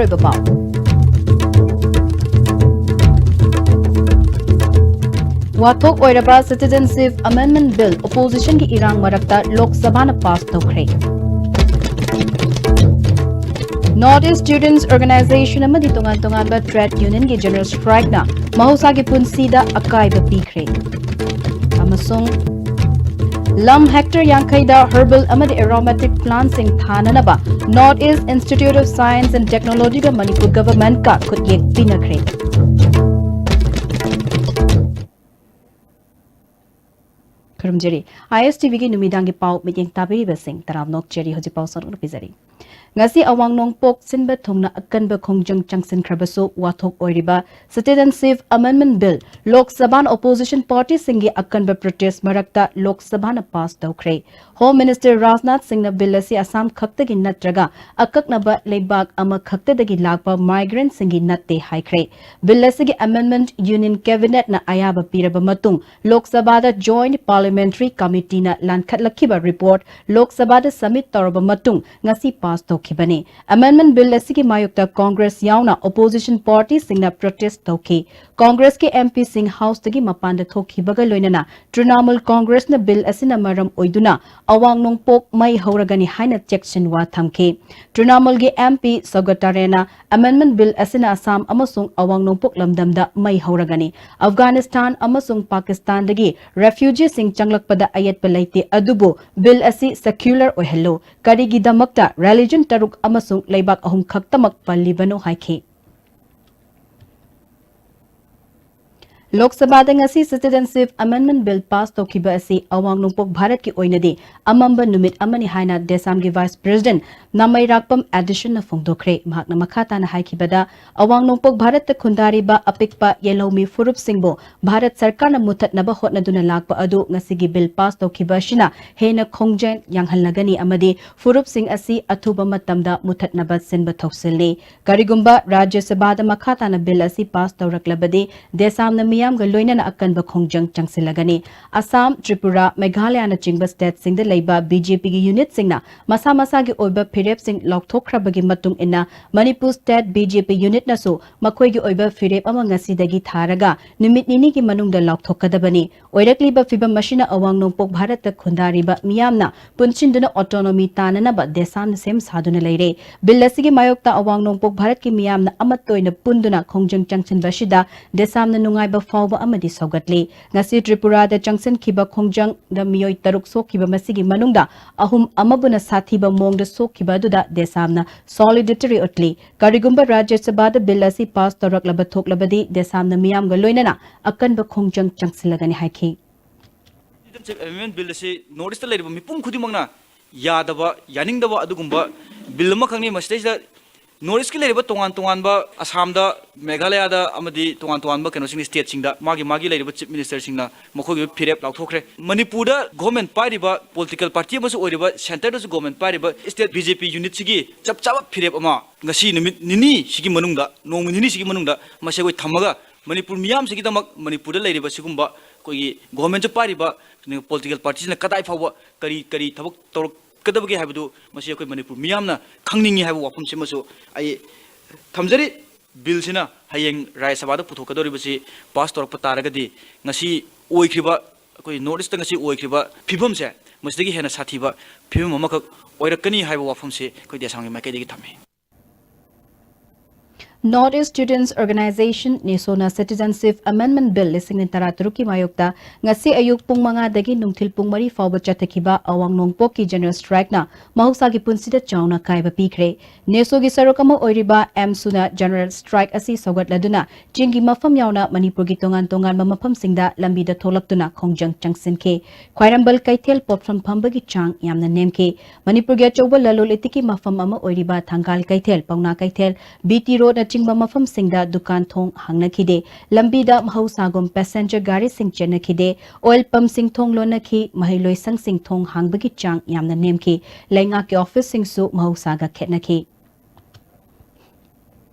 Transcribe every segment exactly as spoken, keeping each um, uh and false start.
ꯑꯣꯏꯕ ꯄꯥꯎ꯫ ꯋꯥꯊꯣꯛ ꯑꯣꯏꯔꯕ Citizenship Amendment Bill oppositionꯒꯤ ꯏꯔꯥꯡ ꯃꯔꯛꯇ ꯂꯣꯛ ꯁꯚꯥꯅ pass ꯇꯧꯈ꯭ꯔꯦ꯫ North East Students Organization ꯑꯃꯗꯤ ꯇꯣꯉꯥꯟ ꯇꯣꯉꯥꯟꯕ trade unionꯒꯤ general strikeꯅ ꯃꯍꯧꯁꯥꯒꯤ ꯄꯨꯟꯁꯤꯗ ꯑꯀꯥꯏꯕ ꯄꯤꯈ꯭ꯔꯦ꯫ ꯑꯃꯁꯨꯡ ꯂꯝ hectare ꯌꯥꯡꯈꯩꯗ herbal ꯑꯃꯗꯤ aromatic plantꯁꯤꯡ ꯊꯥꯅꯅꯕ North East Institute of Science and Technologyꯒ ꯃꯅꯤꯄꯨꯔ governmentꯀ ꯈꯨꯠꯌꯦꯛ ꯄꯤꯅꯈ꯭ꯔꯦ꯫ ꯈꯨꯔꯨꯝꯖꯔꯤ꯫ ISTVꯒꯤ ꯅꯨꯃꯤꯗꯥꯡꯒꯤ ꯄꯥꯎ ꯃꯤꯠꯌꯦꯡ ꯇꯥꯕꯤꯔꯤꯕꯁꯤꯡ ꯇꯔꯥꯝꯅ ꯑꯣꯛꯆꯔꯤ꯫ ꯍꯧꯖꯤꯛ ꯄꯥꯎ ꯁꯟꯗꯣꯛꯅ ꯄꯤꯖꯔꯤ꯫ ꯉꯁꯤ ꯑꯋꯥꯡ ꯅꯣꯡꯄꯣꯛ ꯁꯤꯟꯕ ꯊꯨꯡꯅ ꯑꯀꯟꯕ ꯈꯣꯡꯖꯪ ꯆꯪꯁꯤꯟꯈ꯭ꯔꯕꯁꯨ, ꯋꯥꯊꯣꯛ ꯑꯣꯏꯔꯤꯕ Citizenship Amendment Bill ꯂꯣꯛ ꯁꯚꯥꯅ opposition partyꯁꯤꯡꯒꯤ ꯑꯀꯟꯕ protest ꯃꯔꯛꯇ ꯂꯣꯛ ꯁꯚꯥꯅ pass ꯇꯧꯈ꯭ꯔꯦ꯫ Home Minister ꯔꯥꯖꯅꯥꯊ ꯁꯤꯡꯅ bill ꯑꯁꯤ ꯑꯁꯥꯝ ꯈꯛꯇꯒꯤ ꯅꯠꯇ꯭ꯔꯒ ꯑꯀꯛꯅꯕ ꯂꯩꯕꯥꯛ ꯑꯃꯈꯛꯇꯗꯒꯤ ꯂꯥꯛꯄ migrantꯁꯤꯡꯒꯤ ꯅꯠꯇꯦ ꯍꯥꯏꯈ꯭ꯔꯦ꯫ Bill ꯑꯁꯤꯒꯤ amendment Union Cabinetꯅ ꯑꯌꯥꯕ ꯄꯤꯔꯕ ꯃꯇꯨꯡ, ꯂꯣꯛ ꯁꯚꯥꯗ Joint Parliamentary Committeeꯅ ꯂꯥꯟꯈꯠꯂꯛꯈꯤꯕ report ꯂꯣꯛ ꯁꯚꯥꯗ submit ꯇꯧꯔꯕ ꯃꯇꯨꯡ ꯉꯁꯤ pass ꯇꯧꯈꯤꯕꯅꯤ꯫ Amendment Bill ꯑꯁꯤꯒꯤ ꯃꯥꯌꯣꯛꯇ Congress ꯌꯥꯎꯅ opposition partyꯁꯤꯡꯅ protest ꯇꯧꯈꯤ꯫ Congressꯀꯤ MPꯁꯤꯡ Houseꯇꯒꯤ ꯃꯄꯥꯟꯗ ꯊꯣꯛꯈꯤꯕꯒ ꯂꯣꯏꯅꯅ Trinamool Congressꯅ bill ꯑꯁꯤꯅ ꯃꯔꯝ ꯑꯣꯏꯗꯨꯅ ꯑꯋꯥꯡ ꯅꯣꯡꯄꯣꯛ ꯃꯩ ꯍꯧꯔꯒꯅꯤ ꯍꯥꯏꯅ ꯆꯦꯛꯁꯤꯟꯋꯥ ꯊꯝꯈꯤ꯫ Trinamoolꯒꯤ MP ꯁꯧꯒꯠ ꯇꯥꯔꯦꯅ Amendment Bill ꯑꯁꯤꯅ ꯑꯁꯥꯝ ꯑꯃꯁꯨꯡ ꯑꯋꯥꯡ ꯅꯣꯡꯄꯣꯛ ꯂꯝꯗꯝꯗ ꯃꯩ ꯍꯧꯔꯒꯅꯤ꯫ ꯑꯐꯒꯥꯅꯤꯁꯇꯥꯟ ꯑꯃꯁꯨꯡ ꯄꯥꯀꯤꯁꯇꯥꯟꯗꯒꯤ refugeeꯁꯤꯡ ꯆꯪꯂꯛꯄꯗ ꯑꯌꯦꯠꯄ ꯂꯩꯇꯦ, ꯑꯗꯨꯕꯨ bill ꯑꯁꯤ secular ꯑꯣꯏꯍꯜꯂꯨ꯫ ꯀꯔꯤꯒꯤꯗꯃꯛꯇ religion ꯇꯔꯨꯛ ꯑꯃꯁꯨꯡ ꯂꯩꯕꯥꯛ ꯑꯍꯨꯝ ꯈꯛꯇꯃꯛ ꯄꯜꯂꯤꯕꯅꯣ ꯍꯥꯏꯈꯤ꯫ ꯂꯣꯛ ꯁꯚꯥꯗ ꯉꯁꯤ Citizenship Amendment Bill pass ꯇꯧꯈꯤꯕ ꯑꯁꯤ ꯑꯋꯥꯡ ꯅꯣꯡꯄꯣꯛ ꯚꯥꯔꯠꯀꯤ ꯑꯣꯏꯅꯗꯤ ꯑꯃꯝꯕ ꯅꯨꯃꯤꯠ ꯑꯃꯅꯤ ꯍꯥꯏꯅ ꯗꯦꯁꯥꯝꯒꯤ Vice President ꯅꯥꯃꯩꯔꯥꯛꯄꯝ ꯑꯦꯗꯤꯁꯟꯅ ꯐꯣꯡꯗꯣꯛꯈ꯭ꯔꯦ꯫ ꯃꯍꯥꯛꯅ ꯃꯈꯥ ꯇꯥꯅ ꯍꯥꯏꯈꯤꯕꯗ, ꯑꯋꯥꯡ ꯅꯣꯡꯄꯣꯛ ꯚꯥꯔꯠꯇ ꯈꯨꯟꯗꯥꯔꯤꯕ ꯑꯄꯤꯛꯄ ꯌꯦꯜꯍꯧꯃꯤ ꯐꯨꯔꯨꯞꯁꯤꯡꯕꯨ ꯚꯥꯔꯠ ꯁꯔꯀꯥꯔꯅ ꯃꯨꯊꯠꯅꯕ ꯍꯣꯠꯅꯗꯨꯅ ꯂꯥꯛꯄ ꯑꯗꯨ ꯉꯁꯤꯒꯤ bill pass ꯇꯧꯈꯤꯕ ꯑꯁꯤꯅ ꯍꯦꯟꯅ ꯈꯣꯡꯖꯦꯜ ꯌꯥꯡꯍꯜꯂꯒꯅꯤ ꯑꯃꯗꯤ ꯐꯨꯔꯨꯞꯁꯤꯡ ꯑꯁꯤ ꯑꯊꯨꯕ ꯃꯇꯝꯗ ꯃꯨꯊꯠꯅꯕ ꯁꯤꯟꯕ ꯊꯧꯁꯤꯜꯅꯤ꯫ ꯀꯔꯤꯒꯨꯝꯕ ꯔꯥꯖ꯭ꯌ ꯁꯚꯥꯗ ꯃꯈꯥ ꯇꯥꯅ bill ꯑꯁꯤ pass ꯇꯧꯔꯛꯂꯕꯗꯤ, ꯗꯦꯁꯥꯝꯅ ꯃꯤꯌꯥꯝꯒ ꯂꯣꯏꯅꯅ ꯑꯀꯟꯕ ꯈꯣꯡꯖꯪ ꯆꯪꯁꯤꯜꯂꯒꯅꯤ꯫ ꯑꯁꯥꯝ, ꯇ꯭ꯔꯤꯄꯨꯔꯥ, ꯃꯦꯘꯥꯂꯌꯥꯅꯆꯤꯡꯕ stateꯁꯤꯡꯗ ꯂꯩꯕ BJPꯒꯤ unitꯁꯤꯡꯅ ꯃꯁꯥ ꯃꯁꯥꯒꯤ ꯑꯣꯏꯕ ꯐꯤꯔꯦꯞꯁꯤꯡ ꯂꯥꯎꯊꯣꯛꯈ꯭ꯔꯕꯒꯤ ꯃꯇꯨꯡ ꯏꯟꯅ ꯃꯅꯤꯄꯨꯔ ꯁ꯭ꯇꯦꯠ ꯕꯤ ꯖꯦ ꯄꯤ ꯌꯨꯅꯤꯠꯅꯁꯨ ꯃꯈꯣꯏꯒꯤ ꯑꯣꯏꯕ ꯐꯤꯔꯦꯞ ꯑꯃ ꯉꯁꯤꯗꯒꯤ ꯊꯥꯔꯒ ꯅꯨꯃꯤꯠ ꯅꯤꯅꯤꯒꯤ ꯃꯅꯨꯡꯗ ꯂꯥꯎꯊꯣꯛꯀꯗꯕꯅꯤ꯫ ꯑꯣꯏꯔꯛꯂꯤꯕ ꯐꯤꯚꯝ ꯑꯁꯤꯅ ꯑꯋꯥꯡ ꯅꯣꯡꯄꯣꯛ ꯚꯥꯔꯠꯇ ꯈꯨꯟꯗꯥꯔꯤꯕ ꯃꯤꯌꯥꯝꯅ ꯄꯨꯟꯁꯤꯟꯗꯨꯅ autonomy ꯇꯥꯅꯅꯕ ꯗꯦꯁꯥꯝꯅ ꯁꯦꯝ ꯁꯥꯗꯨꯅ ꯂꯩꯔꯦ꯫ ꯕꯤꯜ ꯑꯁꯤꯒꯤ ꯃꯥꯌꯣꯛꯇ ꯑꯋꯥꯡ ꯅꯣꯡꯄꯣꯛ ꯚꯥꯔꯠꯀꯤ ꯃꯤꯌꯥꯝꯅ ꯑꯃꯠꯇ ꯑꯣꯏꯅ ꯄꯨꯟꯗꯨꯅ ꯈꯣꯡꯖꯪ ꯆꯪꯁꯤꯟꯕ ꯑꯁꯤꯗ ꯗꯦꯁꯥꯝꯅ ꯅꯨꯡꯉꯥꯏꯕ ꯐꯥꯎꯕ ꯑꯃꯗꯤ ꯁꯧꯒꯠꯂꯤ꯫ ꯉꯁꯤ ꯇ꯭ꯔꯤꯄꯨꯔꯥꯗ ꯆꯪꯁꯤꯟꯈꯤꯕ ꯈꯣꯡꯖꯪꯗ ꯃꯤꯑꯣꯏ ꯇꯔꯨꯛ ꯁꯣꯛꯈꯤꯕ, ꯃꯁꯤꯒꯤ ꯃꯅꯨꯡꯗ ꯑꯍꯨꯝ ꯑꯃꯕꯨꯅ ꯁꯥꯊꯤꯕ ꯃꯑꯣꯡꯗ ꯁꯣꯛꯈꯤꯕ ꯑꯗꯨꯗ ꯗꯦꯁꯥꯝꯅ solidarity ꯎꯠꯂꯤ꯫ ꯀꯔꯤꯒꯨꯝꯕ ꯔꯥꯖ꯭ꯌ ꯁꯚꯥꯗ ꯕꯤꯜ ꯑꯁꯤ ꯄꯥꯁ ꯇꯧꯔꯛꯂꯕ ꯊꯣꯛꯂꯕꯗꯤ ꯗꯦꯁꯥꯝꯅ ꯃꯤꯌꯥꯝꯒ ꯂꯣꯏꯅꯅ ꯑꯀꯟꯕ ꯈꯣꯡꯖꯪ ꯆꯪꯁꯤꯜꯂꯒꯅꯤ ꯍꯥꯏꯈꯤ꯫ Citizenship Amendment Bill ꯑꯁꯤ North East ꯇ ꯂꯩꯔꯤꯕ ꯃꯤꯄꯨꯝ ꯈꯨꯗꯤꯡꯃꯛꯅ ꯌꯥꯗꯕ, ꯌꯥꯅꯤꯡꯗꯕ ꯑꯗꯨꯒꯨꯝꯕ ꯕꯤꯜ ꯑꯃꯈꯛꯅꯤ꯫ ꯃꯁꯤꯗꯩꯁꯤꯗ North East ꯀꯤ ꯂꯩꯔꯤꯕ ꯇꯣꯉꯥꯟ ꯇꯣꯉꯥꯟꯕ, ꯑꯁꯥꯝꯗ, ꯃꯦꯘꯥꯂꯌꯥꯗ ꯑꯃꯗꯤ ꯇꯣꯉꯥꯟ ꯇꯣꯉꯥꯟꯕ ꯀꯩꯅꯣꯁꯤꯡ, ꯁ꯭ꯇꯦꯠꯁꯤꯡꯗ ꯃꯥꯒꯤ ꯃꯥꯒꯤ ꯂꯩꯔꯤꯕ ꯆꯤꯐ ꯃꯤꯅꯤꯁꯇꯔꯁꯤꯡꯅ ꯃꯈꯣꯏꯒꯤ ꯐꯤꯔꯦꯞ ꯂꯥꯎꯊꯣꯛꯈ꯭ꯔꯦ꯫ ꯃꯅꯤꯄꯨꯔꯗ ꯒꯣꯚꯔꯟꯃꯦꯟꯠ ꯄꯥꯏꯔꯤꯕ ꯄꯣꯂꯤꯇꯤꯀꯦꯜ ꯄꯥꯔꯇꯤ ꯑꯃꯁꯨ ꯑꯣꯏꯔꯤꯕ, ꯁꯦꯟꯇꯔꯗꯁꯨ ꯒꯣꯚꯔꯟꯃꯦꯟꯠ ꯄꯥꯏꯔꯤꯕ ꯁ꯭ꯇꯦꯠ ꯕꯤ ꯖꯦ ꯄꯤ ꯌꯨꯅꯤꯠꯁꯤꯒꯤ ꯆꯞ ꯆꯥꯕ ꯐꯤꯔꯦꯞ ꯑꯃ ꯉꯁꯤ ꯅꯨꯃꯤꯠ ꯅꯤꯅꯤꯁꯤꯒꯤ ꯃꯅꯨꯡꯗ, ꯅꯣꯡꯃ ꯅꯤꯅꯤꯁꯤꯒꯤ ꯃꯅꯨꯡꯗ ꯃꯁꯤ ꯑꯩꯈꯣꯏ ꯊꯝꯃꯒ ꯃꯅꯤꯄꯨꯔ ꯃꯤꯌꯥꯝꯁꯤꯒꯤꯗꯃꯛ, ꯃꯅꯤꯄꯨꯔꯗ ꯂꯩꯔꯤꯕ ꯁꯤꯒꯨꯝꯕ ꯑꯩꯈꯣꯏꯒꯤ ꯒꯣꯚꯔꯟꯃꯦꯟꯠꯁꯨ ꯄꯥꯏꯔꯤꯕ ꯄꯣꯂꯤꯇꯤꯀꯦꯜ ꯄꯥꯔꯇꯤꯁꯤꯅ ꯀꯗꯥꯏ ꯐꯥꯎꯕ ꯀꯔꯤ ꯀꯔꯤ ꯊꯕꯛ ꯇꯧꯔꯛꯀꯗꯕꯒꯦ ꯍꯥꯏꯕꯗꯨ ꯃꯁꯤ ꯑꯩꯈꯣꯏ ꯃꯅꯤꯄꯨꯔ ꯃꯤꯌꯥꯝꯅ ꯈꯪꯅꯤꯡꯉꯤ ꯍꯥꯏꯕ ꯋꯥꯐꯝꯁꯤꯃꯁꯨ ꯑꯩ ꯊꯝꯖꯔꯤ꯫ ꯕꯤꯜꯁꯤꯅ ꯍꯌꯦꯡ ꯔꯥꯖ꯭ꯌ ꯁꯚꯥꯗ ꯄꯨꯊꯣꯛꯀꯗꯧꯔꯤꯕꯁꯤ ꯄꯥꯁ ꯇꯧꯔꯛꯄ ꯇꯥꯔꯒꯗꯤ ꯉꯁꯤ ꯑꯣꯏꯈ꯭ꯔꯤꯕ, ꯑꯩꯈꯣꯏ North East ꯇ ꯉꯁꯤ ꯑꯣꯏꯈ꯭ꯔꯤꯕ ꯐꯤꯕꯝꯁꯦ ꯃꯁꯤꯗꯒꯤ ꯍꯦꯟꯅ ꯁꯥꯊꯤꯕ ꯐꯤꯕꯝ ꯑꯃꯈꯛ ꯑꯣꯏꯔꯛꯀꯅꯤ ꯍꯥꯏꯕ ꯋꯥꯐꯝꯁꯤ ꯑꯩꯈꯣꯏ ꯗꯦꯁꯥꯝꯒꯤ ꯃꯥꯏꯀꯩꯗꯒꯤ ꯊꯝꯃꯤ꯫ North East Students Organisation, ꯅꯦꯁꯣꯅ Citizenship Amendment Bill ꯂꯤꯁꯤꯡ ꯑꯅꯤ ꯇꯔꯥꯇꯔꯨꯛꯀꯤ ꯃꯥꯌꯣꯛꯇ ꯉꯁꯤ ꯑꯌꯨꯛ ꯄꯨꯡ ꯃꯉꯥꯗꯒꯤ ꯅꯨꯡꯊꯤꯜ ꯄꯨꯡ ꯃꯔꯤ ꯐꯥꯎꯕ ꯆꯠꯊꯈꯤꯕ ꯑꯋꯥꯡ ꯅꯣꯡꯄꯣꯛꯀꯤ general strike ꯅ ꯃꯍꯧꯁꯥꯒꯤ ꯄꯨꯟꯁꯤꯗ ꯆꯥꯎꯅ ꯑꯀꯥꯏꯕ ꯄꯤꯈ꯭ꯔꯦ꯫ ꯅꯦꯁꯣꯒꯤ ꯁꯔꯨꯛ ꯑꯃ ꯑꯣꯏꯔꯤꯕ ꯑꯦꯝꯁꯨꯅ general strike ꯑꯁꯤ ꯁꯧꯒꯠꯂꯗꯨꯅ ꯆꯤꯡꯒꯤ ꯃꯐꯝ ꯌꯥꯎꯅ ꯃꯅꯤꯄꯨꯔꯒꯤ ꯇꯣꯉꯥꯟ ꯇꯣꯉꯥꯟꯕ ꯃꯐꯝꯁꯤꯡꯗ ꯂꯝꯕꯤꯗ ꯊꯣꯛꯂꯛꯇꯨꯅ ꯈꯣꯡꯖꯪ ꯆꯪꯁꯤꯟꯈꯤ꯫ ꯈ꯭ꯋꯥꯏꯔꯝꯕꯟ ꯀꯩꯊꯦꯜ ꯄꯣꯠꯐꯝ ꯐꯝꯕꯒꯤ ꯆꯥꯡ ꯌꯥꯝꯅ ꯅꯦꯝꯈꯤ꯫ ꯃꯅꯤꯄꯨꯔꯒꯤ ꯑꯆꯧꯕ ꯂꯂꯣꯟ ꯏꯇꯤꯛꯀꯤ ꯃꯐꯝ ꯑꯃ ꯑꯣꯏꯔꯤꯕ ꯊꯪꯒꯥꯜ ꯀꯩꯊꯦꯜ, ꯄꯥꯎꯅꯥ ꯀꯩꯊꯦꯜ, ꯕꯤ ꯇꯤ ꯔꯣꯗꯅꯆꯤꯡꯕ ꯃꯐꯝꯁꯤꯡꯗ ꯗꯨꯀꯥꯟ ꯊꯣꯡ ꯍꯥꯡꯅꯈꯤꯗꯦ꯫ ꯂꯝꯕꯤꯗ ꯃꯍꯧꯁꯥꯒꯨꯝ ꯄꯦꯁꯦꯟꯖꯔ ꯒꯥꯔꯤꯁꯤꯡ ꯆꯦꯟꯅꯈꯤꯗꯦ꯫ ꯑꯣꯏꯜ ꯄꯝꯁꯤꯡ ꯊꯣꯡ ꯂꯣꯟꯅꯈꯤ꯫ ꯃꯍꯩꯂꯣꯏꯁꯪꯁꯤꯡ ꯊꯣꯡ ꯍꯥꯡꯕꯒꯤ ꯆꯥꯡ ꯌꯥꯝꯅ ꯅꯦꯝꯈꯤ꯫ ꯂꯩꯉꯥꯛꯀꯤ ꯑꯣꯐꯤꯁꯁꯤꯡꯁꯨ ꯃꯍꯧꯁꯥꯒ ꯈꯦꯠꯅꯈꯤ꯫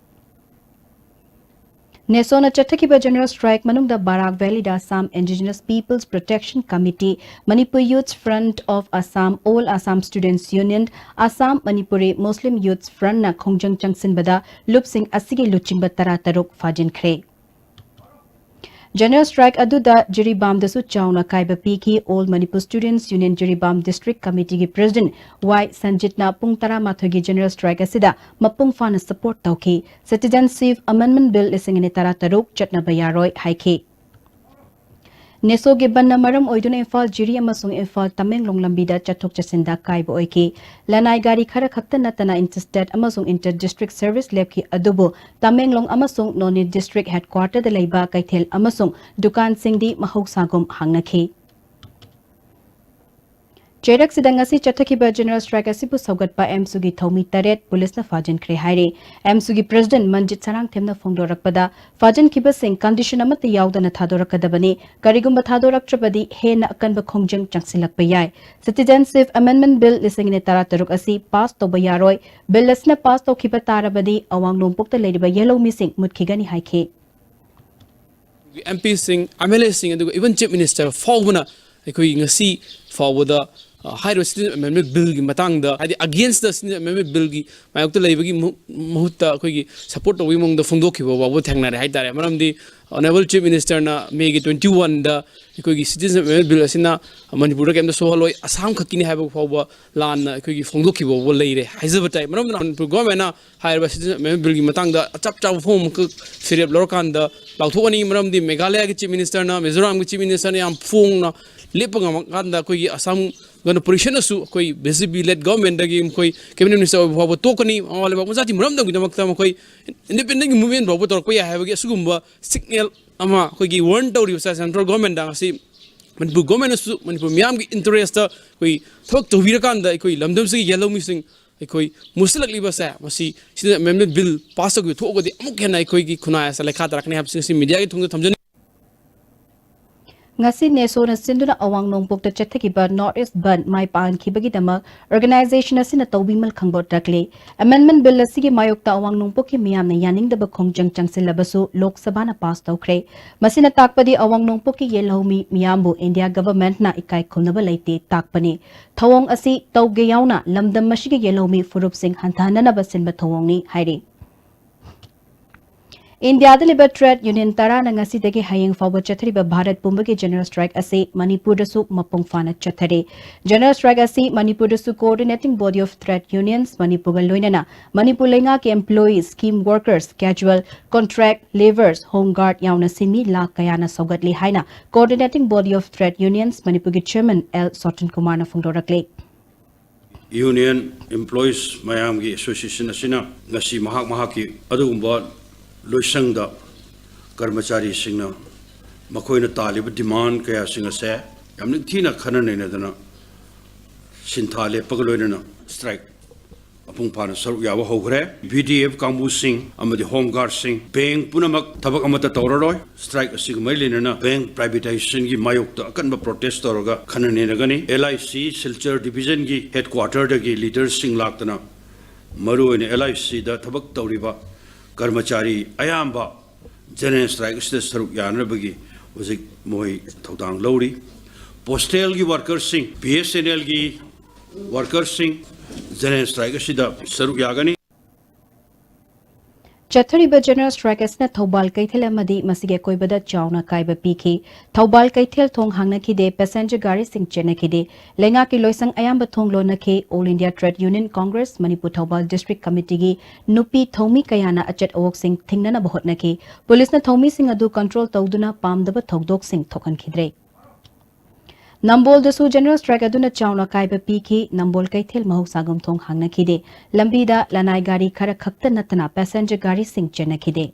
ꯅꯦꯁꯣꯅ ꯆꯠꯊꯈꯤꯕ General Strike ꯃꯅꯨꯡꯗ ꯕꯔꯥꯛ valid Assam Indigenous Peoples Protection Committee, Manipur Youth Front of Assam, All Assam Students Union, Assam Manipuri Muslim Youth Frontꯅ ꯈꯣꯡꯖꯪ ꯆꯪꯁꯤꯟꯕꯗ ꯂꯨꯞꯁꯤꯡ ꯑꯁꯤꯒꯤ ꯂꯨꯆꯤꯡꯕ ꯇꯔꯥꯇꯔꯨꯛ ꯐꯥꯖꯤꯟꯈ꯭ꯔꯦ꯫ General Strike ꯑꯗꯨꯗ ꯖꯤꯔꯤꯕꯥꯝꯗꯁꯨ ꯆꯥꯎꯅ ꯑꯀꯥꯏꯕ ꯄꯤꯈꯤ꯫ All Manipur Students Union Jiribam District Committeeꯒꯤ President ꯋꯥꯏ ꯁꯟꯖꯤꯠꯅ ꯄꯨꯡ ꯇꯔꯥꯃꯥꯊꯣꯏꯒꯤ General Strike ꯑꯁꯤꯗ ꯃꯄꯨꯡ ꯐꯥꯅ support ꯇꯧꯈꯤ꯫ Citizenship Amendment Bill ꯂꯤꯁꯤꯡ ꯑꯅꯤ ꯇꯔꯥꯇꯔꯨꯛ ꯆꯠꯅꯕ ꯌꯥꯔꯣꯏ ꯍꯥꯏꯈꯤ꯫ ꯅꯦꯁꯣꯒꯤ ꯕꯟꯅ ꯃꯔꯝ ꯑꯣꯏꯗꯨꯅ ꯏꯝꯐꯥꯜ ꯖꯤꯔꯤ ꯑꯃꯁꯨꯡ ꯏꯝꯐꯥꯜ ꯇꯃꯦꯡꯂꯣꯡ ꯂꯝꯕꯤꯗ ꯆꯠꯊꯣꯛ ꯆꯠꯁꯤꯟꯗ ꯑꯀꯥꯏꯕ ꯑꯣꯏꯈꯤ꯫ ꯂꯅꯥꯏ ꯒꯥꯔꯤ ꯈꯔ ꯈꯛꯇ ꯅꯠꯇꯅ Interstate ꯑꯃꯁꯨꯡ Inter District Service ꯂꯦꯞꯈꯤ, ꯑꯗꯨꯕꯨ ꯇꯃꯦꯡꯂꯣꯡ ꯑꯃꯁꯨꯡ ꯅꯣꯅꯦ District Headquarterꯗ ꯂꯩꯕ ꯀꯩꯊꯦꯜ ꯑꯃꯁꯨꯡ ꯗꯨꯀꯥꯟꯁꯤꯡꯗꯤ ꯃꯍꯧꯁꯥꯒꯨꯝ ꯍꯥꯡꯅꯈꯤ꯫ ꯆꯩꯔꯛꯁꯤꯗ ꯉꯁꯤ ꯆꯠꯊꯈꯤꯕ General Strike ꯑꯁꯤꯕꯨ ꯁꯧꯒꯠꯄ ꯑꯦꯝꯁꯨꯒꯤ ꯊꯧꯃꯤ ꯇꯔꯦꯠ ꯄꯨꯂꯤꯁꯅ ꯐꯥꯖꯤꯟꯈ꯭ꯔꯦ ꯍꯥꯏꯔꯤ꯫ ꯑꯦꯝꯁꯨꯒꯤ President ꯃꯟꯖꯤꯠ ꯁꯔꯥꯡꯊꯦꯝꯅ ꯐꯣꯡꯗꯣꯔꯛꯄꯗ, ꯐꯥꯖꯤꯟꯈꯤꯕꯁꯤꯡ condition ꯑꯃꯠꯇ ꯌꯥꯎꯗꯅ ꯊꯥꯗꯣꯔꯛꯀꯗꯕꯅꯤ꯫ ꯀꯔꯤꯒꯨꯝꯕ ꯊꯥꯗꯣꯔꯛꯇ꯭ꯔꯕꯗꯤ ꯍꯦꯟꯅ ꯑꯀꯟꯕ ꯈꯣꯡꯖꯪ ꯆꯪꯁꯤꯜꯂꯛꯄ ꯌꯥꯏ꯫ Citizenship Amendment Bill ꯂꯤꯁꯤꯡ ꯑꯅꯤ ꯇꯔꯥꯇꯔꯨꯛ ꯑꯁꯤ pass ꯇꯧꯕ ꯌꯥꯔꯣꯏ꯫ Bill ꯑꯁꯤꯅ pass ꯇꯧꯈꯤꯕ ꯇꯥꯔꯕꯗꯤ ꯑꯋꯥꯡ ꯅꯣꯡꯄꯣꯛꯇ ꯂꯩꯔꯤꯕ ꯌꯦꯜꯍꯧꯃꯤꯁꯤꯡ ꯃꯨꯠꯈꯤꯒꯅꯤ ꯍꯥꯏꯈꯤ꯫ ꯑꯦꯝ ꯄꯤꯁꯤꯡ, ꯑꯦꯝ ꯑꯦꯜ ꯑꯦꯁꯤꯡ, ꯑꯗꯨꯒ even Chief Minister ꯐꯥꯎꯕꯅ ꯑꯩꯈꯣꯏ ꯉꯁꯤ ꯐꯥꯎꯕꯗ, ꯑ, ꯍꯥꯏꯔꯤꯕ Citizenship Amendment Billꯒꯤ ꯃꯇꯥꯡꯗ, ꯍꯥꯏꯗꯤ against the Citizenship Amendment Billꯒꯤ ꯃꯥꯌꯣꯛꯇ ꯂꯩꯕꯒꯤ ꯃꯍꯨ-, ꯃꯍꯨꯠꯇ ꯑꯩꯈꯣꯏꯒꯤ support ꯇꯧꯕꯒꯤ ꯃꯑꯣꯡꯗ ꯐꯣꯡꯗꯣꯛꯈꯤꯕ ꯐꯥꯎꯕ ꯊꯦꯡꯅꯔꯦ ꯍꯥꯏꯇꯥꯔꯦ꯫ ꯃꯔꯝꯗꯤ Honourable Chief Ministerꯅ Mayꯒꯤ twenty oneꯗ ꯑꯩꯈꯣꯏꯒꯤ Citizenship Amendment Bill ꯑꯁꯤꯅ ꯃꯅꯤꯄꯨꯔꯗ ꯀꯩꯝꯇ ꯁꯣꯛꯍꯜꯂꯣꯏ, ꯑꯁꯥꯝ ꯈꯛꯀꯤꯅꯤ ꯍꯥꯏꯕ ꯐꯥꯎꯕ ꯂꯥꯟꯅ ꯑꯩꯈꯣꯏꯒꯤ ꯐꯣꯡꯗꯣꯛꯈꯤꯕ ꯐꯥꯎꯕ ꯂꯩꯔꯦ ꯍꯥꯏꯖꯕ ꯇꯥꯏ꯫ ꯃꯔꯝ ꯑꯗꯨꯅ ꯃꯅꯤꯄꯨꯔ governmentꯅ ꯍꯥꯏꯔꯤꯕ Citizenship Amendment Billꯒꯤ ꯃꯇꯥꯡꯗ ꯆꯞ ꯆꯥꯕ ꯐꯣꯡꯕ ꯑꯃꯈꯛ ꯐꯤꯔꯦꯞ ꯂꯧꯔꯀꯥꯟꯗ ꯂꯥꯎꯊꯣꯛꯑꯅꯤ꯫ ꯃꯔꯝꯗꯤ ꯃꯦꯘꯥꯂꯌꯒꯤ Chief Ministerꯅ, ꯃꯤꯖꯣꯔꯥꯝꯒꯤ Chief Ministerꯅ ꯌꯥꯝ ꯐꯣꯡꯅ ꯂꯦꯞꯄ ꯉꯝꯃꯀꯥꯟꯗ ꯑꯩꯈꯣꯏꯒꯤ ꯑꯁꯥꯝ ꯒꯅ ꯄꯔꯤꯁꯠꯅꯁꯨ ꯑꯩꯈꯣꯏ B J P led governmentꯗꯒꯤ ꯃꯈꯣꯏ Cabinet Minister ꯑꯣꯏꯕ ꯐꯥꯎꯕ ꯇꯣꯛꯀꯅꯤ, ꯃꯃꯥ ꯂꯩꯕꯥꯛ ꯃꯆꯥꯁꯤꯡ ꯃꯔꯝꯗꯝꯒꯤꯗꯃꯛꯇ ꯃꯈꯣꯏ independentꯒꯤ movement ꯐꯥꯎꯕ ꯇꯧꯔꯛꯄ ꯌꯥꯏ ꯍꯥꯏꯕꯒꯤ ꯑꯁꯤꯒꯨꯝꯕ signal ꯑꯃ ꯑꯩꯈꯣꯏꯒꯤ warn ꯇꯧꯔꯤꯕꯁꯦ central governmentꯗ ꯉꯁꯤ ꯃꯅꯤꯄꯨꯔ governmentꯅꯁꯨ ꯃꯅꯤꯄꯨꯔ ꯃꯤꯌꯥꯝꯒꯤ interestꯇ ꯑꯩꯈꯣꯏ ꯊꯕꯛ ꯇꯧꯕꯤꯔꯀꯥꯟꯗ ꯑꯩꯈꯣꯏ ꯂꯝꯗꯝꯁꯤꯒꯤ ꯌꯦꯜꯍꯧꯃꯤꯁꯤꯡ ꯑꯩꯈꯣꯏ ꯃꯨꯁꯤꯜꯂꯛꯂꯤꯕꯁꯦ ꯃꯁꯤ Citizenship Amendment Bill pass ꯇꯧꯈꯤꯕ ꯊꯣꯛꯑꯒꯗꯤ ꯑꯃꯨꯛ ꯍꯦꯟꯅ ꯑꯩꯈꯣꯏꯒꯤ ꯈꯨꯟꯅꯥꯏ ꯑꯁꯦ ꯂꯩꯈꯥ ꯇꯥꯔꯛꯀꯅꯤ ꯍꯥꯏꯕꯁꯤ ꯉꯁꯤ mediaꯒꯤ ꯊꯣꯡꯗ ꯊꯝꯖꯅꯤꯡꯏ꯫ ꯉꯁꯤ ꯅꯦꯁꯣꯅ ꯁꯤꯟꯗꯨꯅ ꯑꯋꯥꯡ ꯅꯣꯡꯄꯣꯛꯇ ꯆꯠꯊꯈꯤꯕ North East Bandh ꯃꯥꯏ ꯄꯥꯛꯍꯟꯈꯤꯕꯒꯤꯗꯃꯛ organization ꯑꯁꯤꯅ ꯇꯧꯕꯤꯃꯜ ꯈꯪꯕ ꯎꯠꯂꯛꯂꯤ꯫ Amendment Bill ꯑꯁꯤꯒꯤ ꯃꯥꯌꯣꯛꯇ ꯑꯋꯥꯡ ꯅꯣꯡꯄꯣꯛꯀꯤ ꯃꯤꯌꯥꯝꯅ ꯌꯥꯅꯤꯡꯗꯕ ꯈꯣꯡꯖꯪ ꯆꯪꯁꯤꯜꯂꯕꯁꯨ ꯂꯣꯛ ꯁꯚꯥꯅ pass ꯇꯧꯈ꯭ꯔꯦ꯫ ꯃꯁꯤꯅ ꯇꯥꯛꯄꯗꯤ ꯑꯋꯥꯡ ꯅꯣꯡꯄꯣꯛꯀꯤ ꯌꯦꯜꯍꯧꯃꯤ ꯃꯤꯌꯥꯝꯕꯨ India government ꯅ ꯏꯀꯥꯏ ꯈꯨꯝꯅꯕ ꯂꯩꯇꯦ ꯇꯥꯛꯄꯅꯤ꯫ ꯊꯧꯑꯣꯡ ꯑꯁꯤ ꯇꯧꯒꯦ ꯌꯥꯎꯅ ꯂꯝꯗꯝ ꯑꯁꯤꯒꯤ ꯌꯦꯜꯍꯧꯃꯤ ꯐꯨꯔꯨꯞꯁꯤꯡ ꯍꯟꯊꯍꯟꯅꯅꯕ ꯁꯤꯟꯕ ꯊꯧꯑꯣꯡꯅꯤ ꯍꯥꯏꯔꯤ꯫ ꯏꯟꯗꯤꯌꯥꯗ ꯂꯩꯕ trade union ꯇꯔꯥꯅ ꯉꯁꯤꯗꯒꯤ ꯍꯌꯦꯡ ꯐꯥꯎꯕ ꯆꯠꯊꯔꯤꯕ ꯚꯥꯔꯠ ꯄꯨꯝꯕꯒꯤ general strike ꯑꯁꯤ ꯃꯅꯤꯄꯨꯔꯗꯁꯨ ꯃꯄꯨꯡ ꯐꯥꯅ ꯆꯠꯊꯔꯤ꯫ General strike ꯑꯁꯤ ꯃꯅꯤꯄꯨꯔꯗꯁꯨ Coordinating Body of Trade Unions ꯃꯅꯤꯄꯨꯔꯒ ꯂꯣꯏꯅꯅ ꯃꯅꯤꯄꯨꯔ ꯂꯩꯉꯥꯛꯀꯤ employees, scheme workers, casual contract labourers, home guard ꯌꯥꯎꯅ ꯁꯤꯟꯃꯤ ꯂꯥꯈ ꯀꯌꯥꯅ ꯁꯧꯒꯠꯂꯤ ꯍꯥꯏꯅ Coordinating Body of Trade Unions ꯃꯅꯤꯄꯨꯔꯒꯤ chairman ꯑꯦꯜ ꯁꯣꯇꯟ ꯀꯨꯃꯥꯔꯅ ꯐꯣꯡꯗꯣꯔꯛꯂꯤ꯫ Union employees ꯃꯌꯥꯝꯒꯤ association ꯑꯁꯤꯅ ꯉꯁꯤ ꯃꯍꯥꯛ ꯃꯍꯥꯛꯀꯤ ꯑꯗꯨꯒꯨꯝꯕ ꯂꯣꯏꯁꯪꯗ ꯀꯔꯃꯆꯥꯔꯤꯁꯤꯡꯅ ꯃꯈꯣꯏꯅ ꯇꯥꯜꯂꯤꯕ demand ꯀꯌꯥꯁꯤꯡ ꯑꯁꯦ ꯌꯥꯝ ꯅꯤꯡꯊꯤꯅ ꯈꯟꯅ ꯅꯩꯅꯗꯅ ꯁꯤꯟꯊꯥ ꯂꯦꯞꯄꯒ ꯂꯣꯏꯅꯅ strike ꯃꯄꯨꯡ ꯐꯥꯅ ꯁꯔꯨꯛ ꯌꯥꯕ ꯍꯧꯈ꯭ꯔꯦ꯫ V D F ꯀꯥꯡꯕꯨꯁꯤꯡ ꯑꯃꯗꯤ home guardꯁꯤꯡ, bank ꯄꯨꯝꯅꯃꯛ ꯊꯕꯛ ꯑꯃꯠꯇ ꯇꯧꯔꯔꯣꯏ꯫ Strike ꯑꯁꯤꯒ ꯃꯔꯤ ꯂꯩꯅꯅ bank privatizationꯒꯤ ꯃꯥꯌꯣꯛꯇ ꯑꯀꯟꯕ protest ꯇꯧꯔꯒ ꯈꯟꯅ ꯅꯩꯅꯒꯅꯤ꯫ L I C Silchar divisionꯒꯤ headquarterꯗꯒꯤ leaderꯁꯤꯡ ꯂꯥꯛꯇꯅ ꯃꯔꯨꯑꯣꯏꯅ L I Cꯗ ꯊꯕꯛ ꯇꯧꯔꯤꯕ ꯀꯔꯃꯆꯥꯔꯤ ꯑꯌꯥꯝꯕ general strike ꯑꯁꯤꯗ ꯁꯔꯨꯛ ꯌꯥꯅꯅꯕꯒꯤ ꯍꯧꯖꯤꯛ ꯃꯈꯣꯏ ꯊꯧꯗꯥꯡ ꯂꯧꯔꯤ꯫ Postalꯒꯤ workerꯁꯤꯡ, BSNLꯒꯤ workerꯁꯤꯡ general strike ꯑꯁꯤꯗ ꯁꯔꯨꯛ ꯌꯥꯒꯅꯤ꯫ ꯆꯠꯊꯔꯤꯕ general strike ꯑꯁꯤꯅ ꯊꯧꯕꯥꯜ ꯀꯩꯊꯦꯜ ꯑꯃꯗꯤ ꯃꯁꯤꯒꯤ ꯑꯀꯣꯏꯕꯗ ꯆꯥꯎꯅ ꯑꯀꯥꯏꯕ ꯄꯤꯈꯤ꯫ ꯊꯧꯕꯥꯜ ꯀꯩꯊꯦꯜ ꯊꯣꯡ ꯍꯥꯡꯅꯈꯤꯗꯦ, passenger ꯒꯥꯔꯤꯁꯤꯡ ꯆꯦꯟꯅꯈꯤꯗꯦ꯫ ꯂꯩꯉꯥꯛꯀꯤ ꯂꯣꯏꯁꯪ ꯑꯌꯥꯝꯕ ꯊꯣꯡ ꯂꯣꯟꯅꯈꯤ꯫ All India Trade Union Congress Manipur Thoubal district committeeꯒꯤ ꯅꯨꯄꯤ ꯊꯧꯃꯤ ꯀꯌꯥꯅ ꯑꯆꯠ ꯑꯋꯣꯛꯁꯤꯡ ꯊꯤꯡꯅꯅꯕ ꯍꯣꯠꯅꯈꯤ꯫ ꯄꯨꯂꯤꯁꯅ ꯊꯧꯃꯤꯁꯤꯡ ꯑꯗꯨ control ꯇꯧꯗꯨꯅ ꯄꯥꯝꯗꯕ ꯊꯧꯗꯣꯛꯁꯤꯡ ꯊꯣꯛꯍꯟꯈꯤꯗ꯭ꯔꯦ꯫ ꯅꯝꯕꯣꯜꯗꯁꯨ general strike ꯑꯗꯨꯅ ꯆꯥꯎꯅ ꯑꯀꯥꯏꯕ ꯄꯤꯈꯤ꯫ ꯅꯝꯕꯣꯜ ꯀꯩꯊꯦꯜ ꯃꯍꯧꯁꯥꯒꯨꯝ ꯊꯣꯡ ꯍꯥꯡꯅꯈꯤꯗꯦ꯫ ꯂꯝꯕꯤꯗ ꯂꯅꯥꯏ ꯒꯥꯔꯤ ꯈꯔ ꯈꯛꯇ ꯅꯠꯇꯅ passenger ꯒꯥꯔꯤꯁꯤꯡ ꯆꯦꯟꯅꯈꯤꯗꯦ꯫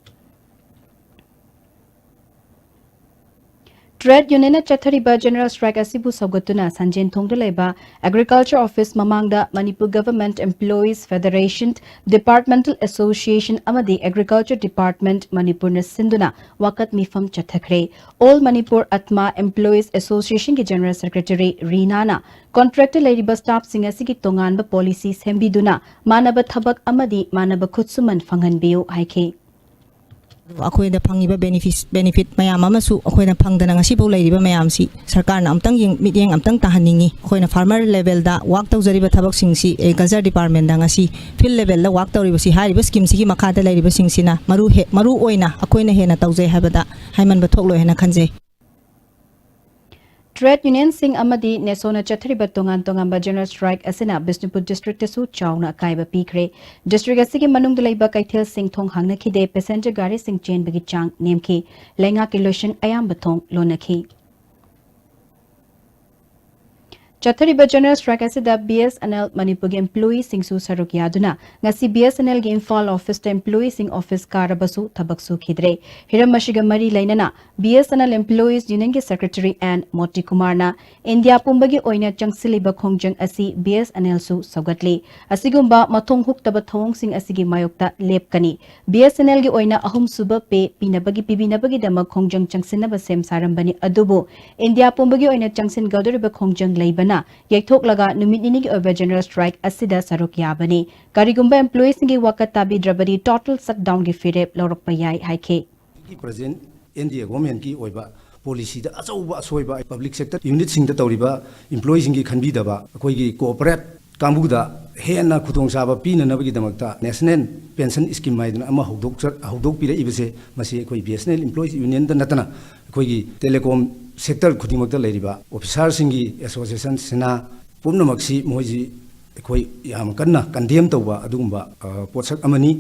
ꯇ꯭ꯔꯦꯗ ꯌꯨꯅꯤꯌꯟꯅ ꯆꯠꯊꯔꯤꯕ ꯖꯦꯅꯔꯦꯜ ꯁ꯭ꯇ꯭ꯔꯥꯏꯛ ꯑꯁꯤꯕꯨ ꯁꯧꯒꯠꯇꯨꯅ ꯁꯟꯖꯦꯟꯊꯣꯡꯗ ꯂꯩꯕ ꯑꯦꯒ꯭ꯔꯤꯀꯜꯆꯔ ꯑꯣꯐꯤꯁ ꯃꯃꯥꯡꯗ Manipur government employees federation, departmental association ꯑꯃꯗꯤ ꯑꯦꯒ꯭ꯔꯤꯀꯜꯆꯔ ꯗꯤꯄꯥꯔꯠꯃꯦꯟꯠ ꯃꯅꯤꯄꯨꯔꯅ ꯁꯤꯟꯗꯨꯅ ꯋꯥꯀꯠ ꯃꯤꯐꯝ ꯆꯠꯊꯈ꯭ꯔꯦ꯫ ꯑꯣꯜ ꯃꯅꯤꯄꯨꯔ ꯑꯠꯃꯥ ꯑꯦꯝꯄ꯭ꯂꯣꯌꯤꯁ ꯑꯦꯁꯣꯁꯤꯌꯦꯁꯟꯒꯤ ꯖꯦꯅꯔꯦꯜ ꯁꯦꯀ꯭ꯔꯦꯇꯔꯤ ꯔꯤꯅꯥꯅ ꯀꯣꯟꯇ꯭ꯔꯦꯛꯇ ꯂꯩꯔꯤꯕ ꯁ꯭ꯇꯥꯐꯁꯤꯡ ꯑꯁꯤꯒꯤ ꯇꯣꯉꯥꯟꯕ ꯄꯣꯂꯤꯁꯤ ꯁꯦꯝꯕꯤꯗꯨꯅ ꯃꯥꯟꯅꯕ ꯊꯕꯛ ꯑꯃꯗꯤ ꯃꯥꯟꯅꯕ ꯈꯨꯠꯁꯨꯃꯟ ꯐꯪꯍꯟꯕꯤꯌꯨ ꯍꯥꯏꯈꯤ꯫ ꯑꯩꯈꯣꯏꯗ ꯐꯪꯉꯤꯕ ꯕꯦꯅꯤꯐꯤꯠ, ꯕꯦꯅꯤꯐꯤꯠ ꯃꯌꯥꯝ ꯑꯃꯁꯨ ꯑꯩꯈꯣꯏꯅ ꯐꯪꯗꯅ ꯉꯁꯤꯐꯥꯎ ꯂꯩꯔꯤꯕ ꯃꯌꯥꯝꯁꯤ ꯁꯔꯀꯥꯔꯅ ꯑꯝꯇꯪ ꯌꯦꯡ-, ꯃꯤꯠꯌꯦꯡ ꯑꯝꯇꯪ ꯇꯥꯍꯟꯅꯤꯡꯉꯤ꯫ ꯑꯩꯈꯣꯏꯅ ꯐꯥꯔꯃꯔ ꯂꯦꯚꯦꯜꯗ ꯋꯥꯛ ꯇꯧꯖꯔꯤꯕ ꯊꯕꯛꯁꯤꯡꯁꯤ ꯑꯦꯒ꯭ꯔꯤꯀꯜꯆꯔ ꯗꯤꯄꯥꯔꯠꯃꯦꯟꯗ ꯉꯁꯤ ꯐꯤꯜꯗ ꯂꯦꯚꯦꯜꯗ ꯋꯥꯛ ꯇꯧꯔꯤꯕꯁꯤ, ꯍꯥꯏꯔꯤꯕ ꯁ꯭ꯀꯤꯝꯁꯤꯒꯤ ꯃꯈꯥꯗ ꯂꯩꯔꯤꯕꯁꯤꯡꯁꯤꯅ ꯃꯔꯨ ꯍꯦ-, ꯃꯔꯨ ꯑꯣꯏꯅ ꯑꯩꯈꯣꯏꯅ ꯍꯦꯟꯅ ꯇꯧꯖꯩ ꯍꯥꯏꯕꯗ ꯍꯥꯏꯃꯟꯕ ꯊꯣꯛꯂꯣꯏ ꯍꯥꯏꯅ ꯈꯟꯖꯩ꯫ ꯇ꯭ꯔꯦꯗ ꯌꯨꯅꯤꯌꯟꯁꯤꯡ ꯑꯃꯗꯤ ꯅꯦꯁꯣꯅ ꯆꯠꯊꯔꯤꯕ ꯇꯣꯉꯥꯟ ꯇꯣꯉꯥꯟꯕ ꯖꯦꯅꯔꯦꯜ ꯁ꯭ꯇ꯭ꯔꯥꯏꯛ ꯑꯁꯤꯅ ꯕꯤꯁꯅꯨꯄꯨꯔ ꯗꯤꯁꯇ꯭ꯔꯤꯛꯇꯁꯨ ꯆꯥꯎꯅ ꯑꯀꯥꯏꯕ ꯄꯤꯈ꯭ꯔꯦ꯫ ꯗꯤꯁꯇ꯭ꯔꯤꯛ ꯑꯁꯤꯒꯤ ꯃꯅꯨꯡꯗ ꯂꯩꯕ ꯀꯩꯊꯦꯜꯁꯤꯡ ꯊꯣꯡ ꯍꯥꯡꯅꯈꯤꯗꯦ, ꯄꯦꯁꯦꯟꯖꯔ ꯒꯥꯔꯤꯁꯤꯡ ꯆꯦꯟꯕꯒꯤ ꯆꯥꯡ ꯅꯦꯝꯈꯤ, ꯂꯩꯉꯥꯛꯀꯤ ꯂꯣꯏꯁꯪ ꯑꯌꯥꯝꯕ ꯊꯣꯡ ꯂꯣꯟꯅꯈꯤ꯫ ꯆꯠꯊꯔꯤꯕ ꯖꯦꯅꯔꯦꯜ ꯁ꯭ꯇ꯭ꯔꯥꯏꯛ ꯑꯁꯤꯗ ꯕꯤ ꯑꯦꯁ ꯑꯦꯟ ꯑꯦꯜ ꯃꯅꯤꯄꯨꯔꯒꯤ ꯑꯦꯝꯄ꯭ꯂꯣꯌꯤꯁꯤꯡꯁꯨ ꯁꯔꯨꯛ ꯌꯥꯗꯨꯅ ꯉꯁꯤ ꯕꯤ ꯑꯦꯁ ꯑꯦꯟ ꯑꯦꯜꯒꯤ ꯏꯝꯐꯥꯜ ꯑꯣꯐꯤꯁꯇ ꯑꯦꯝꯄ꯭ꯂꯣꯌꯤꯁꯤꯡ ꯑꯣꯐꯤꯁ ꯀꯥꯔꯕꯁꯨ ꯊꯕꯛ ꯁꯨꯈꯤꯗ꯭ꯔꯦ꯫ ꯍꯤꯔꯝ ꯑꯁꯤꯒ ꯃꯔꯤ ꯂꯩꯅꯅ B S N L employees ꯌꯨꯅꯤꯌꯟꯒꯤ ꯁꯦꯀ꯭ꯔꯦꯇꯔꯤ ꯑꯦꯟ ꯃꯣꯇꯤ ꯀꯨꯃꯥꯔꯅ ꯏꯟꯗꯤꯌꯥ ꯄꯨꯝꯕꯒꯤ ꯑꯣꯏꯅ ꯆꯪꯁꯤꯜꯂꯤꯕ ꯈꯣꯡꯖꯪ ꯑꯁꯤ ꯕꯤ ꯑꯦꯁ ꯑꯦꯟ ꯑꯦꯜꯁꯨ ꯁꯧꯒꯠꯂꯤ꯫ ꯑꯁꯤꯒꯨꯝꯕ ꯃꯊꯣꯡ ꯍꯨꯛꯇꯕ ꯊꯧꯑꯣꯡꯁꯤꯡ ꯑꯁꯤꯒꯤ ꯃꯥꯌꯣꯛꯇ ꯂꯦꯞꯀꯅꯤ꯫ ꯕꯤ ꯑꯦꯁ ꯑꯦꯟ ꯑꯦꯜꯒꯤ ꯑꯣꯏꯅ ꯑꯍꯨꯝꯁꯨꯕ ꯄꯦ ꯄꯤꯅꯕꯒꯤ, ꯄꯤꯕꯤꯅꯕꯒꯤꯗꯃꯛ ꯈꯣꯡꯖꯪ ꯆꯪꯁꯤꯟꯅꯕ ꯁꯦꯝ ꯁꯥꯔꯝꯕꯅꯤ, ꯑꯗꯨꯕꯨ ꯏꯟꯗꯤꯌꯥ ꯄꯨꯝꯕꯒꯤ ꯑꯣꯏꯅ ꯆꯪꯁꯤꯟꯒꯗꯧꯔꯤꯕ ꯈꯣꯡꯖꯪ ꯂꯩꯕꯅ ꯌꯩꯊꯣꯛꯂꯒ ꯅꯨꯃꯤꯠ ꯅꯤꯅꯤꯒꯤ ꯑꯣꯏꯕ ꯖꯦꯅꯔꯦꯜ ꯁ꯭ꯇ꯭ꯔꯥꯏꯛ ꯑꯁꯤꯗ ꯁꯔꯨꯛ ꯌꯥꯕꯅꯤ꯫ ꯀꯔꯤꯒꯨꯝꯕ ꯑꯦꯝꯄ꯭ꯂꯣꯌꯤꯁꯤꯡꯒꯤ ꯋꯥꯀꯠ ꯇꯥꯕꯤꯗ꯭ꯔꯕꯗꯤ ꯇꯣꯇꯦꯜ ꯁꯠꯗꯥꯎꯟꯒꯤ ꯐꯤꯔꯦꯞ ꯂꯧꯔꯛꯄ ꯌꯥꯏ ꯍꯥꯏꯈꯤ꯫ ꯄ꯭ꯔꯖꯦꯟꯠ ꯏꯟꯗꯤꯌꯥ ꯒꯣꯔꯃꯦꯟꯠꯀꯤ ꯑꯣꯏꯕ ꯄꯣꯂꯤꯁꯤꯗ ꯑꯆꯧꯕ ꯑꯁꯣꯏꯕ, ꯄꯕ꯭ꯂꯤꯛ ꯁꯦꯛꯇꯔ ꯌꯨꯅꯤꯠꯁꯤꯡꯗ ꯇꯧꯔꯤꯕ ꯏꯝꯄ꯭ꯂꯣꯌꯤꯁꯤꯡꯒꯤ ꯈꯟꯕꯤꯗꯕ, ꯑꯩꯈꯣꯏꯒꯤ ꯀꯣꯑꯣꯄꯔꯦꯠ ꯀꯥꯡꯕꯨꯗ ꯍꯦꯟꯅ ꯈꯨꯗꯣꯡꯆꯥꯕ ꯄꯤꯅꯅꯕꯒꯤꯗꯃꯛꯇ ꯅꯦꯁꯅꯦꯜ ꯄꯦꯟꯁꯟ ꯁ꯭ꯀꯤꯝ ꯍꯥꯏꯗꯅ ꯑꯃ ꯍꯧꯗꯣꯛꯆ-, ꯍꯧꯗꯣꯛꯄꯤꯔꯛꯏꯕꯁꯦ, ꯃꯁꯤ ꯑꯩꯈꯣꯏ B S N L employees ꯌꯨꯅꯤꯌꯟꯗ ꯅꯠꯇꯅ ꯑꯩꯈꯣꯏꯒꯤ ꯇꯦꯂꯤꯀꯣꯝ ꯁꯦꯛꯇꯔ ꯈꯨꯗꯤꯡꯃꯛꯇ ꯂꯩꯔꯤꯕ ꯑꯣꯐꯤꯁꯥꯔꯁꯤꯡꯒꯤ ꯑꯦꯁꯣꯁꯤꯌꯦꯁꯟꯁꯤꯅ ꯄꯨꯝꯅꯃꯛꯁꯤ ꯃꯣꯏꯁꯤ ꯑꯩꯈꯣꯏ ꯌꯥꯝ ꯀꯟꯅ ꯀꯟꯗꯦꯝ ꯇꯧꯕ ꯑꯗꯨꯒꯨꯝꯕ, ꯑ, ꯄꯣꯠꯁꯛ ꯑꯃꯅꯤ꯫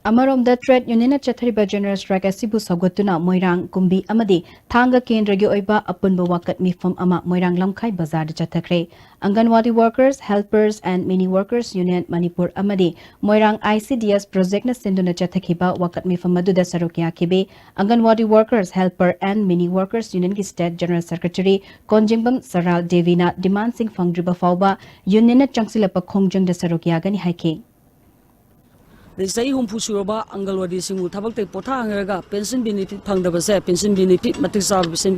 ꯑꯃꯔꯣꯝꯗ, trade unionꯅ ꯆꯠꯊꯔꯤꯕ general strike ꯑꯁꯤꯕꯨ ꯁꯧꯒꯠꯇꯨꯅ ꯃꯣꯏꯔꯥꯡ, ꯀꯨꯝꯕꯤ ꯑꯃꯗꯤ ꯊꯥꯡꯒ ꯀꯦꯟꯗ꯭ꯔꯒꯤ ꯑꯣꯏꯕ ꯑꯄꯨꯟꯕ ꯋꯥꯀꯠ ꯃꯤꯐꯝ ꯑꯃ ꯃꯣꯏꯔꯥꯡ ꯂꯝꯈꯥꯏ ꯕꯖꯥꯔꯗ ꯆꯠꯊꯈ꯭ꯔꯦ꯫ Anganwadi Workers, Helpers and Mini Workers Union Manipur ꯑꯃꯗꯤ ꯃꯣꯏꯔꯥꯡ I C D S projectꯅ ꯁꯤꯟꯗꯨꯅ ꯆꯠꯊꯈꯤꯕ ꯋꯥꯀꯠ ꯃꯤꯐꯝ ꯑꯗꯨꯗ ꯁꯔꯨꯛ ꯌꯥꯈꯤꯕꯤ Anganwadi Workers, Helper and Mini Workers Unionꯒꯤ state general secretary ꯀꯣꯟꯖꯤꯡꯕꯝ ꯁꯔꯥꯜ ꯗꯦꯕꯤꯅ demandꯁꯤꯡ ꯐꯪꯗ꯭ꯔꯤꯕ ꯐꯥꯎꯕ unionꯅ ꯆꯪꯁꯤꯜꯂꯛꯄ ꯈꯣꯡꯖꯪꯗ ꯁꯔꯨꯛ ꯌꯥꯒꯅꯤ ꯍꯥꯏꯈꯤ꯫ ꯑꯗꯩ ꯆꯍꯤ ꯍꯨꯝꯐꯨ ꯁꯨꯔꯕ ꯑꯪꯒꯜꯋꯥꯗꯤꯁꯤꯡꯕꯨ ꯊꯕꯛꯇꯒꯤ ꯄꯣꯊꯥꯍꯟꯈ꯭ꯔꯒ pension benefit ꯐꯪꯗꯕꯁꯦ, pension benefit ꯃꯇꯤꯛ ꯆꯥꯕ pension,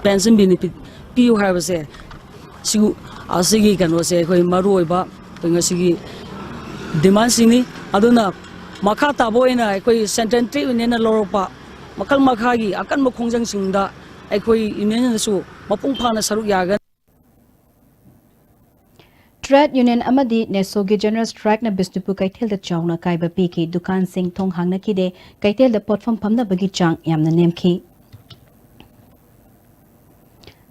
pension benefit ꯄꯤꯌꯨ ꯍꯥꯏꯕꯁꯦ, ꯁꯤꯒꯨ-, ꯑꯁꯤꯒꯤ ꯀꯩꯅꯣꯁꯦ ꯑꯩꯈꯣꯏ ꯃꯔꯨ ꯑꯣꯏꯕ ꯑꯩꯈꯣꯏ ꯉꯁꯤꯒꯤ demandꯁꯤꯡꯅꯤ꯫ ꯑꯗꯨꯅ ꯃꯈꯥ ꯇꯥꯕ ꯑꯣꯏꯅ ꯑꯩꯈꯣꯏ central trade unionꯅ ꯂꯧꯔꯛꯄ ꯃꯈꯜ ꯃꯈꯥꯒꯤ ꯑꯀꯟꯕ ꯈꯣꯡꯖꯪꯁꯤꯡꯗ ꯑꯩꯈꯣꯏ unionꯅꯁꯨ ꯃꯄꯨꯡ ꯐꯥꯅ ꯁꯔꯨꯛ ꯌꯥꯒꯅꯤ꯫ Trade union ꯑꯃꯗꯤ NESOꯒꯤ general strikeꯅ ꯕꯤꯁꯅꯨꯄꯨꯔ ꯀꯩꯊꯦꯜꯗ ꯆꯥꯎꯅ ꯑꯀꯥꯏꯕ ꯄꯤꯈꯤ꯫ ꯗꯨꯀꯥꯟꯁꯤꯡ ꯊꯣꯡ ꯍꯥꯡꯅꯈꯤꯗꯦ꯫ ꯀꯩꯊꯦꯜꯗ ꯄꯣꯠꯐꯝ ꯐꯝꯅꯕꯒꯤ ꯆꯥꯡ ꯌꯥꯝꯅ ꯅꯦꯝꯈꯤ꯫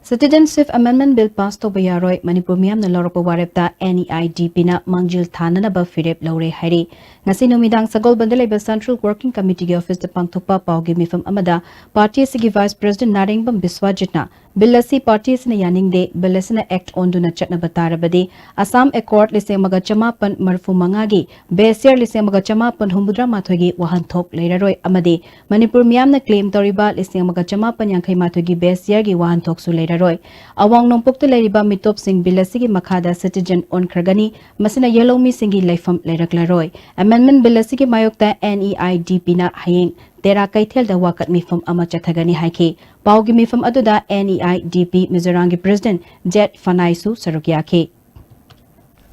Citizenship Amendment Bill pass ꯇꯧꯕ ꯌꯥꯔꯣꯏ꯫ ꯃꯅꯤꯄꯨꯔ ꯃꯤꯌꯥꯝꯅ ꯂꯧꯔꯛꯄ ꯋꯥꯔꯦꯞꯇ NEIDPꯅ ꯃꯥꯡꯖꯤꯜ ꯊꯥꯅꯅꯕ ꯐꯤꯔꯦꯞ ꯂꯧꯔꯦ ꯍꯥꯏꯔꯤ꯫ ꯉꯁꯤ ꯅꯨꯃꯤꯗꯥꯡ ꯁꯒꯣꯜꯕꯟꯗ ꯂꯩꯕ Central Working Committeeꯒꯤ officeꯇ ꯄꯥꯡꯊꯣꯛꯄ ꯄꯥꯎꯒꯤ ꯃꯤꯐꯝ ꯑꯃꯗ party ꯑꯁꯤꯒꯤ vice president ꯅꯥꯔꯦꯡꯕꯝ ꯕꯤꯁ꯭ꯋꯥꯖꯤꯠꯅ bill ꯑꯁꯤ party ꯑꯁꯤꯅ ꯌꯥꯅꯤꯡꯗꯦ꯫ Bill ꯑꯁꯤꯅ act ꯑꯣꯟꯗꯨꯅ ꯆꯠꯅꯕ ꯇꯥꯔꯕꯗꯤ ꯑꯁꯥꯝ Accord ꯂꯤꯁꯤꯡ ꯑꯃꯒ ꯆꯃꯥꯄꯟ ꯃꯔꯤꯐꯨ ꯃꯉꯥꯒꯤ base year ꯂꯤꯁꯤꯡ ꯑꯃꯒ ꯆꯃꯥꯄꯟ ꯍꯨꯝꯐꯨꯇꯔꯥ ꯃꯥꯊꯣꯏꯒꯤ ꯋꯥꯍꯟꯊꯣꯛ ꯂꯩꯔꯔꯣꯏ ꯑꯃꯗꯤ ꯃꯅꯤꯄꯨꯔ ꯃꯤꯌꯥꯝꯅ claim ꯇꯧꯔꯤꯕ ꯂꯤꯁꯤꯡ ꯑꯃꯒ ꯆꯃꯥꯄꯟ ꯌꯥꯡꯈꯩ ꯃꯥꯊꯣꯏꯒꯤ base yearꯒꯤ ꯋꯥꯍꯟꯊꯣꯛꯁꯨ ꯂꯩꯔꯔꯣꯏ꯫ ꯑꯋꯥꯡ ꯅꯣꯡꯄꯣꯛꯇ ꯂꯩꯔꯤꯕ ꯃꯤꯇꯣꯞꯁꯤꯡ bill ꯑꯁꯤꯒꯤ ꯃꯈꯥꯗ citizen ꯑꯣꯟꯈ꯭ꯔꯒꯅꯤ꯫ ꯃꯁꯤꯅ ꯌꯦꯜꯍꯧꯃꯤꯁꯤꯡꯒꯤ ꯂꯩꯐꯝ ꯂꯩꯔꯛꯂꯔꯣꯏ꯫ Amendment bill ꯑꯁꯤꯒꯤ ꯃꯥꯌꯣꯛꯇ NEIDPꯅ ꯍꯌꯦꯡ ꯇꯦꯔꯥ ꯀꯩꯊꯦꯜꯗ ꯋꯥꯀꯠ ꯃꯤꯐꯝ ꯑꯃ ꯆꯠꯊꯒꯅꯤ ꯍꯥꯏꯈꯤ꯫ ꯄꯥꯎꯒꯤ ꯃꯤꯐꯝ ꯑꯗꯨꯗ NEIDP ꯃꯤꯖꯣꯔꯥꯝꯒꯤ president ꯖꯦꯠ ꯐꯅꯥꯏꯁꯨ ꯁꯔꯨꯛ ꯌꯥꯈꯤ꯫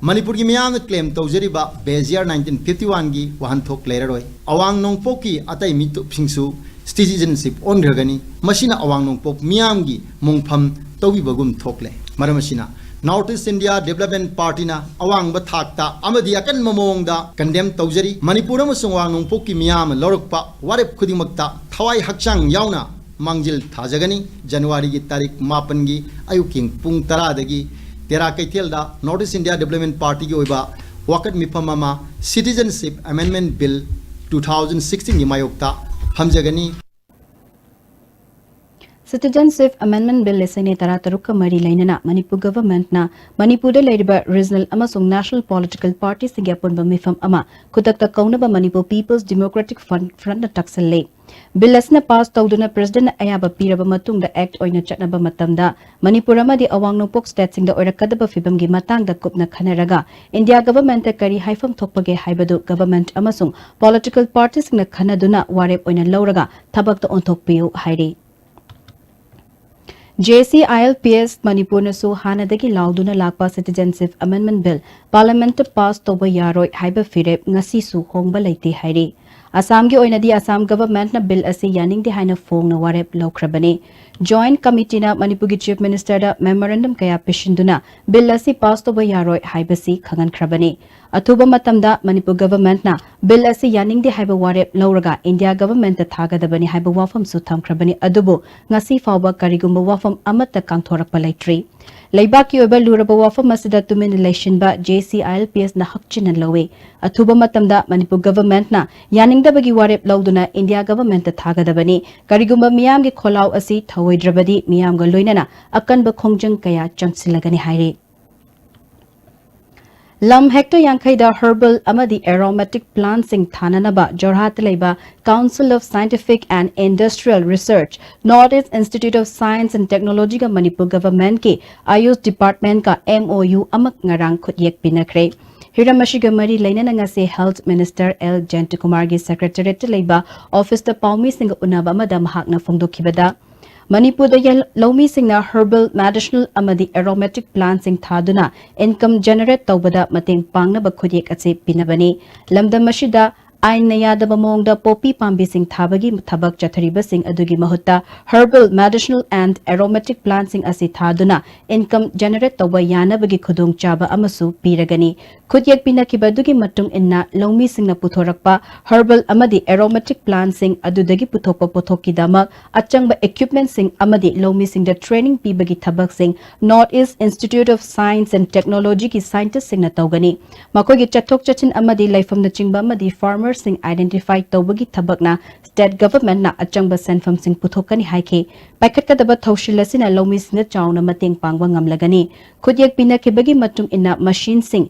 ꯃꯅꯤꯄꯨꯔꯒꯤ ꯃꯤꯌꯥꯝꯅ claim ꯇꯧꯖꯔꯤꯕ base year nineteen fifty oneꯒꯤ ꯋꯥꯍꯟꯊꯣꯛ ꯂꯩꯔꯔꯣꯏ꯫ ꯑꯋꯥꯡ ꯅꯣꯡꯄꯣꯛꯀꯤ ꯑꯇꯩ ꯃꯤꯇꯣꯞꯁꯤꯡꯁꯨ citizenship ꯑꯣꯟꯈ꯭ꯔꯒꯅꯤ꯫ ꯃꯁꯤꯅ ꯑꯋꯥꯡ ꯅꯣꯡꯄꯣꯛ ꯃꯤꯌꯥꯝꯒꯤ ꯃꯣꯡꯐꯝ ꯇꯧꯕꯤꯕꯒꯨꯝ ꯊꯣꯛꯂꯦ꯫ ꯃꯔꯝ ꯑꯁꯤꯅ North East India Development Partyꯅ ꯑꯋꯥꯡꯕ ꯊꯥꯛꯇ ꯑꯃꯗꯤ ꯑꯀꯟꯕ ꯃꯑꯣꯡꯗ condemn ꯇꯧꯖꯔꯤ꯫ ꯃꯅꯤꯄꯨꯔ ꯑꯃꯁꯨꯡ ꯑꯋꯥꯡ ꯅꯣꯡꯄꯣꯛꯀꯤ ꯃꯤꯌꯥꯝꯅ ꯂꯧꯔꯛꯄ ꯋꯥꯔꯦꯞ ꯈꯨꯗꯤꯡꯃꯛꯇ ꯊꯋꯥꯏ ꯍꯛꯆꯥꯡ ꯌꯥꯎꯅ ꯃꯥꯡꯖꯤꯜ ꯊꯥꯖꯒꯅꯤ꯫ ꯖꯅꯋꯥꯔꯤꯒꯤ ꯇꯥꯔꯤꯛ ꯃꯥꯄꯟꯒꯤ ꯑꯌꯨꯛꯀꯤ ꯄꯨꯡ ꯇꯔꯥꯗꯒꯤ ꯇꯦꯔꯥ ꯀꯩꯊꯦꯜꯗ North East India Development Partyꯒꯤ ꯑꯣꯏꯕ ꯋꯥꯀꯠ ꯃꯤꯐꯝ ꯑꯃ Citizenship Amendment Bill two thousand ꯁꯤꯛꯁꯇꯤꯟꯒꯤ ꯃꯥꯌꯣꯛꯇ ꯊꯝꯖꯒꯅꯤ꯫ Citizenship Amendment Bill ꯂꯤꯁꯤꯡ ꯑꯅꯤ ꯇꯔꯥꯇꯔꯨꯛꯀ ꯃꯔꯤ ꯂꯩꯅꯅ ꯃꯅꯤꯄꯨꯔ ꯒꯚꯔꯟꯃꯦꯟꯠꯅ ꯃꯅꯤꯄꯨꯔꯗ ꯂꯩꯔꯤꯕ ꯔꯤꯖꯅꯦꯜ ꯑꯃꯁꯨꯡ ꯅꯦꯁꯅꯦꯜ ꯄꯣꯂꯤꯇꯤꯀꯦꯜ ꯄꯥꯔꯇꯤꯁꯤꯡꯒꯤ ꯑꯄꯨꯟꯕ ꯃꯤꯐꯝ ꯑꯃ ꯈꯨꯗꯛꯇ ꯀꯧꯅꯕ ꯃꯅꯤꯄꯨꯔ ꯄꯤꯄꯜꯁ ꯗꯦꯃꯣꯀ꯭ꯔꯦꯇꯤꯛ ꯐ꯭ꯔꯟꯠꯅ ꯇꯛꯁꯜꯂꯦ꯫ ꯕꯤꯜ ꯑꯁꯤꯅ ꯄꯥꯁ ꯇꯧꯗꯨꯅ ꯄ꯭ꯔꯦꯁꯤꯗꯦꯟꯠꯅ ꯑꯌꯥꯕ ꯄꯤꯔꯕ ꯃꯇꯨꯡꯗ ꯑꯦꯛꯠ ꯑꯣꯏꯅ ꯆꯠꯅꯕ ꯃꯇꯝꯗ ꯃꯅꯤꯄꯨꯔ ꯑꯃꯗꯤ ꯑꯋꯥꯡ ꯅꯣꯡꯄꯣꯛ ꯁ꯭ꯇꯦꯠꯁꯤꯡꯗ ꯑꯣꯏꯔꯛꯀꯗꯕ ꯐꯤꯕꯝꯒꯤ ꯃꯇꯥꯡꯗ ꯀꯨꯞꯅ ꯈꯟꯅꯔꯒ ꯏꯟꯗꯤꯌꯥ ꯒꯚꯔꯟꯃꯦꯟꯠꯇ ꯀꯔꯤ ꯍꯥꯏꯐꯝ ꯊꯣꯛꯄꯒꯦ ꯍꯥꯏꯕꯗꯨ ꯒꯚꯔꯟꯃꯦꯟꯠ ꯑꯃꯁꯨꯡ ꯄꯣꯂꯤꯇꯤꯀꯦꯜ ꯄꯥꯔꯇꯤꯁꯤꯡꯅ ꯈꯟꯅꯗꯨꯅ ꯋꯥꯔꯦꯞ ꯑꯣꯏꯅ ꯂꯧꯔꯒ ꯊꯕꯛꯇ ꯑꯣꯟꯊꯣꯛꯄꯤꯌꯨ ꯍꯥꯏꯔꯤ꯫ J C I L P S ꯃꯅꯤꯄꯨꯔꯅꯁꯨ ꯍꯥꯟꯅꯗꯒꯤ ꯂꯥꯎꯗꯨꯅ ꯂꯥꯛꯄ Citizenship Amendment Bill ꯄꯥꯔꯂꯤꯌꯥꯃꯦꯟꯠꯇ ꯄꯥꯁ ꯇꯧꯕ ꯌꯥꯔꯣꯏ ꯍꯥꯏꯕ ꯐꯤꯔꯦꯞ ꯉꯁꯤꯁꯨ ꯍꯣꯡꯕ ꯂꯩꯇꯦ ꯍꯥꯏꯔꯤ꯫ ꯑꯁꯥꯝꯒꯤ ꯑꯣꯏꯅꯗꯤ ꯑꯁꯥꯝ ꯒꯚꯔꯟꯃꯦꯟꯠꯅ ꯕꯤꯜ ꯑꯁꯤ ꯌꯥꯅꯤꯡꯗꯦ ꯍꯥꯏꯅ ꯐꯣꯡꯅ ꯋꯥꯔꯦꯞ ꯂꯧꯈ꯭ꯔꯕꯅꯤ꯫ ꯖꯣꯏꯟꯠ ꯀꯃꯤꯇꯤꯅ ꯃꯅꯤꯄꯨꯔꯒꯤ ꯆꯤꯐ ꯃꯤꯅꯤꯁꯇꯔꯗ ꯃꯦꯃꯣꯔꯦꯟꯗꯝ ꯀꯌꯥ ꯄꯤꯁꯤꯟꯗꯨꯅ ꯕꯤꯜ ꯑꯁꯤ ꯄꯥꯁ ꯇꯧꯕ ꯌꯥꯔꯣꯏ ꯍꯥꯏꯕꯁꯤ ꯈꯪꯍꯟꯈ꯭ꯔꯕꯅꯤ꯫ ꯑꯊꯨꯕ ꯃꯇꯝꯗ ꯃꯅꯤꯄꯨꯔ ꯒꯚꯔꯟꯃꯦꯟꯠꯅ ꯕꯤꯜ ꯑꯁꯤ ꯌꯥꯅꯤꯡꯗꯦ ꯍꯥꯏꯕ ꯋꯥꯔꯦꯞ ꯂꯧꯔꯒ ꯏꯟꯗꯤꯌꯥ ꯒꯚꯔꯟꯃꯦꯟꯠꯇ ꯊꯥꯒꯗꯕꯅꯤ ꯍꯥꯏꯕ ꯋꯥꯐꯝꯁꯨ ꯊꯝꯈ꯭ꯔꯕꯅꯤ꯫ ꯑꯗꯨꯕꯨ ꯉꯁꯤ ꯐꯥꯎꯕ ꯀꯔꯤꯒꯨꯝꯕ ꯋꯥꯐꯝ ꯑꯃꯠꯇ ꯀꯥꯡꯊꯣꯔꯛꯄ ꯂꯩꯇ꯭ꯔꯤ꯫ ꯂꯩꯕꯥꯛꯀꯤ ꯑꯣꯏꯕ ꯂꯨꯔꯕ ꯋꯥꯐꯝ ꯑꯁꯤꯗ ꯇꯨꯃꯤꯟꯅ ꯂꯩꯁꯤꯟꯕ J C I L P ꯑꯦꯁꯅ ꯍꯛꯆꯤꯟꯅ ꯂꯧꯏ꯫ ꯑꯊꯨꯕ ꯃꯇꯝꯗ ꯃꯅꯤꯄꯨꯔ ꯒꯚꯔꯟꯃꯦꯟꯠꯅ ꯌꯥꯅꯤꯡꯗꯕꯒꯤ ꯋꯥꯔꯦꯞ ꯂꯧꯗꯨꯅ ꯏꯟꯗꯤꯌꯥ ꯒꯚꯔꯟꯃꯦꯟꯠꯇ ꯊꯥꯒꯗꯕꯅꯤ꯫ ꯀꯔꯤꯒꯨꯝꯕ ꯃꯤꯌꯥꯝꯒꯤ ꯈꯣꯜꯂꯥꯎ ꯑꯁꯤ ꯊꯧꯑꯣꯏꯗ꯭ꯔꯕꯗꯤ ꯃꯤꯌꯥꯝꯒ ꯂꯣꯏꯅꯅ ꯑꯀꯟꯕ ꯈꯣꯡꯖꯪ ꯀꯌꯥ ꯆꯪꯁꯤꯜꯂꯒꯅꯤ ꯍꯥꯏꯔꯤ꯫ ꯂꯝ ꯍꯦꯛꯇꯔ ꯌꯥꯡꯈꯩꯗ ꯍꯔꯕꯜ ꯑꯃꯗꯤ ꯑꯦꯔꯣꯃꯦꯇꯤꯛ ꯄ꯭ꯂꯥꯟꯠꯁꯤꯡ ꯊꯥꯅꯅꯕ ꯖꯣꯔꯍꯥꯠꯇ ꯂꯩꯕ Council of Scientific and Industrial Research, North East Institute of Science and Technologyꯒ ꯃꯅꯤꯄꯨꯔ ꯒꯚꯔꯟꯃꯦꯟꯠꯀꯤ ꯑꯌꯨꯁ ꯗꯤꯄꯥꯔꯠꯃꯦꯟꯠꯀ ꯑꯦꯝ ꯑꯣ ꯌꯨ ꯑꯃ ꯉꯔꯥꯡ ꯈꯨꯠꯌꯦꯛ ꯄꯤꯅꯈ꯭ꯔꯦ꯫ ꯍꯤꯔꯝ ꯑꯁꯤꯒ ꯃꯔꯤ ꯂꯩꯅꯅ ꯉꯁꯤ ꯍꯦꯜꯊ ꯃꯤꯅꯤꯁꯇꯔ ꯑꯦꯜ ꯖꯌꯟꯇꯀꯨꯃꯥꯔꯒꯤ ꯁꯦꯀ꯭ꯔꯦꯇꯔꯤꯌꯦꯠꯇ ꯂꯩꯕ ꯑꯣꯐꯤꯁꯇ ꯄꯥꯎꯃꯤꯁꯤꯡꯒ ꯎꯅꯕ ꯑꯃꯗ ꯃꯍꯥꯛꯅ ꯐꯣꯡꯗꯣꯛꯈꯤꯕꯗ, ꯃꯅꯤꯄꯨꯔꯗ ꯌꯦꯜ-, ꯂꯧꯃꯤꯁꯤꯡꯅ ꯍꯔꯕꯜ, ꯃꯦꯗꯤꯁꯤꯅꯦꯜ ꯑꯃꯗꯤ ꯑꯦꯔꯣꯃꯦꯇꯤꯛ ꯄ꯭ꯂꯥꯟꯠꯁꯤꯡ ꯊꯥꯗꯨꯅ ꯏꯟꯀꯝ ꯖꯦꯅꯦꯔꯦꯠ ꯇꯧꯕꯗ ꯃꯇꯦꯡ ꯄꯥꯡꯅꯕ ꯈꯨꯠꯌꯦꯛ ꯑꯁꯤ ꯄꯤꯅꯕꯅꯤ꯫ ꯂꯝꯗꯝ ꯑꯁꯤꯗ ꯑꯥꯏꯟꯅ ꯌꯥꯗꯕ ꯃꯑꯣꯡꯗ ꯄꯣꯄꯤ ꯄꯥꯝꯕꯤꯁꯤꯡ ꯊꯥꯕꯒꯤ ꯊꯕꯛ ꯆꯠꯊꯔꯤꯕꯁꯤꯡ ꯑꯗꯨꯒꯤ ꯃꯍꯨꯠꯇ herbal, medicinal and aromatic plantꯁꯤꯡ ꯑꯁꯤ ꯊꯥꯗꯨꯅ ꯏꯟꯀꯝ ꯖꯦꯅꯦꯔꯦꯠ ꯇꯧꯕ ꯌꯥꯅꯕꯒꯤ ꯈꯨꯗꯣꯡꯆꯥꯕ ꯑꯃꯁꯨ ꯄꯤꯔꯒꯅꯤ꯫ ꯈꯨꯠꯌꯦꯛ ꯄꯤꯅꯈꯤꯕ ꯑꯗꯨꯒꯤ ꯃꯇꯨꯡ ꯏꯟꯅ ꯂꯧꯃꯤꯁꯤꯡꯅ ꯄꯨꯊꯣꯔꯛꯄ ꯍꯔꯕꯜ ꯑꯃꯗꯤ ꯑꯦꯔꯣꯃꯦꯇꯤꯛ ꯄ꯭ꯂꯥꯟꯠꯁꯤꯡ ꯑꯗꯨꯗꯒꯤ ꯄꯨꯊꯣꯛꯄ ꯄꯣꯠꯊꯣꯛꯀꯤꯗꯃꯛ ꯑꯆꯪꯕ ꯏꯀ꯭ꯋꯤꯞꯃꯦꯟꯠꯁꯤꯡ ꯑꯃꯗꯤ ꯂꯧꯃꯤꯁꯤꯡꯗ ꯇ꯭ꯔꯦꯅꯤꯡ ꯄꯤꯕꯒꯤ ꯊꯕꯛꯁꯤꯡ North East Institute of Science and Technologyꯒꯤ ꯁꯥꯏꯟꯇꯤꯁꯠꯁꯤꯡꯅ ꯇꯧꯒꯅꯤ꯫ ꯃꯈꯣꯏꯒꯤ ꯆꯠꯊꯣꯛ ꯆꯠꯁꯤꯟ ꯑꯃꯗꯤ ꯂꯩꯐꯝꯅꯆꯤꯡꯕ ꯑꯃꯗꯤ ꯐꯥꯔꯃꯔꯁ ꯁꯤꯡ identify ꯇꯧꯕꯒꯤ ꯊꯕꯛꯅ state government ꯅ ꯑꯆꯪꯕ ꯁꯦꯟꯐꯝꯁꯤꯡ ꯄꯨꯊꯣꯛꯀꯅꯤ ꯍꯥꯏꯈꯤ꯫ ꯄꯥꯏꯈꯠꯀꯗꯕ ꯊꯧꯁꯤꯜ ꯑꯁꯤꯅ ꯂꯧꯃꯤꯁꯤꯡꯗ ꯆꯥꯎꯅ ꯃꯇꯦꯡ ꯄꯥꯡꯕ ꯉꯝꯂꯒꯅꯤ꯫ ꯈꯨꯠꯌꯦꯛ ꯄꯤꯅꯈꯤꯕꯒꯤ ꯃꯇꯨꯡ ꯏꯟꯅ, machine ꯁꯤꯡ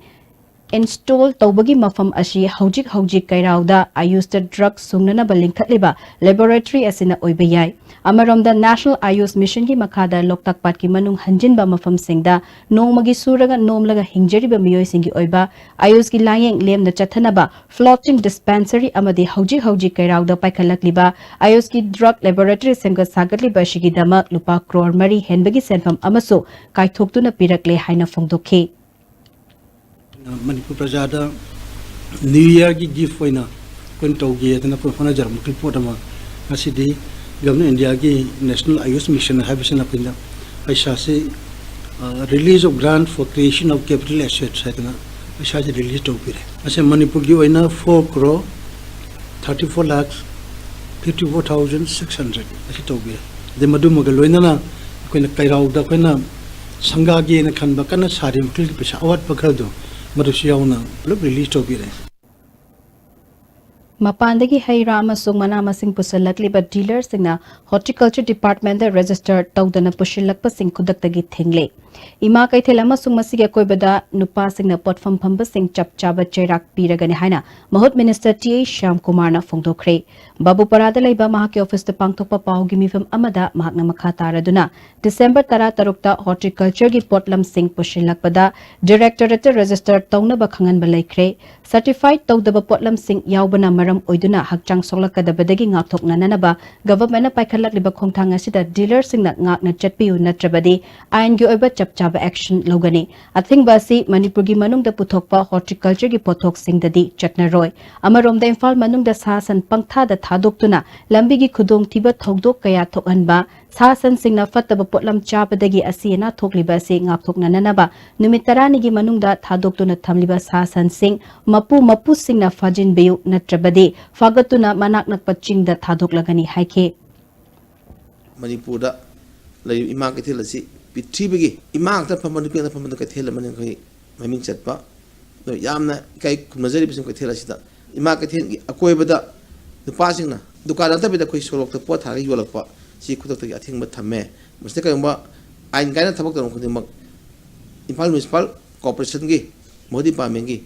install ꯇꯧꯕꯒꯤ ꯃꯐꯝ ꯑꯁꯤ ꯍꯧꯖꯤꯛ ꯍꯧꯖꯤꯛ ꯀꯩꯔꯥꯎꯗ ꯑꯥꯌꯨꯁꯇ drug ꯁꯨꯡꯅꯅꯕ ꯂꯤꯡꯈꯠꯂꯤꯕ laboratory ꯑꯁꯤꯅ ꯑꯣꯏꯕ ꯌꯥꯏ꯫ ꯑꯃꯔꯣꯝꯗ, National Ayush Mission ꯒꯤ ꯃꯈꯥꯗ ꯂꯣꯛꯇꯥꯛ ꯄꯥꯠꯀꯤ ꯃꯅꯨꯡ ꯍꯟꯖꯤꯟꯕ ꯃꯐꯝꯁꯤꯡꯗ ꯅꯣꯡꯃꯒꯤ ꯁꯨꯔꯒ ꯅꯣꯝꯂꯒ ꯍꯤꯡꯖꯔꯤꯕ ꯃꯤꯑꯣꯏꯁꯤꯡꯒꯤ ꯑꯣꯏꯕ ꯑꯥꯌꯨꯁꯀꯤ ꯂꯥꯌꯦꯡ ꯂꯦꯝꯅ ꯆꯠꯊꯅꯕ floating dispensary ꯑꯃꯗꯤ ꯍꯧꯖꯤꯛ ꯍꯧꯖꯤꯛ ꯀꯩꯔꯥꯎꯗ ꯄꯥꯏꯈꯠꯂꯛꯂꯤꯕ ꯑꯥꯌꯨꯁꯀꯤ drug laboratory ꯁꯦꯝꯒꯠ ꯁꯥꯒꯠꯂꯤꯕ ꯑꯁꯤꯒꯤꯗꯃꯛ ꯂꯨꯄꯥ ꯀ꯭ꯔꯣꯔ ꯃꯔꯤ ꯍꯦꯟꯕꯒꯤ ꯁꯦꯟꯐꯝ ꯑꯃꯁꯨ ꯀꯥꯏꯊꯣꯛꯇꯨꯅ ꯄꯤꯔꯛꯂꯦ ꯍꯥꯏꯅ ꯐꯣꯡꯗꯣꯛꯈꯤ꯫ ꯃꯅꯤꯄꯨꯔ ꯄ꯭ꯔꯖꯥꯗ New Year ꯒꯤ gift ꯑꯣꯏꯅ ꯑꯩꯈꯣꯏꯅ ꯇꯧꯒꯦꯗꯅ ꯑꯩꯈꯣꯏ ꯍꯣꯠꯅꯖꯔꯝꯕꯒꯤ ꯄꯣꯠ ꯑꯃ ꯉꯁꯤꯗꯤ Government of India ꯒꯤ National Ayush Mission ꯍꯥꯏꯕꯁꯤꯅ ꯑꯩꯈꯣꯏꯅ ꯄꯩꯁꯥꯁꯤ, ꯑ, release of grant for creation of capital assets ꯍꯥꯏꯗꯅ ꯄꯩꯁꯥꯁꯤ release ꯇꯧꯕꯤꯔꯦ꯫ ꯑꯁꯤ ꯃꯅꯤꯄꯨꯔꯒꯤ ꯑꯣꯏꯅ four crore thirty four lakhs fifty four thousand six hundred ꯑꯁꯤ ꯇꯧꯕꯤꯔꯦ꯫ ꯑꯗꯩ ꯃꯗꯨꯃꯒ ꯂꯣꯏꯅꯅ ꯑꯩꯈꯣꯏꯅ ꯀꯩꯔꯥꯎꯗ ꯑꯩꯈꯣꯏꯅ ꯁꯪꯒꯥꯒꯦꯅ ꯈꯟꯕ ꯀꯟꯅ ꯁꯥꯔꯤꯕ ꯃꯈꯩꯒꯤ ꯄꯩꯁꯥ ꯑꯋꯥꯠꯄ ꯈꯔꯗꯣ ꯃꯗꯨꯁꯨ ꯌꯥꯎꯅ ꯄꯨꯂꯞ release ꯇꯧꯕꯤꯔꯦ꯫ ꯃꯄꯥꯟꯗꯒꯤ ꯍꯩ ꯔꯥ ꯑꯃꯁꯨꯡ ꯃꯅꯥ ꯃꯁꯤꯡ ꯄꯨꯁꯤꯜꯂꯛꯂꯤꯕ dealer ꯁꯤꯡꯅ Horticulture Department ꯗ register ꯇꯧꯗꯅ ꯄꯨꯁꯤꯜꯂꯛꯄꯁꯤꯡ ꯈꯨꯗꯛꯇꯒꯤ ꯊꯤꯡꯂꯦ꯫ ꯏꯃꯥ ꯀꯩꯊꯦꯜ ꯑꯃꯁꯨꯡ ꯃꯁꯤꯒꯤ ꯑꯀꯣꯏꯕꯗ ꯅꯨꯄꯥꯁꯤꯡꯅ ꯄꯣꯠꯐꯝ ꯐꯝꯕꯁꯤꯡ ꯆꯞ ꯆꯥꯕ ꯆꯩꯔꯥꯛ ꯄꯤꯔꯒꯅꯤ ꯍꯥꯏꯅ ꯃꯍꯨꯠ minister ꯇꯤ ꯑꯩꯆ ꯁ꯭ꯌꯥꯝꯀꯨꯃꯥꯔꯅ ꯐꯣꯡꯗꯣꯛꯈ꯭ꯔꯦ꯫ ꯕꯥꯕꯨꯄꯥꯔꯥꯗ ꯂꯩꯕ ꯃꯍꯥꯛꯀꯤ office ꯇ ꯄꯥꯡꯊꯣꯛꯄ ꯄꯥꯎꯒꯤ ꯃꯤꯐꯝ ꯑꯃꯗ ꯃꯍꯥꯛꯅ ꯃꯈꯥ ꯇꯥꯔꯗꯨꯅ, December ꯇꯔꯥꯇꯔꯨꯛꯇ horticulture ꯒꯤ ꯄꯣꯠꯂꯝꯁꯤꯡ ꯄꯨꯁꯤꯜꯂꯛꯄꯗ Directorate ꯇ register ꯇꯧꯅꯕ ꯈꯪꯍꯟꯕ ꯂꯩꯈ꯭ꯔꯦ꯫ Certified ꯇꯧꯗꯕ ꯄꯣꯠꯂꯝꯁꯤꯡ ꯌꯥꯎꯕꯅ ꯃꯔꯝ ꯑꯣꯏꯗꯨꯅ ꯍꯛꯆꯥꯡ ꯁꯣꯛꯂꯛꯀꯗꯕꯗꯒꯤ ꯉꯥꯛꯊꯣꯛꯅꯅꯕ government ꯅ ꯄꯥꯏꯈꯠꯂꯛꯂꯤꯕ ꯈꯣꯡꯊꯥꯡ ꯑꯁꯤꯗ dealer ꯁꯤꯡꯅ ꯉꯥꯛꯅ ꯆꯠꯄꯤꯌꯨ, ꯅꯠꯇ꯭ꯔꯕꯗꯤ ꯑꯥꯏꯟꯒꯤ ꯑꯣꯏꯕ ꯆꯞ ꯆꯥꯕ action ꯂꯧꯒꯅꯤ꯫ ꯑꯊꯤꯡꯕ ꯑꯁꯤ ꯃꯅꯤꯄꯨꯔꯒꯤ ꯃꯅꯨꯡꯗ ꯄꯨꯊꯣꯛꯄ horticulture ꯒꯤ ꯄꯣꯠꯊꯣꯛꯁꯤꯡꯗꯗꯤ ꯆꯠꯅꯔꯣꯏ꯫ ꯑꯃꯔꯣꯝꯗ, ꯏꯝꯐꯥꯜ ꯃꯅꯨꯡꯗ ꯁꯥ ꯁꯟ ꯄꯪꯊꯥꯗ ꯊꯥꯗꯣꯛꯇꯨꯅ ꯂꯝꯕꯤꯒꯤ ꯈꯨꯗꯣꯡꯊꯤꯕ ꯊꯧꯗꯣꯛ ꯀꯌꯥ ꯊꯣꯛꯍꯟꯕ, ꯁꯥ ꯁꯟꯁꯤꯡꯅ ꯐꯠꯇꯕ ꯄꯣꯠꯂꯝ ꯆꯥꯕꯗꯒꯤ ꯑꯁꯤ ꯑꯅꯥ ꯊꯣꯛꯂꯤꯕ ꯑꯁꯤ ꯉꯥꯛꯊꯣꯛꯅꯅꯕ ꯅꯨꯃꯤꯠ ꯇꯔꯥꯅꯤꯒꯤ ꯃꯅꯨꯡꯗ ꯊꯥꯗꯣꯛꯇꯨꯅ ꯊꯝꯂꯤꯕ ꯁꯥ ꯁꯟꯁꯤꯡ ꯃꯄꯨ ꯃꯄꯨꯁꯤꯡꯅ ꯐꯥꯖꯤꯟꯕꯤꯌꯨ, ꯅꯠꯇ꯭ꯔꯕꯗꯤ ꯐꯥꯒꯠꯇꯨꯅ ꯃꯅꯥꯛ ꯅꯛꯄ ꯆꯤꯡꯗ ꯊꯥꯗꯣꯛꯂꯒꯅꯤ ꯍꯥꯏꯈꯤ꯫ ꯃꯅꯤꯄꯨꯔꯗ ꯂꯩꯔꯤꯕ ꯏꯃꯥ ꯀꯩꯊꯦꯜ ꯑꯁꯤ ꯄ꯭ꯔꯤꯊꯤꯕꯤꯒꯤ ꯏꯃꯥ ꯉꯥꯛꯇ ꯐꯝꯕ, ꯅꯨꯄꯤ ꯉꯥꯛꯇ ꯐꯝꯕ ꯀꯩꯊꯦꯜ ꯑꯃꯅꯤ꯫ ꯑꯩꯈꯣꯏ ꯃꯃꯤꯡ ꯆꯠꯄ, ꯑꯗꯣ ꯌꯥꯝꯅ ꯏꯀꯥꯏ ꯈꯨꯝꯅꯖꯔꯤꯕꯁꯤꯡ ꯀꯩꯊꯦꯜ ꯑꯁꯤꯗ ꯏꯃꯥ ꯀꯩꯊꯦꯜꯒꯤ ꯑꯀꯣꯏꯕꯗ ꯅꯨꯄꯥꯁꯤꯡꯅ ꯗꯨꯀꯥꯟ ꯅꯠꯇꯕꯤꯗ ꯑꯩꯈꯣꯏ ꯁꯣꯔꯣꯛꯇ ꯄꯣꯠ ꯊꯥꯔꯒ ꯌꯣꯜꯂꯛꯄ ꯁꯤ ꯈꯨꯗꯛꯇꯒꯤ ꯑꯊꯤꯡꯕ ꯊꯝꯃꯦ꯫ ꯃꯁꯤꯗ ꯀꯔꯤꯒꯨꯝꯕ ꯑꯥꯏꯟ ꯀꯥꯏꯅ ꯊꯕꯛ ꯇꯧꯔꯝꯕ ꯈꯨꯗꯤꯡꯃꯛ ꯏꯝꯐꯥꯜ ꯃ꯭ꯌꯨꯅꯤꯁꯤꯄꯥꯜ ꯀꯣꯔꯄꯣꯔꯦꯁꯟꯒꯤ ꯃꯍꯨꯠ ꯗꯤꯄꯥꯔꯠꯃꯦꯟꯒꯤ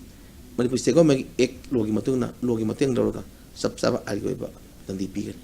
ꯃꯅꯤꯄꯨꯔ ꯁ꯭ꯇꯦꯠ ꯒꯣꯔꯃꯦꯟꯒꯤ ꯑꯦꯛ ꯂꯣꯒꯤ ꯃꯇꯨꯡ ꯏꯟꯅ ꯂꯣꯒꯤ ꯃꯇꯦꯡ ꯂꯧꯔꯒ ꯆꯞ ꯆꯥꯕ ꯑꯥꯏꯟꯒꯤ ꯑꯣꯏꯕ ꯗꯟꯗꯤ ꯄꯤꯒꯅꯤ꯫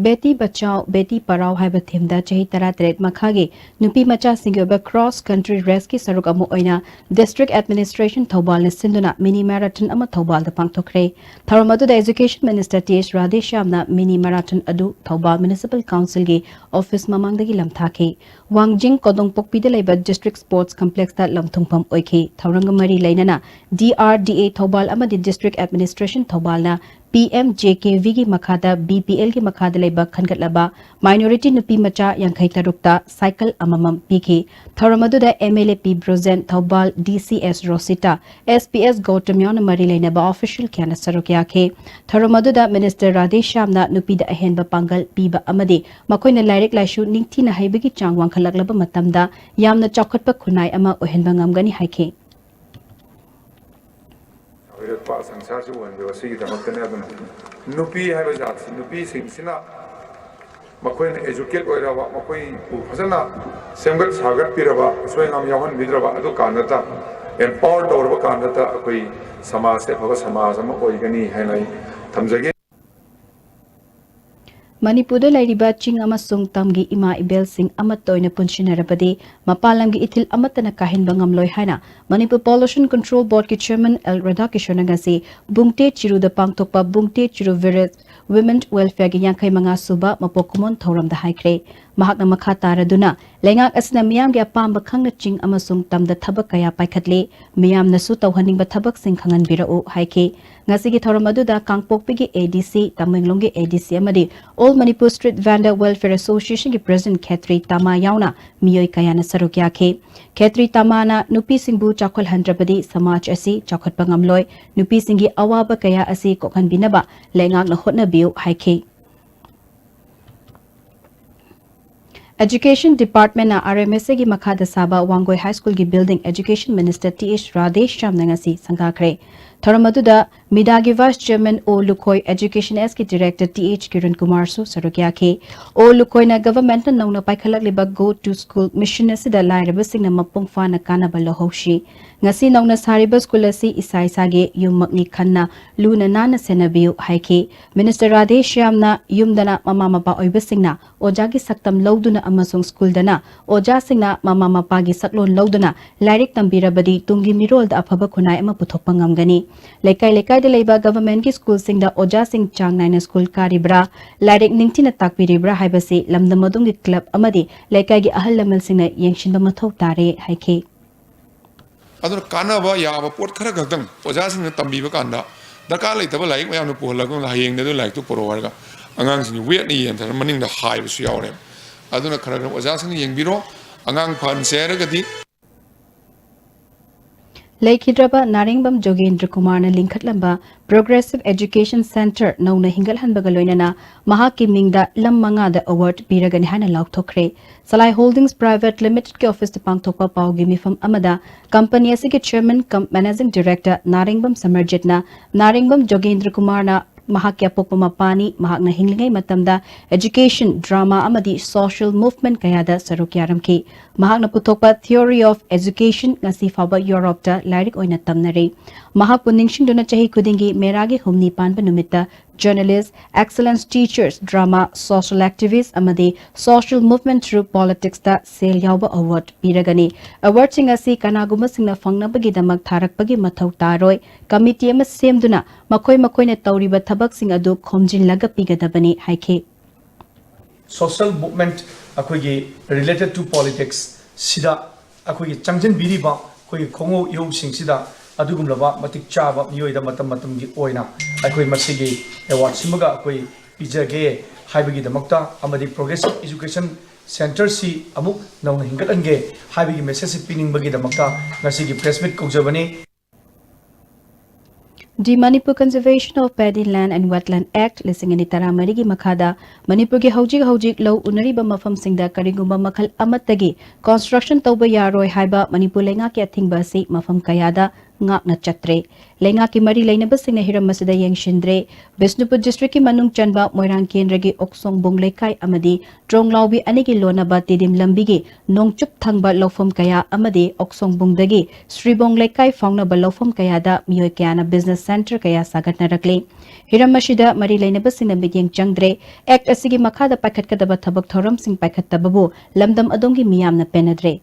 ꯕꯦꯇꯤ ꯕꯆꯥꯎ ꯕꯦꯇꯤ ꯄꯔꯥꯎ ꯍꯥꯏꯕ ꯊꯤꯝꯗ ꯆꯍꯤ ꯇꯔꯥꯇꯔꯦꯠ ꯃꯈꯥꯒꯤ ꯅꯨꯄꯤ ꯃꯆꯥꯁꯤꯡꯒꯤ ꯑꯣꯏꯕ ꯀ꯭ꯔꯣꯁ ꯀꯟꯇ꯭ꯔꯤ ꯔꯦꯁꯀꯤ ꯁꯔꯨꯛ ꯑꯃ ꯑꯣꯏꯅ ꯗꯤꯁꯇ꯭ꯔꯤꯛ ꯑꯦꯗꯃꯤꯅꯤꯁꯇ꯭ꯔꯦꯁꯟ ꯊꯧꯕꯥꯜꯅ ꯁꯤꯟꯗꯨꯅ ꯃꯤꯅꯤ ꯃꯦꯔꯥꯊꯟ ꯑꯃ ꯊꯧꯕꯥꯜꯗ ꯄꯥꯡꯊꯣꯛꯈ꯭ꯔꯦ꯫ ꯊꯧꯔꯝ ꯑꯗꯨꯗ ꯑꯦꯖꯨꯀꯦꯁꯟ ꯃꯤꯅꯤꯁꯇꯔ ꯇꯤ ꯑꯦꯁ ꯔꯥꯙꯦꯁ꯭ꯌꯥꯝꯅ ꯃꯤꯅꯤ ꯃꯦꯔꯥꯊꯟ ꯑꯗꯨ ꯊꯧꯕꯥꯜ ꯃ꯭ꯌꯨꯅꯤꯁꯤꯄꯥꯜ ꯀꯥꯎꯟꯁꯤꯜꯒꯤ ꯑꯣꯐꯤꯁ ꯃꯃꯥꯡꯗꯒꯤ ꯂꯝꯊꯥꯈꯤ꯫ ꯋꯥꯡꯖꯤꯡ ꯀꯣꯗꯣꯡꯄꯣꯛꯄꯤꯗ ꯂꯩꯕ ꯗꯤꯁꯇ꯭ꯔꯤꯛ ꯁ꯭ꯄꯣꯔꯠꯁ ꯀꯝꯄ꯭ꯂꯦꯛꯁꯇ ꯂꯝꯊꯨꯡꯐꯝ ꯑꯣꯏꯈꯤ꯫ ꯊꯧꯔꯝꯒ ꯃꯔꯤ ꯂꯩꯅꯅ ꯗꯤ ꯑꯥꯔ ꯗꯤ ꯑꯦ ꯊꯧꯕꯥꯜ ꯑꯃꯗꯤ ꯗꯤꯁꯇ꯭ꯔꯤꯛ ꯑꯦꯗꯃꯤꯅꯤꯁꯇ꯭ꯔꯦꯁꯟ ꯊꯧꯕꯥꯜꯅ ꯄꯤ ꯑꯦꯝ ꯖꯦ ꯀꯦ ꯚꯤꯒꯤ ꯃꯈꯥꯗ ꯕꯤ ꯄꯤ ꯑꯦꯜꯒꯤ ꯃꯈꯥꯗ ꯂꯩꯕ ꯈꯟꯒꯠꯂꯕ ꯃꯥꯏꯅꯣꯔꯤꯇꯤ ꯅꯨꯄꯤ ꯃꯆꯥ ꯌꯥꯡꯈꯩ ꯇꯔꯨꯛꯇ ꯁꯥꯏꯀꯜ ꯑꯃꯃꯝ ꯄꯤꯈꯤ꯫ ꯊꯧꯔꯝ ꯑꯗꯨꯗ M L A P Brojen, ꯊꯧꯕꯥꯜ D C S ꯔꯣꯁꯤꯇꯥ, S P S Gautam ꯌꯥꯎꯅ ꯃꯔꯤ ꯂꯩꯅꯕ ꯑꯣꯐꯤꯁꯤꯌꯦꯜ ꯀꯌꯥꯅ ꯁꯔꯨꯛ ꯌꯥꯈꯤ꯫ ꯊꯧꯔꯝ ꯑꯗꯨꯗ ꯃꯤꯅꯤꯁꯇꯔ ꯔꯥꯙꯦ ꯁ꯭ꯌꯥꯝꯅ ꯅꯨꯄꯤꯗ ꯑꯍꯦꯟꯕ ꯄꯥꯡꯒꯜ ꯄꯤꯕ ꯑꯃꯗꯤ ꯃꯈꯣꯏꯅ ꯂꯥꯏꯔꯤꯛ ꯂꯥꯏꯁꯨ ꯅꯤꯡꯊꯤꯅ ꯍꯩꯕꯒꯤ ꯆꯥꯡ ꯋꯥꯡꯈꯠꯂꯛꯂꯕ ꯃꯇꯝꯗ ꯌꯥꯝꯅ ꯆꯥꯎꯈꯠꯄ ꯈꯨꯟꯅꯥꯏ ꯑꯃ ꯑꯣꯏꯍꯟꯕ ꯉꯝꯒꯅꯤ ꯍꯥꯏꯈꯤ꯫ ꯑꯣꯏꯔꯛꯄ ꯁꯪꯁꯥꯔꯁꯤ ꯑꯣꯏꯍꯟꯕꯤꯕ ꯑꯁꯤꯒꯤꯗꯃꯛꯇꯅꯤ꯫ ꯑꯗꯨꯅ ꯅꯨꯄꯤ ꯍꯥꯏꯕ ꯖꯥꯠꯁꯤ, ꯅꯨꯄꯤꯁꯤꯡꯁꯤꯅ ꯃꯈꯣꯏꯅ ꯑꯦꯖꯨꯀꯦꯠ ꯑꯣꯏꯔꯕ, ꯃꯈꯣꯏꯕꯨ ꯐꯖꯅ ꯁꯦꯝꯒꯠ ꯁꯥꯒꯠꯄꯤꯔꯕ, ꯑꯁꯣꯏ ꯑꯉꯥꯝ ꯌꯥꯎꯍꯟꯕꯤꯗ꯭ꯔꯕ ꯑꯗꯨ ꯀꯥꯟꯗꯇ, ꯑꯦꯝꯄꯥꯋꯔ ꯇꯧꯔꯕ ꯀꯥꯟꯗꯇ ꯑꯩꯈꯣꯏ ꯁꯃꯥꯖꯁꯦ ꯑꯐꯕ ꯁꯃꯥꯖ ꯑꯃ ꯑꯣꯏꯒꯅꯤ ꯍꯥꯏꯅ ꯑꯩ ꯊꯝꯖꯒꯦ꯫ ꯃꯅꯤꯄꯨꯔꯗ ꯂꯩꯔꯤꯕ ꯆꯤꯡ ꯑꯃꯁꯨꯡ ꯇꯝꯒꯤ ꯏꯃꯥ ꯏꯕꯦꯜꯁꯤꯡ ꯑꯃꯠꯇ ꯑꯣꯏꯅ ꯄꯨꯟꯁꯤꯟꯅꯔꯕꯗꯤ ꯃꯄꯥꯟ ꯂꯝꯒꯤ ꯏꯊꯤꯜ ꯑꯃꯠꯇꯅ ꯀꯥꯏꯍꯟꯕ ꯉꯝꯂꯣꯏ ꯍꯥꯏꯅ ꯃꯅꯤꯄꯨꯔ ꯄꯣꯂꯨꯁꯟ ꯀꯟꯇ꯭ꯔꯣꯜ ꯕꯣꯔꯗꯀꯤ ꯆꯦꯌꯔꯃꯦꯟ ꯑꯦꯜ ꯔꯥꯙꯥꯀꯤꯁꯟꯅ ꯉꯁꯤ ꯕꯨꯡꯇꯦ ꯆꯤꯔꯨꯗ ꯄꯥꯡꯊꯣꯛꯄ ꯕꯨꯡꯇꯦ ꯆꯤꯔꯨ ꯚꯤꯂꯦꯖ ꯋꯤꯃꯦꯟ ꯋꯦꯜꯐꯤꯌꯔꯒꯤ ꯌꯥꯡꯈꯩ ꯃꯉꯥ ꯁꯨꯕ ꯃꯄꯣꯛ ꯀꯨꯝꯑꯣꯟ ꯊꯧꯔꯝꯗ ꯍꯥꯏꯈ꯭ꯔꯦ꯫ ꯃꯍꯥꯛꯅ ꯃꯈꯥ ꯇꯥꯔꯗꯨꯅ, ꯂꯩꯉꯥꯛ ꯑꯁꯤꯅ ꯃꯤꯌꯥꯝꯒꯤ ꯑꯄꯥꯝꯕ ꯈꯪꯅ ꯆꯤꯡ ꯑꯃꯁꯨꯡ ꯇꯝꯗ ꯊꯕꯛ ꯀꯌꯥ ꯄꯥꯏꯈꯠꯂꯤ, ꯃꯤꯌꯥꯝꯅꯁꯨ ꯇꯧꯍꯟꯅꯤꯡꯕ ꯊꯕꯛꯁꯤꯡ ꯈꯪꯍꯟꯕꯤꯔꯛꯎ ꯍꯥꯏꯈꯤ꯫ ꯉꯁꯤꯒꯤ ꯊꯧꯔꯝ ꯑꯗꯨꯗ ꯀꯥꯡꯄꯣꯛꯄꯤꯒꯤ ꯑꯦ ꯗꯤ ꯁꯤ, ꯇꯃꯦꯡꯂꯣꯡꯒꯤ ꯑꯦ ꯗꯤ ꯁꯤ ꯑꯃꯗꯤ All Manipur Street Vendor Welfare Associationꯒꯤ ꯄ꯭ꯔꯦꯁꯤꯗꯦꯟꯠ ꯈꯦꯇ꯭ꯔꯤ ꯇꯥꯃꯥ ꯌꯥꯎꯅ ꯃꯤꯑꯣꯏ ꯀꯌꯥꯅ ꯁꯔꯨꯛ ꯌꯥꯈꯤ꯫ ꯈꯦꯇ꯭ꯔꯤ ꯇꯥꯃꯥꯅ ꯅꯨꯄꯤꯁꯤꯡꯕꯨ ꯆꯥꯎꯈꯠꯍꯟꯗ꯭ꯔꯕꯗꯤ ꯁꯃꯥꯖ ꯑꯁꯤ ꯆꯥꯎꯈꯠꯄ ꯉꯝꯂꯣꯏ, ꯅꯨꯄꯤꯁꯤꯡꯒꯤ ꯑꯋꯥꯕ ꯀꯌꯥ ꯑꯁꯤ ꯀꯣꯛꯍꯟꯕꯤꯅꯕ ꯂꯩꯉꯥꯛꯅ ꯍꯣꯠꯅꯕꯤꯌꯨ ꯍꯥꯏꯈꯤ꯫ Education Department ꯅ R M S A ꯒꯤ ꯃꯈꯥꯗ ꯁꯥꯕ ꯋꯥꯡꯒꯣꯏ High School ꯒꯤ building Education Minister Th Radheshyam ꯅ ꯉꯁꯤ ꯁꯪꯒꯥꯈ꯭ꯔꯦ꯫ ꯊꯧꯔꯝ ꯑꯗꯨꯗ ꯃꯤꯗꯥꯒꯤ Vice Chairman ꯑꯣ ꯂꯨꯈꯣꯏ, Education S ꯀꯤ Director Th ꯀꯤꯔꯟ ꯀꯨꯃꯥꯔꯁꯨ ꯁꯔꯨꯛ ꯌꯥꯈꯤ꯫ ꯑꯣ ꯂꯨꯈꯣꯏꯅ Government ꯅ ꯅꯧꯅ ꯄꯥꯏꯈꯠꯂꯛꯂꯤꯕ Go to School Mission ꯑꯁꯤꯗ ꯂꯥꯏꯔꯕꯁꯤꯡꯅ ꯃꯄꯨꯡ ꯐꯥꯅ ꯀꯥꯟꯅꯕ ꯂꯧꯍꯧꯁꯤ꯫ ꯉꯁꯤ ꯅꯧꯅ ꯁꯥꯔꯤꯕ school ꯑꯁꯤ ꯏꯁꯥ ꯏꯁꯥꯒꯤ ꯌꯨꯝꯃꯛꯅꯤ ꯈꯟꯅ ꯂꯨꯅ ꯅꯥꯟꯅ ꯁꯦꯟꯅꯕꯤꯌꯨ ꯍꯥꯏꯈꯤ꯫ Minister ꯔꯥꯙꯦ ꯁ꯭ꯌꯥꯝꯅ ꯌꯨꯝꯗꯅ ꯃꯃꯥ ꯃꯄꯥ ꯑꯣꯏꯕꯁꯤꯡꯅ ꯑꯣꯖꯥꯒꯤ ꯁꯛꯇꯝ ꯂꯧꯗꯨꯅ ꯑꯃꯁꯨꯡ school ꯗꯅ ꯑꯣꯖꯥꯁꯤꯡꯅ ꯃꯃꯥ ꯃꯄꯥꯒꯤ ꯁꯛꯂꯣꯟ ꯂꯧꯗꯨꯅ ꯂꯥꯏꯔꯤꯛ ꯇꯝꯕꯤꯔꯕꯗꯤ ꯇꯨꯡꯒꯤ ꯃꯤꯔꯣꯜꯗ ꯑꯐꯕ ꯈꯨꯟꯅꯥꯏ ꯑꯃ ꯄꯨꯊꯣꯛꯄ ꯉꯝꯒꯅꯤ꯫ ꯂꯩꯀꯥꯏ ꯂꯩꯀꯥꯏꯗ ꯂꯩꯕ Government ꯀꯤ school ꯁꯤꯡꯗ ꯑꯣꯖꯥꯁꯤꯡ ꯆꯥꯡ ꯅꯥꯏꯅ school ꯀꯥꯔꯤꯕ꯭ꯔꯥ, ꯂꯥꯏꯔꯤꯛ ꯅꯤꯡꯊꯤꯅ ꯇꯥꯛꯄꯤꯔꯤꯕ꯭ꯔꯥ ꯍꯥꯏꯕꯁꯤ ꯂꯝꯗꯝ ꯑꯗꯨꯝꯒꯤ club ꯑꯃꯗꯤ ꯂꯩꯀꯥꯏꯒꯤ ꯑꯍꯜ ꯂꯃꯟꯁꯤꯡꯅ ꯌꯦꯡꯁꯤꯟꯕ ꯃꯊꯧ ꯇꯥꯔꯦ ꯍꯥꯏꯈꯤ꯫ ꯑꯗꯨꯅ ꯀꯥꯟꯅꯕ ꯌꯥꯕ ꯄꯣꯠ ꯈꯔ ꯈꯛꯇꯪ ꯑꯣꯖꯥꯁꯤꯡꯅ ꯇꯝꯕꯤꯕ ꯀꯥꯟꯗ, ꯗꯔꯀꯥꯔ ꯂꯩꯇꯕ ꯂꯥꯏꯔꯤꯛ ꯃꯌꯥꯝꯗꯣ ꯄꯨꯍꯜꯂꯒ ꯍꯌꯦꯡꯗꯤ ꯑꯗꯨ ꯂꯥꯏꯔꯤꯛꯇꯨ ꯄꯨꯔꯛꯑꯣ ꯍꯥꯏꯔꯒ ꯑꯉꯥꯡꯁꯤꯡꯒꯤ weight ꯅ ꯌꯦꯟꯊꯔꯒ ꯃꯅꯤꯡꯗ ꯍꯥꯏꯕꯁꯨ ꯌꯥꯎꯔꯦꯕ꯫ ꯑꯗꯨꯅ ꯈꯔ ꯈꯔ ꯑꯣꯖꯥꯁꯤꯡꯅ ꯌꯦꯡꯕꯤꯔꯣ, ꯑꯉꯥꯡ ꯐꯍꯟꯁꯦ ꯍꯥꯏꯔꯒꯗꯤ꯫ ꯂꯩꯈꯤꯗ꯭ꯔꯕ ꯅꯥꯔꯦꯡꯕꯝ ꯖꯣꯒꯦꯟꯗ꯭ꯔ ꯀꯨꯃꯥꯔꯅ ꯂꯤꯡꯈꯠꯂꯝꯕ Progressive Education Centre ꯅꯧꯅ ꯍꯤꯡꯒꯠꯍꯟꯕꯒ ꯂꯣꯏꯅꯅ ꯃꯍꯥꯛꯀꯤ ꯃꯤꯡꯗ ꯂꯝ ꯃꯉꯥꯗ award ꯄꯤꯔꯒꯅꯤ ꯍꯥꯏꯅ ꯂꯥꯎꯊꯣꯛꯈ꯭ꯔꯦ꯫ Salai Holdings Private Limited ꯀꯤ office ꯇ ꯄꯥꯡꯊꯣꯛꯄ ꯄꯥꯎꯒꯤ ꯃꯤꯐꯝ ꯑꯃꯗ company ꯑꯁꯤꯒꯤ Chairman cum Managing Director ꯅꯥꯔꯦꯡꯕꯝ ꯁꯃꯔꯖꯤꯠꯅ ꯅꯥꯔꯦꯡꯕꯝ ꯖꯣꯒꯦꯟꯗ꯭ꯔ ꯀꯨꯃꯥꯔꯅ ꯃꯍꯥꯛꯀꯤ ꯑꯄꯣꯛꯄ ꯃꯄꯥꯅꯤ, ꯃꯍꯥꯛꯅ ꯍꯤꯡꯂꯤꯉꯩ ꯃꯇꯝꯗ education, drama ꯑꯃꯗꯤ social movement ꯀꯌꯥꯗ ꯁꯔꯨꯛ ꯌꯥꯔꯝꯈꯤ꯫ ꯃꯍꯥꯛꯅ ꯄꯨꯊꯣꯛꯄ Theory of Education ꯉꯁꯤ ꯐꯥꯎꯕ ꯌꯨꯔꯣꯞꯇ ꯂꯥꯏꯔꯤꯛ ꯑꯣꯏꯅ ꯇꯝꯅꯔꯤ꯫ ꯃꯍꯥꯛꯄꯨ ꯅꯤꯡꯁꯤꯡꯗꯨꯅ ꯆꯍꯤ ꯈꯨꯗꯤꯡꯒꯤ ꯃꯦꯔꯥꯒꯤ ꯍꯨꯝꯅꯤ ꯄꯥꯟꯕ ꯅꯨꯃꯤꯠꯇ journalist, excellence teachers, drama, social activist ꯑꯃꯗꯤ social movement through politics ꯇ ꯁꯦꯜ ꯌꯥꯎꯕ award ꯄꯤꯔꯒꯅꯤ꯫ Award ꯁꯤꯡ ꯑꯁꯤ ꯀꯅꯥꯒꯨꯝꯕꯁꯤꯡꯅ ꯐꯪꯅꯕꯒꯤꯗꯃꯛ ꯊꯥꯔꯛꯄꯒꯤ ꯃꯊꯧ ꯇꯥꯔꯣꯏ꯫ Committee ꯑꯃ ꯁꯦꯝꯗꯨꯅ ꯃꯈꯣꯏ ꯃꯈꯣꯏꯅ ꯇꯧꯔꯤꯕ ꯊꯕꯛꯁꯤꯡ ꯑꯗꯨ ꯈꯣꯝꯖꯤꯜꯂꯒ ꯄꯤꯒꯗꯕꯅꯤ ꯍꯥꯏꯈꯤ꯫ Social movement ꯑꯩꯈꯣꯏꯒꯤ related to politics ꯁꯤꯗ ꯑꯩꯈꯣꯏꯒꯤ ꯆꯪꯁꯤꯟꯕꯤꯔꯤꯕ ꯑꯩꯈꯣꯏꯒꯤ ꯈꯣꯡꯎ ꯏꯍꯧꯁꯤꯡꯁꯤꯗ ꯑꯗꯨꯒꯨꯝꯂꯕ ꯃꯇꯤꯛ ꯆꯥꯕ ꯃꯤꯑꯣꯏꯗ ꯃꯇꯝ ꯃꯇꯝꯒꯤ ꯑꯣꯏꯅ ꯑꯩꯈꯣꯏ ꯃꯁꯤꯒꯤ award ꯁꯤꯃꯒ ꯑꯩꯈꯣꯏ ꯄꯤꯖꯒꯦ ꯍꯥꯏꯕꯒꯤꯗꯃꯛꯇ ꯑꯃꯗꯤ Progressive Education Centre ꯁꯤ ꯑꯃꯨꯛ ꯅꯧꯅ ꯍꯤꯡꯒꯠꯍꯟꯒꯦ ꯍꯥꯏꯕꯒꯤ message ꯁꯤ ꯄꯤꯅꯤꯡꯕꯒꯤꯗꯃꯛꯇ ꯉꯁꯤꯒꯤ press meet ꯀꯧꯖꯕꯅꯤ꯫ The Manipur Conservation of Paddy Land and Wetland Act ꯂꯤꯁꯤꯡ ꯑꯅꯤ ꯇꯔꯥꯃꯔꯤꯒꯤ ꯃꯈꯥꯗ ꯃꯅꯤꯄꯨꯔꯒꯤ ꯍꯧꯖꯤꯛ ꯍꯧꯖꯤꯛ ꯂꯧ ꯎꯅꯔꯤꯕ ꯃꯐꯝꯁꯤꯡꯗ ꯀꯔꯤꯒꯨꯝꯕ ꯃꯈꯜ ꯑꯃꯠꯇꯒꯤ construction ꯇꯧꯕ ꯌꯥꯔꯣꯏ ꯍꯥꯏꯕ ꯃꯅꯤꯄꯨꯔ ꯂꯩꯉꯥꯛꯀꯤ ꯑꯊꯤꯡꯕ ꯑꯁꯤ ꯃꯐꯝ ꯀꯌꯥꯗ ꯉꯥꯛꯅ ꯆꯠꯇ꯭ꯔꯦ꯫ ꯂꯩꯉꯥꯛꯀꯤ ꯃꯔꯤ ꯂꯩꯅꯕꯁꯤꯡꯅ ꯍꯤꯔꯝ ꯑꯁꯤꯗ ꯌꯦꯡꯁꯤꯟꯗ꯭ꯔꯦ꯫ ꯕꯤꯁꯅꯨꯄꯨꯔ districtꯀꯤ ꯃꯅꯨꯡ ꯆꯟꯕ ꯃꯣꯏꯔꯥꯡ ꯀꯦꯟꯗ꯭ꯔꯒꯤ ꯑꯣꯛꯁꯣꯡꯕꯨꯡ ꯂꯩꯀꯥꯏ ꯑꯃꯗꯤ ꯇ꯭ꯔꯣꯡꯂꯥꯎꯕꯤ ꯑꯅꯤꯒꯤ ꯂꯣꯟꯅꯕ ꯇꯤꯗꯤꯝ ꯂꯝꯕꯤꯒꯤ ꯅꯣꯡꯆꯨꯞ ꯊꯪꯕ ꯂꯧꯐꯝ ꯀꯌꯥ ꯑꯃꯗꯤ ꯑꯣꯛꯁꯣꯡꯕꯨꯡꯗꯒꯤ ꯁ꯭ꯔꯤꯕꯣꯡ ꯂꯩꯀꯥꯏ ꯐꯥꯎꯅꯕ ꯂꯧꯐꯝ ꯀꯌꯥꯗ ꯃꯤꯑꯣꯏ ꯀꯌꯥꯅ business centre ꯀꯌꯥ ꯁꯥꯒꯠꯅꯔꯛꯂꯤ꯫ ꯍꯤꯔꯝ ꯑꯁꯤꯗ ꯃꯔꯤ ꯂꯩꯅꯕꯁꯤꯡꯅ ꯃꯤꯠꯌꯦꯡ ꯆꯪꯗ꯭ꯔꯦ꯫ Act ꯑꯁꯤꯒꯤ ꯃꯈꯥꯗ ꯄꯥꯏꯈꯠꯀꯗꯕ ꯊꯕꯛ ꯊꯧꯔꯝꯁꯤꯡ ꯄꯥꯏꯈꯠꯇꯕꯕꯨ ꯂꯝꯗꯝ ꯑꯗꯣꯝꯒꯤ ꯃꯤꯌꯥꯝꯅ ꯄꯦꯟꯅꯗ꯭ꯔꯦ꯫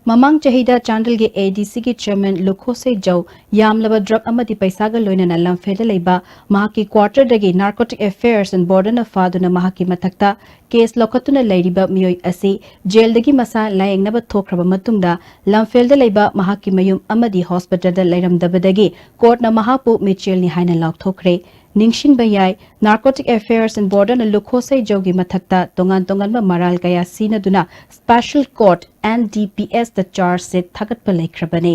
ꯃꯃꯥꯡ ꯆꯍꯤꯗ ꯆꯥꯟꯗꯦꯜꯒꯤ ADCꯒꯤ chairman ꯂꯨꯈꯣꯁꯦ ꯖꯧ ꯌꯥꯝꯂꯕ drug ꯑꯃꯗꯤ ꯄꯩꯁꯥꯒ ꯂꯣꯏꯅꯅ ꯂꯝꯐꯦꯜꯗ ꯂꯩꯕ ꯃꯍꯥꯛꯀꯤ quarterꯗꯒꯤ Narcotic Affairs and Borderꯅ ꯐꯥꯗꯨꯅ ꯃꯍꯥꯛꯀꯤ ꯃꯊꯛꯇ case ꯂꯧꯈꯠꯇꯨꯅ ꯂꯩꯔꯤꯕ ꯃꯤꯑꯣꯏ ꯑꯁꯤ jailꯗꯒꯤ ꯃꯁꯥ ꯂꯥꯌꯦꯡꯅꯕ ꯊꯣꯛꯈ꯭ꯔꯕ ꯃꯇꯨꯡꯗ ꯂꯝꯐꯦꯜꯗ ꯂꯩꯕ ꯃꯍꯥꯛꯀꯤ ꯃꯌꯨꯝ ꯑꯃꯗꯤ hospitalꯗ ꯂꯩꯔꯝꯗꯕꯗꯒꯤ courtꯅ ꯃꯍꯥꯛꯄꯨ ꯃꯤꯆꯦꯜꯅꯤ ꯍꯥꯏꯅ ꯂꯥꯎꯊꯣꯛꯈ꯭ꯔꯦ꯫ ꯅꯤꯡꯁꯤꯡꯕ ꯌꯥꯏ, Narcotic Affairs and Borderꯅ ꯂꯨꯈꯣꯁꯦ ꯖꯧꯒꯤ ꯃꯊꯛꯇ ꯇꯣꯉꯥꯟ ꯇꯣꯉꯥꯟꯕ ꯃꯔꯥꯜ ꯀꯌꯥ ꯁꯤꯖꯤꯟꯅꯗꯨꯅ special court NDPSꯇ charge sheet ꯊꯥꯒꯠꯄ ꯂꯩꯈ꯭ꯔꯕꯅꯤ꯫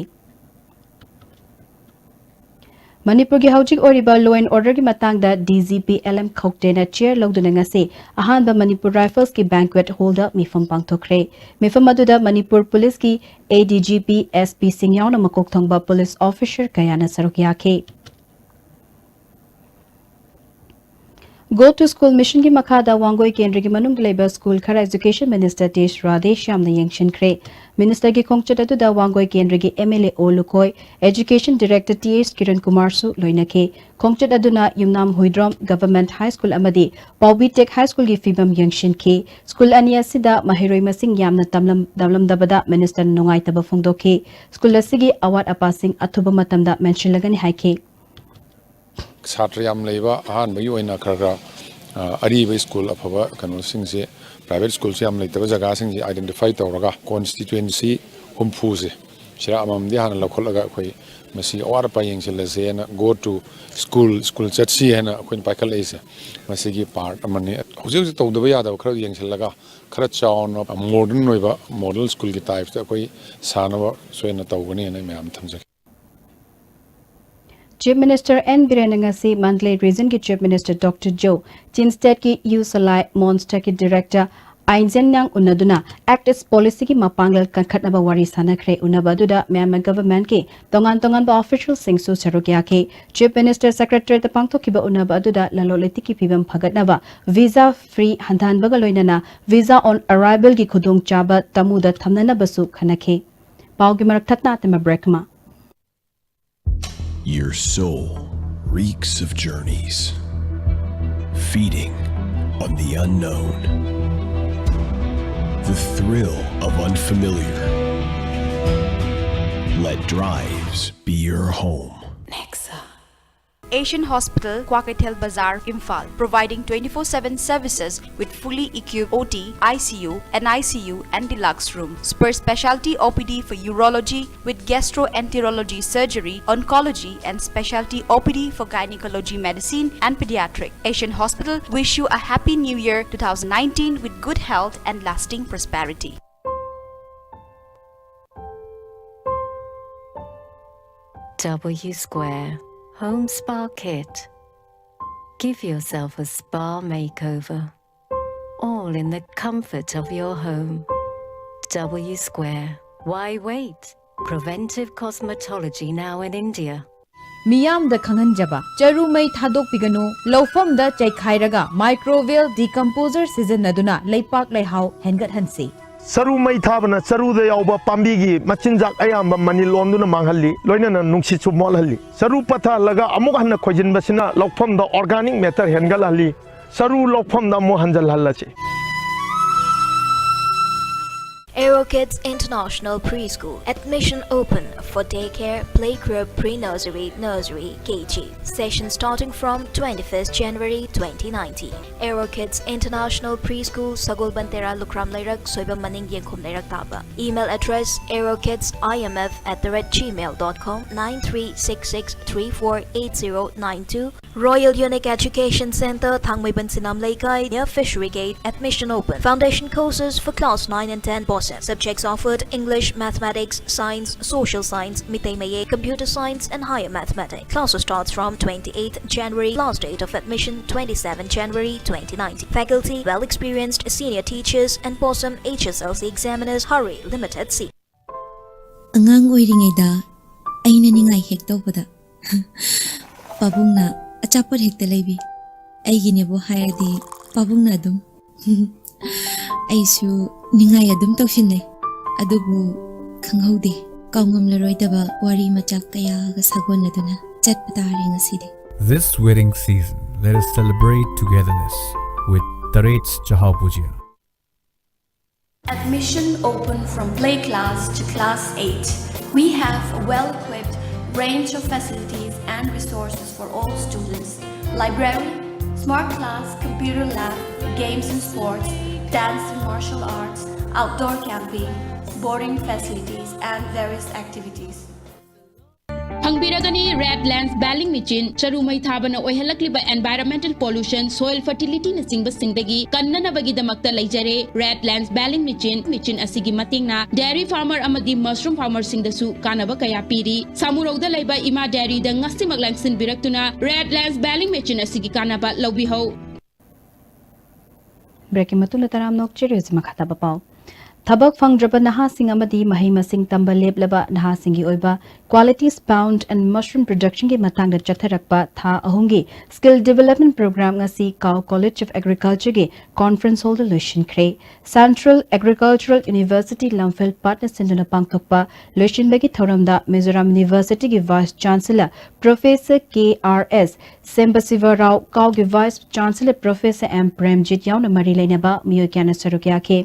ꯃꯅꯤꯄꯨꯔꯒꯤ ꯍꯧꯖꯤꯛ ꯑꯣꯏꯔꯤꯕ law and orderꯒꯤ ꯃꯇꯥꯡꯗ DGP LM ꯈꯧꯇꯦꯅ chair ꯂꯧꯗꯨꯅ ꯉꯁꯤ ꯑꯍꯥꯟꯕ Manipur Riflesꯀꯤ banquet hallꯗ ꯃꯤꯐꯝ ꯄꯥꯡꯊꯣꯛꯈ꯭ꯔꯦ꯫ ꯃꯤꯐꯝ ꯑꯗꯨꯗ ꯃꯅꯤꯄꯨꯔ ꯄꯨꯂꯤꯁꯀꯤ ADGP, SPꯁꯤꯡ ꯌꯥꯎꯅ ꯃꯀꯣꯛ ꯊꯣꯡꯕ police officer ꯀꯌꯥꯅ ꯁꯔꯨꯛ ꯌꯥꯈꯤ꯫ Go to School Missionꯒꯤ ꯃꯈꯥꯗ ꯋꯥꯡꯒꯣꯏ ꯀꯦꯟꯗ꯭ꯔꯒꯤ ꯃꯅꯨꯡꯗ ꯂꯩꯕ school ꯈꯔ Education Minister T H ꯔꯥꯙꯦꯁ꯭ꯌꯥꯝꯅ ꯌꯦꯡꯁꯤꯟꯈ꯭ꯔꯦ꯫ Ministerꯒꯤ ꯈꯣꯡꯆꯠ ꯑꯗꯨꯗ ꯋꯥꯡꯒꯣꯏ ꯀꯦꯟꯗ꯭ꯔꯒꯤ MLA ꯑꯣ Lukhoi, Education Director T H Kiran ꯀꯨꯃꯥꯔꯁꯨ ꯂꯣꯏꯅꯈꯤ꯫ ꯈꯣꯡꯆꯠ ꯑꯗꯨꯅ ꯌꯨꯝꯅꯥꯝ ꯍꯨꯏꯗ꯭ꯔꯣꯝ Government High School ꯑꯃꯗꯤ ꯄꯥꯎꯕꯤ Tech High Schoolꯒꯤ ꯐꯤꯕꯝ ꯌꯦꯡꯁꯤꯟꯈꯤ꯫ School ꯑꯅꯤ ꯑꯁꯤꯗ ꯃꯍꯩꯔꯣꯏ ꯃꯁꯤꯡ ꯌꯥꯝꯅ ꯇꯝꯂꯝ-, ꯇꯝꯂꯝꯗꯕꯗ ministerꯅ ꯅꯨꯡꯉꯥꯏꯇꯕ ꯐꯣꯡꯗꯣꯛꯈꯤ꯫ School ꯑꯁꯤꯒꯤ ꯑꯋꯥꯠ ꯑꯄꯥꯁꯤꯡ ꯑꯊꯨꯕ ꯃꯇꯝꯗ ꯃꯦꯟꯁꯤꯜꯂꯒꯅꯤ ꯍꯥꯏꯈꯤ꯫ ꯁꯥꯇ꯭ꯔ ꯌꯥꯝ ꯂꯩꯕ, ꯑꯍꯥꯟꯕꯒꯤ ꯑꯣꯏꯅ ꯈꯔ ꯈꯔ, ꯑ, ꯑꯔꯤꯕ school ꯑꯐꯕ ꯀꯩꯅꯣꯁꯤꯡꯁꯦ, private schoolꯁꯦ ꯌꯥꯝ ꯂꯩꯇꯕ ꯖꯒꯥꯁꯤꯡꯁꯦ identify ꯇꯧꯔꯒ constituency ꯍꯨꯝꯐꯨꯁꯦ ꯁꯤꯗ ꯑꯃꯃꯝꯗꯤ ꯍꯥꯟꯅ ꯂꯧꯈꯠꯂꯒ ꯑꯩꯈꯣꯏ ꯃꯁꯤ ꯑꯋꯥꯠ ꯑꯄꯥ ꯌꯦꯡꯁꯤꯜꯂꯁꯦꯅ Go to School, school ꯆꯠꯁꯤ ꯍꯥꯏꯅ ꯑꯩꯈꯣꯏꯅ ꯄꯥꯏꯈꯠꯂꯛꯏꯁꯦ ꯃꯁꯤꯒꯤ part ꯑꯃꯅꯤ꯫ ꯍꯧꯖꯤꯛ ꯍꯧꯖꯤꯛ ꯇꯧꯗꯕ ꯌꯥꯗꯕ ꯈꯔ ꯌꯦꯡꯁꯤꯜꯂꯒ ꯈꯔ ꯆꯥꯎꯅ modern ꯑꯣꯏꯕ model schoolꯒꯤ typeꯇ ꯑꯩꯈꯣꯏ ꯁꯥꯅꯕ ꯁꯣꯏꯗꯅ ꯇꯧꯒꯅꯤ ꯍꯥꯏꯅ ꯑꯩ ꯃꯌꯥꯝ ꯊꯝꯖꯒꯦ꯫ Chief Minister N Biren ꯉꯁꯤ Mandalay Region ꯒꯤ Chief Minister Doctor Joe, Chin State ꯀꯤ ꯌꯨ ꯁꯂꯥꯏ ꯃꯣꯟꯁꯇꯔ ꯒꯤ Director ꯑꯥꯏꯟꯖꯦꯟ ꯅꯤꯌꯥꯡ ꯎꯅꯗꯨꯅ Act East Policy ꯒꯤ ꯃꯄꯥꯡꯒꯜ ꯀꯟꯈꯠꯅꯕ ꯋꯥꯔꯤ ꯁꯥꯅꯈ꯭ꯔꯦ꯫ ꯎꯅꯕ ꯑꯗꯨꯗ Myanmar Government ꯀꯤ ꯇꯣꯉꯥꯟ ꯇꯣꯉꯥꯟꯕ official ꯁꯤꯡꯁꯨ ꯁꯔꯨꯛ ꯌꯥꯈꯤ꯫ Chief Minister Secretariat ꯇ ꯄꯥꯡꯊꯣꯛꯈꯤꯕ ꯎꯅꯕ ꯑꯗꯨꯗ ꯂꯂꯣꯟ ꯏꯇꯤꯛꯀꯤ ꯐꯤꯕꯝ ꯐꯒꯠꯅꯕ, visa free ꯍꯟꯊꯍꯟꯕꯒ ꯂꯣꯏꯅꯅ visa on arrival ꯒꯤ ꯈꯨꯗꯣꯡꯆꯥꯕ ꯇꯃꯨꯗ ꯊꯝꯅꯅꯕꯁꯨ ꯈꯟꯅꯈꯤ꯫ ꯄꯥꯎꯒꯤ ꯃꯔꯛ ꯊꯠꯅ ꯑꯇꯦꯝꯕ break ꯑꯃ꯫ Your soul reeks of journeys, feeding on the unknown. The thrill of unfamiliar. Let drives be your home. Asian Hospital, Kwakeithel Bazar, Imphal, providing twenty-four seven services with fully equipped O T, I C U, N I C U, and deluxe room. Super specialty O P D for urology with gastroenterology surgery, oncology, and specialty O P D for gynecology medicine and pediatric. Asian Hospital wish you a happy new year two thousand nineteen with good health and lasting prosperity. W Square Home Spa Kit. Give yourself a spa makeover, all in the comfort of your home. W Square. Why wait? Preventive cosmetology now in India. ꯃꯤꯌꯥꯝꯗ ꯈꯪꯍꯟꯖꯕ, ꯆꯔꯨ ꯃꯩ ꯊꯥꯗꯣꯛꯄꯤꯒꯅꯨ, ꯂꯧꯐꯝꯗ ꯆꯩꯈꯥꯏꯔꯒ microbial decomposer ꯁꯤꯖꯤꯟꯅꯗꯨꯅ ꯂꯩꯄꯥꯛ ꯂꯩꯍꯥꯎ ꯍꯦꯟꯒꯠꯍꯟꯁꯤ꯫ ꯆꯔꯨ ꯃꯩ ꯊꯥꯕꯅ ꯆꯔꯨꯗ ꯌꯥꯎꯕ ꯄꯥꯝꯕꯤꯒꯤ ꯃꯆꯤꯟꯖꯥꯛ ꯑꯌꯥꯝꯕ ꯃꯅꯤꯜ ꯑꯣꯟꯗꯨꯅ ꯃꯥꯡꯍꯜꯂꯤ, ꯂꯣꯏꯅꯅ ꯅꯨꯡꯁꯤꯠꯁꯨ ꯃꯣꯠꯍꯜꯂꯤ꯫ ꯆꯔꯨ ꯄꯠꯊꯍꯜꯂꯒ ꯑꯃꯨꯛ ꯍꯟꯅ ꯈꯣꯏꯖꯤꯟꯕꯁꯤꯅ ꯂꯧꯐꯝꯗ organic matter ꯍꯦꯟꯒꯠꯍꯜꯂꯤ꯫ ꯆꯔꯨ ꯂꯧꯐꯝꯗ ꯑꯃꯨꯛ ꯍꯟꯖꯜꯍꯜꯂꯁꯤ꯫ Aero Kids International Preschool. Admission open for daycare, playgroup, pre-nursery, nursery, K G. Session starting from twenty-first January twenty nineteen. Aero Kids International Preschool, Sagol Bantera, Lukram Leirak, Soibam Maning, Yengkhum Leirak Taba. Email address: aerokids I M F at the rate gmail dot com, nine three six six three four eight zero nine two. Royal Unique Education Center, Thangmeiban Sinam Leikai, near Fishery Gate. Admission open. Foundation courses for class nine and ten possible. Subjects offered: English, Mathematics, Science, Social Science, Meitei Mayek, Computer Science, and Higher Mathematics. Classes starts from twenty-eighth January. Last date of admission: twenty-seventh January twenty nineteen. Faculty: well experienced senior teachers and POSEM H S L C examiners. Hurry, limited seat. ꯑꯉꯥꯡ ꯑꯣꯏꯔꯤꯉꯩꯗ ꯑꯩꯅ ꯅꯤꯡꯉꯥꯏ ꯍꯦꯛ ꯇꯧꯕꯗ ꯄꯥꯕꯨꯡꯅ ꯑꯆꯥꯄꯣꯠ ꯍꯦꯛꯇ ꯂꯩꯕꯤ꯫ ꯑꯩꯒꯤꯅꯦꯕꯨ ꯍꯥꯏꯔꯗꯤ ꯄꯥꯕꯨꯡꯅ ꯑꯗꯨꯝ ꯑꯩꯁꯨ ꯅꯤꯡꯉꯥꯏ ꯑꯗꯨꯝ ꯇꯧꯁꯤꯟꯅꯩ꯫ ꯑꯗꯨꯕꯨ ꯈꯪꯍꯧꯗꯦ, ꯀꯥꯎꯉꯝꯂꯔꯣꯏꯗꯕ ꯋꯥꯔꯤ ꯃꯆꯥꯛ ꯀꯌꯥꯒ ꯁꯥꯒꯣꯟꯅꯗꯨꯅ ꯆꯠꯄ ꯇꯥꯔꯦ ꯉꯁꯤꯗꯤ꯫ This wedding season, let us celebrate togetherness with Tarets Chahao Puja. Admission open from play class to class eight. We have a well-equipped range of facilities and resources for all students. Library, smart class, computer lab, games and sports, dance and martial arts, outdoor camping, boarding facilities, and various activities. ꯐꯪꯕꯤꯔꯒꯅꯤ red lens baling machine. ꯆꯔꯨ ꯃꯩ ꯊꯥꯕꯅ ꯑꯣꯏꯍꯜꯂꯛꯂꯤꯕ environmental pollution, soil fertilityꯅꯆꯤꯡꯕꯁꯤꯡꯗꯒꯤ ꯀꯟꯅꯅꯕꯒꯤꯗꯃꯛꯇ ꯂꯩꯖꯔꯦ red lens baling machine. Machine ꯑꯁꯤꯒꯤ ꯃꯇꯦꯡꯅ dairy farmer ꯑꯃꯗꯤ mushroom farmerꯁꯤꯡꯗꯁꯨ ꯀꯥꯟꯅꯕ ꯀꯌꯥ ꯄꯤꯔꯤ꯫ ꯁꯥꯃꯨꯔꯧꯗ ꯂꯩꯕ ꯏꯃꯥ dairyꯗ ꯉꯁꯤꯃꯛ ꯂꯦꯡꯁꯤꯟꯕꯤꯔꯛꯇꯨꯅ ꯔꯦꯗ ꯂꯦꯟꯁ ꯕꯦꯂꯤꯡ ꯃꯦꯆꯤꯟ ꯑꯁꯤꯒꯤ ꯀꯥꯟꯅꯕ ꯂꯧꯕꯤꯍꯧ꯫ Breakꯀꯤ ꯃꯇꯨꯡꯗ ꯇꯔꯥꯝꯅ ꯑꯣꯛꯆꯔꯤ꯫ ꯍꯧꯖꯤꯛ ꯃꯈꯥ ꯇꯥꯕ ꯄꯥꯎ꯫ ꯊꯕꯛ ꯐꯪꯗ꯭ꯔꯕ ꯅꯍꯥꯁꯤꯡ ꯑꯃꯗꯤ ꯃꯍꯩ ꯃꯁꯤꯡ ꯇꯝꯕ ꯂꯦꯞꯂꯕ ꯅꯍꯥꯁꯤꯡꯒꯤ ꯑꯣꯏꯕ quality spawn and mushroom productionꯒꯤ ꯃꯇꯥꯡꯗ ꯆꯠꯊꯔꯛꯄ ꯊꯥ ꯑꯍꯨꯝꯒꯤ skill development program ꯉꯁꯤ Cow College of Agricultureꯒꯤ conference hallꯗ ꯂꯣꯏꯁꯤꯟꯈ꯭ꯔꯦ꯫ Central Agricultural University ꯂꯝꯐꯦꯜ ꯄꯥꯠꯅ ꯁꯤꯟꯗꯨꯅ ꯄꯥꯡꯊꯣꯛꯄ ꯂꯣꯏꯁꯤꯟꯕꯒꯤ ꯊꯧꯔꯝꯗ Mizoram Universityꯒꯤ Vice Chancellor Professor K R S ꯁꯦꯝꯕꯁꯤꯕ Rao, ꯀꯥꯎꯒꯤ Vice Chancellor Professor M Premjit ꯌꯥꯎꯅ ꯃꯔꯤ ꯂꯩꯅꯕ ꯃꯤꯑꯣꯏ ꯀꯌꯥꯅ ꯁꯔꯨꯛ ꯌꯥꯈꯤ꯫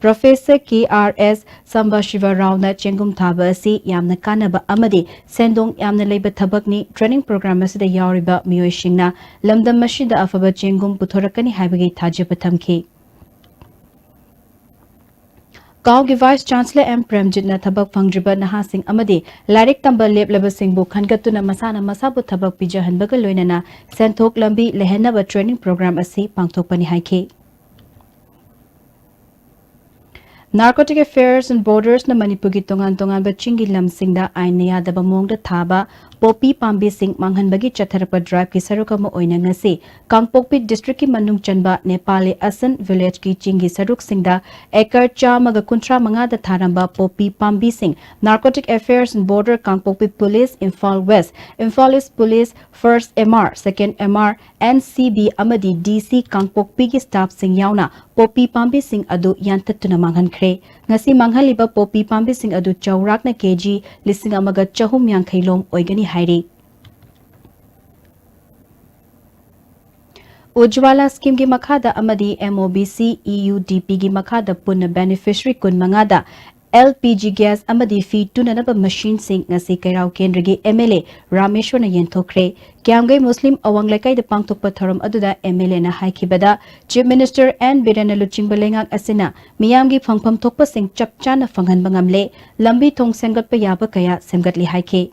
Professor K R S ꯁꯝꯕꯁꯤꯕ ꯔꯥꯎꯅ ꯆꯦꯡꯒꯨꯝ ꯊꯥꯕ ꯑꯁꯤ ꯌꯥꯝꯅ ꯀꯥꯟꯅꯕ ꯑꯃꯗꯤ ꯁꯦꯟꯗꯣꯡ ꯌꯥꯝꯅ ꯂꯩꯕ ꯊꯕꯛꯅꯤ꯫ Training program ꯑꯁꯤꯗ ꯌꯥꯎꯔꯤꯕ ꯃꯤꯑꯣꯏꯁꯤꯡꯅ ꯂꯝꯗꯝ ꯑꯁꯤꯗ ꯑꯐꯕ ꯆꯦꯡꯒꯨꯝ ꯄꯨꯊꯣꯔꯛꯀꯅꯤ ꯍꯥꯏꯕꯒꯤ ꯊꯥꯖꯕ ꯊꯝꯈꯤ꯫ ꯀꯥꯎꯒꯤ Vice Chancellor M ꯄ꯭ꯔꯦꯝꯖꯤꯠꯅ ꯊꯕꯛ ꯐꯪꯗ꯭ꯔꯤꯕ ꯅꯍꯥꯁꯤꯡ ꯑꯃꯗꯤ ꯂꯥꯏꯔꯤꯛ ꯇꯝꯕ ꯂꯦꯞꯂꯕꯁꯤꯡꯕꯨ ꯈꯟꯒꯠꯇꯨꯅ ꯃꯁꯥꯅ ꯃꯁꯥꯕꯨ ꯊꯕꯛ ꯄꯤꯖꯍꯟꯕꯒ ꯂꯣꯏꯅꯅ ꯁꯦꯟꯊꯣꯛ ꯂꯝꯕꯤ ꯂꯩꯍꯟꯅꯕ training program ꯑꯁꯤ ꯄꯥꯡꯊꯣꯛꯄꯅꯤ ꯍꯥꯏꯈꯤ꯫ Narcotic Affairs and Borders ꯅ ꯃꯅꯤꯄꯨꯔꯒꯤ ꯇꯣꯉꯥꯟ ꯇꯣꯉꯥꯟꯕ ꯆꯤꯡꯒꯤ ꯂꯝꯁꯤꯡꯗ ꯑꯥꯏꯟꯅ ꯌꯥꯗꯕ ꯃꯑꯣꯡꯗ ꯊꯥꯕ ꯄꯣꯄꯤ ꯄꯥꯝꯕꯤꯁꯤꯡ ꯃꯥꯡꯍꯟꯕꯒꯤ ꯆꯠꯊꯔꯛꯄ drive ꯀꯤ ꯁꯔꯨꯛ ꯑꯃ ꯑꯣꯏꯅ ꯉꯁꯤ ꯀꯥꯡꯄꯣꯛꯄꯤ district ꯀꯤ ꯃꯅꯨꯡ ꯆꯟꯕ ꯅꯦꯄꯥꯂꯤ ꯑꯁꯟ village ꯀꯤ ꯆꯤꯡꯒꯤ ꯁꯔꯨꯛꯁꯤꯡꯗ acre ꯆꯥꯝꯃꯒ ꯀꯨꯟꯊ꯭ꯔꯥ ꯃꯉꯥꯗ ꯊꯥꯔꯝꯕ ꯄꯣꯄꯤ ꯄꯥꯝꯕꯤꯁꯤꯡ Narcotic Affairs and Border, Kangpokpi Police, Imphal West, Imphal East Police, First M R, Second M R, N C B ꯑꯃꯗꯤ D C ꯀꯥꯡꯄꯣꯛꯄꯤꯒꯤ staff ꯁꯤꯡ ꯌꯥꯎꯅ ꯄꯣꯄꯤ ꯄꯥꯝꯕꯤꯁꯤꯡ ꯑꯗꯨ ꯌꯥꯟꯊꯠꯇꯨꯅ ꯃꯥꯡꯍꯟꯈ꯭ꯔꯦ꯫ ꯉꯁꯤ ꯃꯥꯡꯍꯜꯂꯤꯕ ꯄꯣꯄꯤ ꯄꯥꯝꯕꯤꯁꯤꯡ ꯑꯗꯨ ꯆꯥꯎꯔꯥꯛꯅ ꯀꯦ ꯖꯤ ꯂꯤꯁꯤꯡ ꯑꯃꯒ ꯆꯍꯨꯝ ꯌꯥꯡꯈꯩ ꯂꯣꯝ ꯑꯣꯏꯒꯅꯤ ꯍꯥꯏꯔꯤ꯫ ꯎꯖ꯭ꯋꯥꯂꯥ scheme ꯒꯤ ꯃꯈꯥꯗ ꯑꯃꯗꯤ M O B C E U D P ꯒꯤ ꯃꯈꯥꯗ ꯄꯨꯟꯅ beneficiary ꯀꯨꯟꯃꯉꯥꯗ L P G gas ꯑꯃꯗꯤ ꯐꯤ ꯇꯨꯅꯅꯕ machine ꯁꯤꯡ ꯉꯁꯤ ꯀꯩꯔꯥꯎ ꯀꯦꯟꯗ꯭ꯔꯒꯤ M L A ꯔꯥꯃꯦꯁ꯭ꯋꯔꯅ ꯌꯦꯟꯊꯣꯛꯈ꯭ꯔꯦ꯫ ꯀ꯭ꯌꯥꯝꯒꯩ ꯃꯨꯁꯂꯤꯝ ꯑꯋꯥꯡ ꯂꯩꯀꯥꯏꯗ ꯄꯥꯡꯊꯣꯛꯄ ꯊꯧꯔꯝ ꯑꯗꯨꯗ M L A ꯅ ꯍꯥꯏꯈꯤꯕꯗ, Chief Minister N ꯕꯤꯔꯦꯟꯅ ꯂꯨꯆꯤꯡꯕ ꯂꯩꯉꯥꯛ ꯑꯁꯤꯅ ꯃꯤꯌꯥꯝꯒꯤ ꯐꯪꯐꯝ ꯊꯣꯛꯄꯁꯤꯡ ꯆꯞ ꯆꯥꯅ ꯐꯪꯍꯟꯕ ꯉꯝꯂꯦ, ꯂꯝꯕꯤ ꯊꯣꯡ ꯁꯦꯝꯒꯠꯄ ꯌꯥꯕ ꯀꯌꯥ ꯁꯦꯝꯒꯠꯂꯦ ꯍꯥꯏꯈꯤ꯫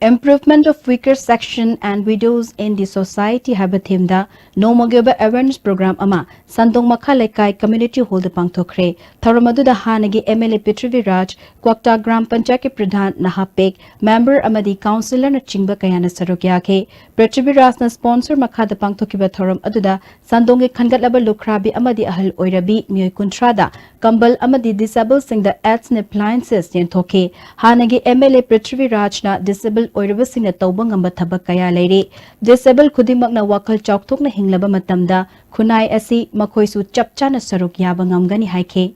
Improvement of weaker section and widows in the society ꯍꯥꯏꯕ theme ꯗ ꯅꯣꯡꯃꯒꯤ ꯑꯣꯏꯕ awareness program ꯑꯃ ꯁꯟꯗꯣꯡ ꯃꯈꯥ ꯂꯩꯀꯥꯏ community hall ꯗ ꯄꯥꯡꯊꯣꯛꯈ꯭ꯔꯦ꯫ ꯊꯧꯔꯝ ꯑꯗꯨꯗ ꯍꯥꯟꯅꯒꯤ M L A ꯄ꯭ꯔꯤꯊ꯭ꯋꯤꯔꯥꯖ, ꯀ꯭ꯋꯥꯛꯇꯥ ꯒ꯭ꯔꯥꯝ ꯄꯟꯆꯥꯌꯠꯀꯤ ꯄ꯭ꯔꯙꯥꯟ, ꯅꯍꯥ ꯄꯦꯛ, member ꯑꯃꯗꯤ councillor ꯅꯆꯤꯡꯕ ꯀꯌꯥꯅ ꯁꯔꯨꯛ ꯌꯥꯈꯤ꯫ ꯄ꯭ꯔꯤꯊ꯭ꯋꯤꯔꯥꯖꯅ sponsor ꯃꯈꯥꯗ ꯄꯥꯡꯊꯣꯛꯈꯤꯕ ꯊꯧꯔꯝ ꯑꯗꯨꯗ ꯁꯟꯗꯣꯡꯒꯤ ꯈꯟꯒꯠꯂꯕ ꯂꯨꯈ꯭ꯔꯥꯕꯤ ꯑꯃꯗꯤ ꯑꯍꯜ ꯑꯣꯏꯔꯕꯤ ꯃꯤꯑꯣꯏ ꯀꯨꯟꯊ꯭ꯔꯥꯗ ꯀꯝꯕꯜ ꯑꯃꯗꯤ disable ꯁꯤꯡꯗ aids and appliances ꯌꯦꯟꯊꯣꯛꯈꯤ꯫ ꯍꯥꯟꯅꯒꯤ M L A ꯄ꯭ꯔꯤꯊ꯭ꯋꯤꯔꯥꯖꯅ disable ꯑꯣꯏꯔꯕꯁꯤꯡꯅ ꯇꯧꯕ ꯉꯝꯕ ꯊꯕꯛ ꯀꯌꯥ ꯂꯩꯔꯤ꯫ Disable ꯈꯨꯗꯤꯡꯃꯛꯅ ꯋꯥꯈꯜ ꯆꯥꯎꯊꯣꯛꯅ ꯍꯤꯡꯂꯕ ꯃꯇꯝꯗ ꯈꯨꯟꯅꯥꯏ ꯑꯁꯤ ꯃꯈꯣꯏꯁꯨ ꯆꯞ ꯆꯥꯅ ꯁꯔꯨꯛ ꯌꯥꯕ ꯉꯝꯒꯅꯤ ꯍꯥꯏꯈꯤ꯫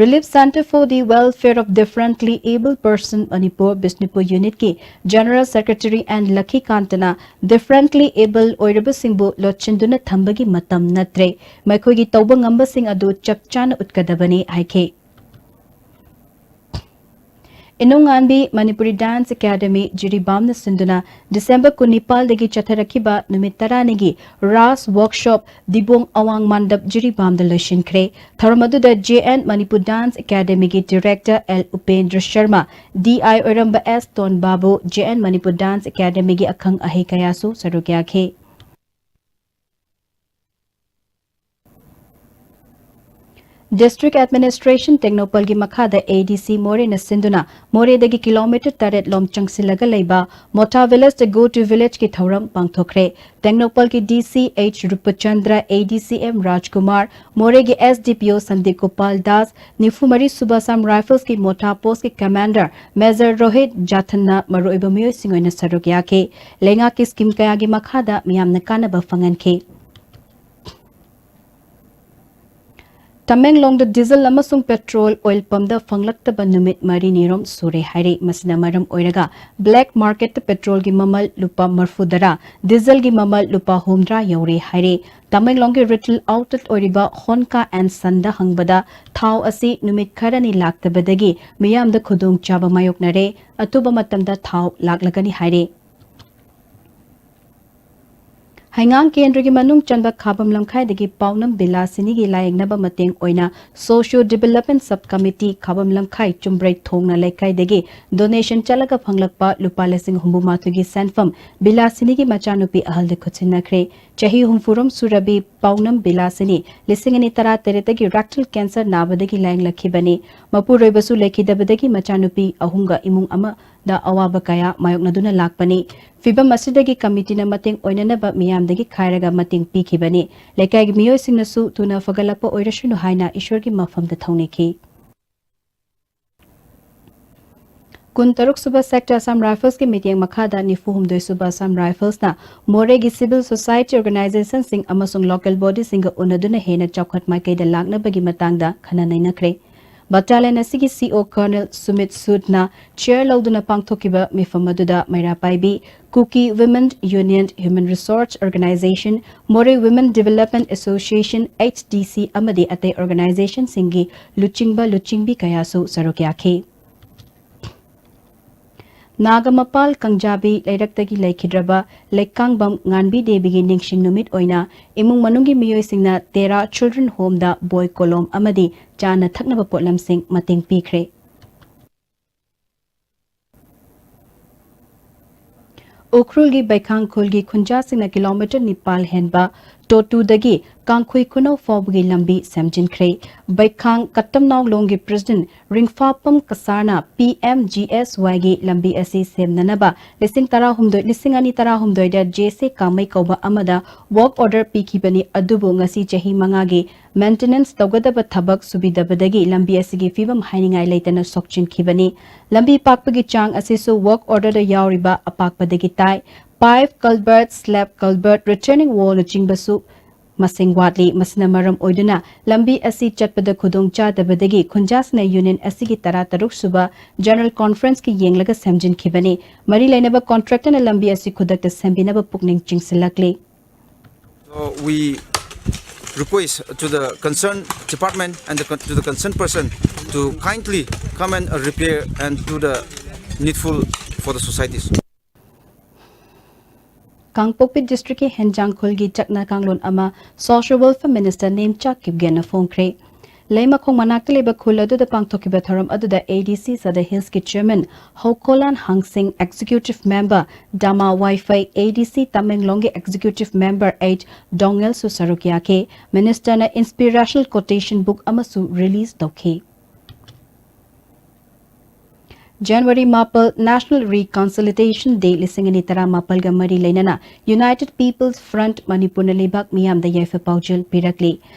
Relief Centre for the Welfare of Differently Abled Person Manipur, Bishnupur unit ꯀꯤ General Secretary N ꯂꯈꯤꯀꯥꯟꯇꯅ differently able ꯑꯣꯏꯔꯕꯁꯤꯡꯕꯨ ꯂꯣꯠꯁꯤꯟꯗꯨꯅ ꯊꯝꯕꯒꯤ ꯃꯇꯝ ꯅꯠꯇ꯭ꯔꯦ, ꯃꯈꯣꯏꯒꯤ ꯇꯧꯕ ꯉꯝꯕꯁꯤꯡ ꯑꯗꯨ ꯆꯞ ꯆꯥꯅ ꯎꯠꯀꯗꯕꯅꯤ ꯍꯥꯏꯈꯤ꯫ ꯏꯅꯨꯡꯉꯥꯟꯕꯤ ꯃꯅꯤꯄꯨꯔꯤ Dance Academy ꯖꯤꯔꯤꯕꯥꯝꯅ ꯁꯤꯟꯗꯨꯅ December ꯀꯨꯟꯅꯤꯄꯥꯜꯗꯒꯤ ꯆꯠꯊꯔꯛꯈꯤꯕ ꯅꯨꯃꯤꯠ ꯇꯔꯥꯅꯤꯒꯤ ꯔꯥꯁ workshop ꯗꯤꯕꯣꯡ ꯑꯋꯥꯡ ꯃꯥꯟꯗꯞ ꯖꯤꯔꯤꯕꯥꯝꯗ ꯂꯣꯏꯁꯤꯟꯈ꯭ꯔꯦ꯫ ꯊꯧꯔꯝ ꯑꯗꯨꯗ J N Manipur Dance Academy ꯒꯤ Director L Upendra Sharma, D I ꯑꯣꯏꯔꯝꯕ S ꯇꯣꯟꯕꯥꯕꯨ, J N Manipur Dance Academy ꯒꯤ ꯑꯈꯪ ꯑꯍꯩ ꯀꯌꯥꯁꯨ ꯁꯔꯨꯛ ꯌꯥꯈꯤ꯫ District Administration ꯇꯦꯡꯅꯧꯄꯜꯒꯤ ꯃꯈꯥꯗ A D C ꯃꯣꯔꯦꯅ ꯁꯤꯟꯗꯨꯅ ꯃꯣꯔꯦꯗꯒꯤ ꯀꯤꯂꯣꯃꯤꯇꯔ ꯇꯔꯦꯠ ꯂꯣꯝ ꯆꯪꯁꯤꯜꯂꯒ ꯂꯩꯕ ꯃꯣꯊꯥ Village ꯇ Go to Village ꯀꯤ ꯊꯧꯔꯝ ꯄꯥꯡꯊꯣꯛꯈ꯭ꯔꯦ꯫ ꯇꯦꯡꯅꯧꯄꯜꯒꯤ D C H ꯔꯨꯄꯆꯟꯗ꯭ꯔ, A D C M ꯔꯥꯖꯀꯨꯃꯥꯔ, ꯃꯣꯔꯦꯒꯤ S D P O Sandeep Gopal Das, ꯅꯤꯐꯨ ꯃꯔꯤ ꯁꯨꯕ Assam Rifles ꯀꯤ ꯃꯣꯊꯥ Post ꯀꯤ Commander Major ꯔꯣꯍꯤꯠ ꯖꯥꯊꯟꯅ ꯃꯔꯨꯑꯣꯏꯕ ꯃꯤꯑꯣꯏꯁꯤꯡ ꯑꯣꯏꯅ ꯁꯔꯨꯛ ꯌꯥꯈꯤ꯫ ꯂꯩꯉꯥꯛꯀꯤ scheme ꯀꯌꯥꯒꯤ ꯃꯈꯥꯗ ꯃꯤꯌꯥꯝꯅ ꯀꯥꯟꯅꯕ ꯐꯪꯍꯟꯈꯤ꯫ ꯇꯃꯦꯡꯂꯣꯡꯗ diesel ꯑꯃꯁꯨꯡ petrol oil pumpꯇ ꯐꯪꯂꯛꯇꯕ ꯅꯨꯃꯤꯠ ꯃꯔꯤꯅꯤꯔꯣꯝ ꯁꯨꯔꯦ ꯍꯥꯏꯔꯤ꯫ ꯃꯁꯤꯅ ꯃꯔꯝ ꯑꯣꯏꯔꯒ black marketꯇ petrolꯒꯤ ꯃꯃꯜ ꯂꯨꯄꯥ ꯃꯔꯐꯨ ꯇꯔꯥ, dieselꯒꯤ ꯃꯃꯜ ꯂꯨꯄꯥ ꯍꯨꯝꯗ꯭ꯔꯥ ꯌꯧꯔꯦ ꯍꯥꯏꯔꯤ꯫ ꯇꯃꯦꯡꯂꯣꯡꯒꯤ retail outlet ꯑꯣꯏꯔꯤꯕ Honka and Sonꯗ ꯍꯪꯕꯗ ꯊꯥꯎ ꯑꯁꯤ ꯅꯨꯃꯤꯠ ꯈꯔꯅꯤ ꯂꯥꯛꯇꯕꯗꯒꯤ ꯃꯤꯌꯥꯝꯗ ꯈꯨꯗꯣꯡꯆꯥꯕ ꯃꯥꯌꯣꯛꯅꯔꯦ꯫ ꯑꯊꯨꯕ ꯃꯇꯝꯗ ꯊꯥꯎ ꯂꯥꯛꯂꯒꯅꯤ ꯍꯥꯏꯔꯤ꯫ ꯍꯩꯉꯥꯡ ꯀꯦꯟꯗ꯭ꯔꯒꯤ ꯃꯅꯨꯡ ꯆꯟꯕ ꯈꯥꯕꯝ ꯂꯝꯈꯥꯏꯗꯒꯤ ꯄꯥꯎꯅꯝ ꯕꯤꯂꯥꯁꯤꯅꯤꯒꯤ ꯂꯥꯌꯦꯡꯅꯕ ꯃꯇꯦꯡ ꯑꯣꯏꯅ Socio Development Sub Committee ꯈꯥꯕꯝ ꯂꯝꯈꯥꯏ ꯆꯨꯝꯕ꯭ꯔꯩ ꯊꯣꯡꯅ ꯂꯩꯀꯥꯏꯗꯒꯤ donation ꯆꯠꯂꯒ ꯐꯪꯂꯛꯄ ꯂꯨꯄꯥ ꯂꯤꯁꯤꯡ ꯍꯨꯝꯐꯨ ꯃꯥꯊꯣꯏꯒꯤ ꯁꯦꯟꯐꯝ ꯕꯤꯂꯥꯁꯤꯅꯤꯒꯤ ꯃꯆꯥꯅꯨꯄꯤ ꯑꯍꯜꯗ ꯈꯨꯠꯁꯤꯟꯅꯈ꯭ꯔꯦ꯫ ꯆꯍꯤ ꯍꯨꯝꯐꯨꯔꯣꯝ ꯁꯨꯔꯕꯤ ꯄꯥꯎꯅꯝ ꯕꯤꯂꯥꯁꯤꯅꯤ ꯂꯤꯁꯤꯡ ꯑꯅꯤ ꯇꯔꯥ ꯇꯔꯦꯠꯇꯒꯤ rectal cancer ꯅꯥꯕꯗꯒꯤ ꯂꯥꯌꯦꯡꯂꯛꯈꯤꯕꯅꯤ꯫ ꯃꯄꯨꯔꯣꯏꯕꯁꯨ ꯂꯩꯈꯤꯗꯕꯗꯒꯤ ꯃꯆꯥꯅꯨꯄꯤ ꯑꯍꯨꯝꯒ ꯏꯃꯨꯡ ꯑꯃ ꯗ ꯑꯋꯥꯕ ꯀꯌꯥ ꯃꯥꯌꯣꯛꯅꯗꯨꯅ ꯂꯥꯛꯄꯅꯤ꯫ ꯐꯤꯚꯝ ꯑꯁꯤꯗꯒꯤ committeeꯅ ꯃꯇꯦꯡ ꯑꯣꯏꯅꯅꯕ ꯃꯤꯌꯥꯝꯗꯒꯤ ꯈꯥꯏꯔꯒ ꯃꯇꯦꯡ ꯄꯤꯈꯤꯕꯅꯤ꯫ ꯂꯩꯀꯥꯏꯒꯤ ꯃꯤꯑꯣꯏꯁꯤꯡꯅꯁꯨ ꯊꯨꯅ ꯐꯒꯠꯂꯛꯄ ꯑꯣꯏꯔꯁꯅꯨ ꯍꯥꯏꯅ ꯏꯁꯣꯔꯒꯤ ꯃꯐꯝꯗ ꯊꯧꯅꯤꯈꯤ꯫ ꯀꯨꯟꯇꯔꯨꯛ ꯁꯨꯕ Sector Assam Riflesꯀꯤ ꯃꯤꯠꯌꯦꯡ ꯃꯈꯥꯗ ꯅꯤꯐꯨ ꯍꯨꯝꯗꯣꯏ ꯁꯨꯕ Assam Riflesꯅ ꯃꯣꯔꯦꯒꯤ civil society organizationꯁꯤꯡ ꯑꯃꯁꯨꯡ local bodyꯁꯤꯡꯒ ꯎꯅꯗꯨꯅ ꯍꯦꯟꯅ ꯆꯥꯎꯈꯠ ꯃꯥꯏꯀꯩꯗ ꯂꯥꯛꯅꯕꯒꯤ ꯃꯇꯥꯡꯗ ꯈꯟꯅ ꯅꯩꯅꯈ꯭ꯔꯦ꯫ Battalion ꯑꯁꯤꯒꯤ C O Colonel Sumit ꯁꯨꯗꯅ chair ꯂꯧꯗꯨꯅ ꯄꯥꯡꯊꯣꯛꯈꯤꯕ ꯃꯤꯐꯝ ꯑꯗꯨꯗ ꯃꯩꯔꯥ ꯄꯥꯏꯕꯤ, Kuki Women Union, Human Resource Organization, Moreh Women Development Association, H D C ꯑꯃꯗꯤ ꯑꯇꯩ organizationꯁꯤꯡꯒꯤ ꯂꯨꯆꯤꯡꯕ ꯂꯨꯆꯤꯡꯕꯤ ꯀꯌꯥꯁꯨ ꯁꯔꯨꯛ ꯌꯥꯈꯤ꯫ ꯅꯥꯒꯥ ꯃꯄꯥꯜ ꯀꯪꯖꯥꯕꯤ ꯂꯩꯔꯛꯇꯒꯤ ꯂꯩꯈꯤꯗ꯭ꯔꯕ ꯂꯩꯀꯥꯡꯕꯝ ꯉꯥꯟꯕꯤ ꯗꯦꯕꯤꯒꯤ ꯅꯤꯡꯁꯤꯡ ꯅꯨꯃꯤꯠ ꯑꯣꯏꯅ ꯏꯃꯨꯡ ꯃꯅꯨꯡꯒꯤ ꯃꯤꯑꯣꯏꯁꯤꯡꯅ ꯇꯦꯔꯥ Children Homeꯗ ꯕꯣꯏ ꯀꯣꯂꯣꯝ ꯑꯃꯗꯤ ꯆꯥꯅ ꯊꯛꯅꯕ ꯄꯣꯠꯂꯝꯁꯤꯡ ꯃꯇꯦꯡ ꯄꯤꯈ꯭ꯔꯦ꯫ ꯎꯈ꯭ꯔꯨꯜꯒꯤ ꯕꯩꯈꯥꯡ ꯈꯨꯜꯒꯤ ꯈꯨꯟꯖꯥꯁꯤꯡꯅ ꯀꯤꯂꯣꯃꯤꯇꯔ ꯅꯤꯄꯥꯜ ꯍꯦꯟꯕ ꯇꯣꯇꯨꯗꯒꯤ ꯀꯥꯡꯈꯨꯏ ꯈꯨꯅꯧ ꯐꯥꯎꯕꯒꯤ ꯂꯝꯕꯤ ꯁꯦꯝꯖꯤꯟꯈ꯭ꯔꯦ꯫ ꯕꯩꯈꯥꯡ ꯀꯠꯇꯝꯅꯥꯎ ꯂꯣꯡꯒꯤ ꯄ꯭ꯔꯦꯁꯤꯗꯦꯟꯠ ꯔꯤꯡꯐꯥꯄꯝ ꯀꯁꯥꯔꯅ ꯄꯤ ꯑꯦꯝ ꯖꯤ ꯑꯦꯁ ꯋꯥꯏꯒꯤ ꯂꯝꯕꯤ ꯑꯁꯤ ꯁꯦꯝꯅꯅꯕ ꯂꯤꯁꯤꯡ ꯇꯔꯥꯍꯨꯝꯗꯣꯏ, ꯂꯤꯁꯤꯡ ꯑꯅꯤ ꯇꯔꯥꯍꯨꯝꯗꯣꯏꯗ ꯖꯦ ꯁꯦ ꯀꯥꯃꯩ ꯀꯧꯕ ꯑꯃꯗ ꯋꯥꯔꯛ ꯑꯣꯔꯗꯔ ꯄꯤꯈꯤꯕꯅꯤ, ꯑꯗꯨꯕꯨ ꯉꯁꯤ ꯆꯍꯤ ꯃꯉꯥꯒꯤ ꯃꯦꯟꯇꯦꯅꯦꯟꯁ ꯇꯧꯒꯗꯕ ꯊꯕꯛ ꯁꯨꯕꯤꯗꯕꯗꯒꯤ ꯂꯝꯕꯤ ꯑꯁꯤꯒꯤ ꯐꯤꯕꯝ ꯍꯥꯏꯅꯤꯡꯉꯥꯏ ꯂꯩꯇꯅ ꯁꯣꯛꯆꯤꯟꯈꯤꯕꯅꯤ꯫ ꯂꯝꯕꯤ ꯄꯥꯛꯄꯒꯤ ꯆꯥꯡ ꯑꯁꯤꯁꯨ ꯋꯥꯔꯛ ꯑꯣꯔꯗꯔꯗ ꯌꯥꯎꯔꯤꯕ ꯑꯄꯥꯛꯄꯗꯒꯤ ꯇꯥꯏ꯫ ꯄꯥꯏꯞ, ꯀꯜꯕꯔꯠ, ꯁ꯭ꯂꯦꯕ ꯀꯜꯕꯔꯠ, ꯔꯤꯇꯔꯅꯤꯡ ꯋꯥꯜꯅꯆꯤꯡꯕꯁꯨ ꯃꯁꯤꯡ ꯋꯥꯠꯂꯤ꯫ ꯃꯁꯤꯅ ꯃꯔꯝ ꯑꯣꯏꯗꯨꯅ ꯂꯝꯕꯤ ꯑꯁꯤ ꯆꯠꯄꯗ ꯈꯨꯗꯣꯡ ꯆꯥꯗꯕꯗꯒꯤ ꯈꯨꯟꯖꯥꯁꯤꯅ ꯌꯨꯅꯤꯌꯟ ꯑꯁꯤꯒꯤ ꯇꯔꯥꯇꯔꯨꯛ ꯁꯨꯕ ꯖꯦꯅꯔꯦꯜ ꯀꯣꯟꯐꯔꯦꯟꯁꯀꯤ ꯌꯦꯡꯂꯒ ꯁꯦꯝꯖꯤꯟꯈꯤꯕꯅꯤ꯫ ꯃꯔꯤ ꯂꯩꯅꯕ ꯀꯣꯟꯇ꯭ꯔꯦꯛꯇꯔꯅ ꯂꯝꯕꯤ ꯑꯁꯤ ꯈꯨꯗꯛꯇ ꯁꯦꯝꯕꯤꯅꯕ ꯄꯨꯛꯅꯤꯡ ꯆꯤꯡꯁꯤꯜꯂꯛꯂꯤ꯫ So we request to the concerned department and the, con- to the concerned person to kindly come and uh, repair and do the needful for the societies. ꯀꯥꯡꯄꯣꯛꯄꯤ ꯗꯤꯁꯇ꯭ꯔꯤꯛꯀꯤ ꯍꯦꯟꯖꯥꯡꯈꯨꯜꯒꯤ ꯆꯥꯛꯅ ꯀꯥꯡꯂꯣꯟ ꯑꯃ ꯁꯣꯁꯤꯌꯦꯜ ꯋꯦꯜꯐꯤꯌꯔ ꯃꯤꯅꯤꯁꯇꯔ ꯅꯦꯝꯆꯥ ꯀꯤꯞꯒꯦꯟꯅ ꯐꯣꯡꯈ꯭ꯔꯦ꯫ ꯂꯩꯃꯈꯣꯡ ꯃꯅꯥꯛꯇ ꯂꯩꯕ ꯈꯨꯜ ꯑꯗꯨꯗ ꯄꯥꯡꯊꯣꯛꯈꯤꯕ ꯊꯧꯔꯝ ꯑꯗꯨꯗ ꯑꯦ ꯗꯤ ꯁꯤ ꯁꯗ ꯍꯤꯜꯁꯀꯤ ꯆꯤꯌꯔꯃꯦꯟ ꯍꯧꯈꯣꯂꯥꯟ ꯍꯥꯡꯁꯤꯡ, ꯑꯦꯛꯖꯤꯀ꯭ꯌꯨꯇꯤꯚ ꯃꯦꯝꯕꯔ ꯗꯥꯃꯥ ꯋꯥꯏꯐꯩ, ꯑꯦ ꯗꯤ ꯁꯤ ꯇꯃꯦꯡꯂꯣꯡꯒꯤ ꯑꯦꯛꯖꯤꯀ꯭ꯌꯨꯇꯤꯚ ꯃꯦꯝꯕꯔ ꯑꯩꯆ ꯗꯣꯡꯉꯦꯜꯁꯨ ꯁꯔꯨꯛ ꯌꯥꯈꯤ꯫ ꯃꯤꯅꯤꯁꯇꯔꯅ ꯏꯟꯁꯄꯤꯔꯦꯁꯅꯦꯜ ꯀꯣꯇꯦꯁꯟ ꯕꯨꯛ ꯑꯃꯁꯨ ꯔꯤꯂꯤꯖ ꯇꯧꯈꯤ꯫ ꯖꯅꯋꯥꯔꯤ ꯃꯥꯄꯜ, ꯅꯦꯁꯅꯦꯜ ꯔꯤꯀꯟꯁꯤꯂꯤꯌꯦꯁꯟ ꯗꯦ ꯂꯤꯁꯤꯡ ꯑꯅꯤ ꯇꯔꯥꯃꯥꯄꯜꯒ ꯃꯔꯤ ꯂꯩꯅꯅ ꯌꯨꯅꯥꯏꯇꯦꯗ ꯄꯤꯄꯜꯁ ꯐ꯭ꯔꯟꯠ ꯃꯅꯤꯄꯨꯔꯅ ꯂꯩꯕꯥꯛ ꯃꯤꯌꯥꯝꯗ ꯌꯥꯏꯐ ꯄꯥꯎꯖꯦꯜ ꯄꯤꯔꯛꯂꯤ꯫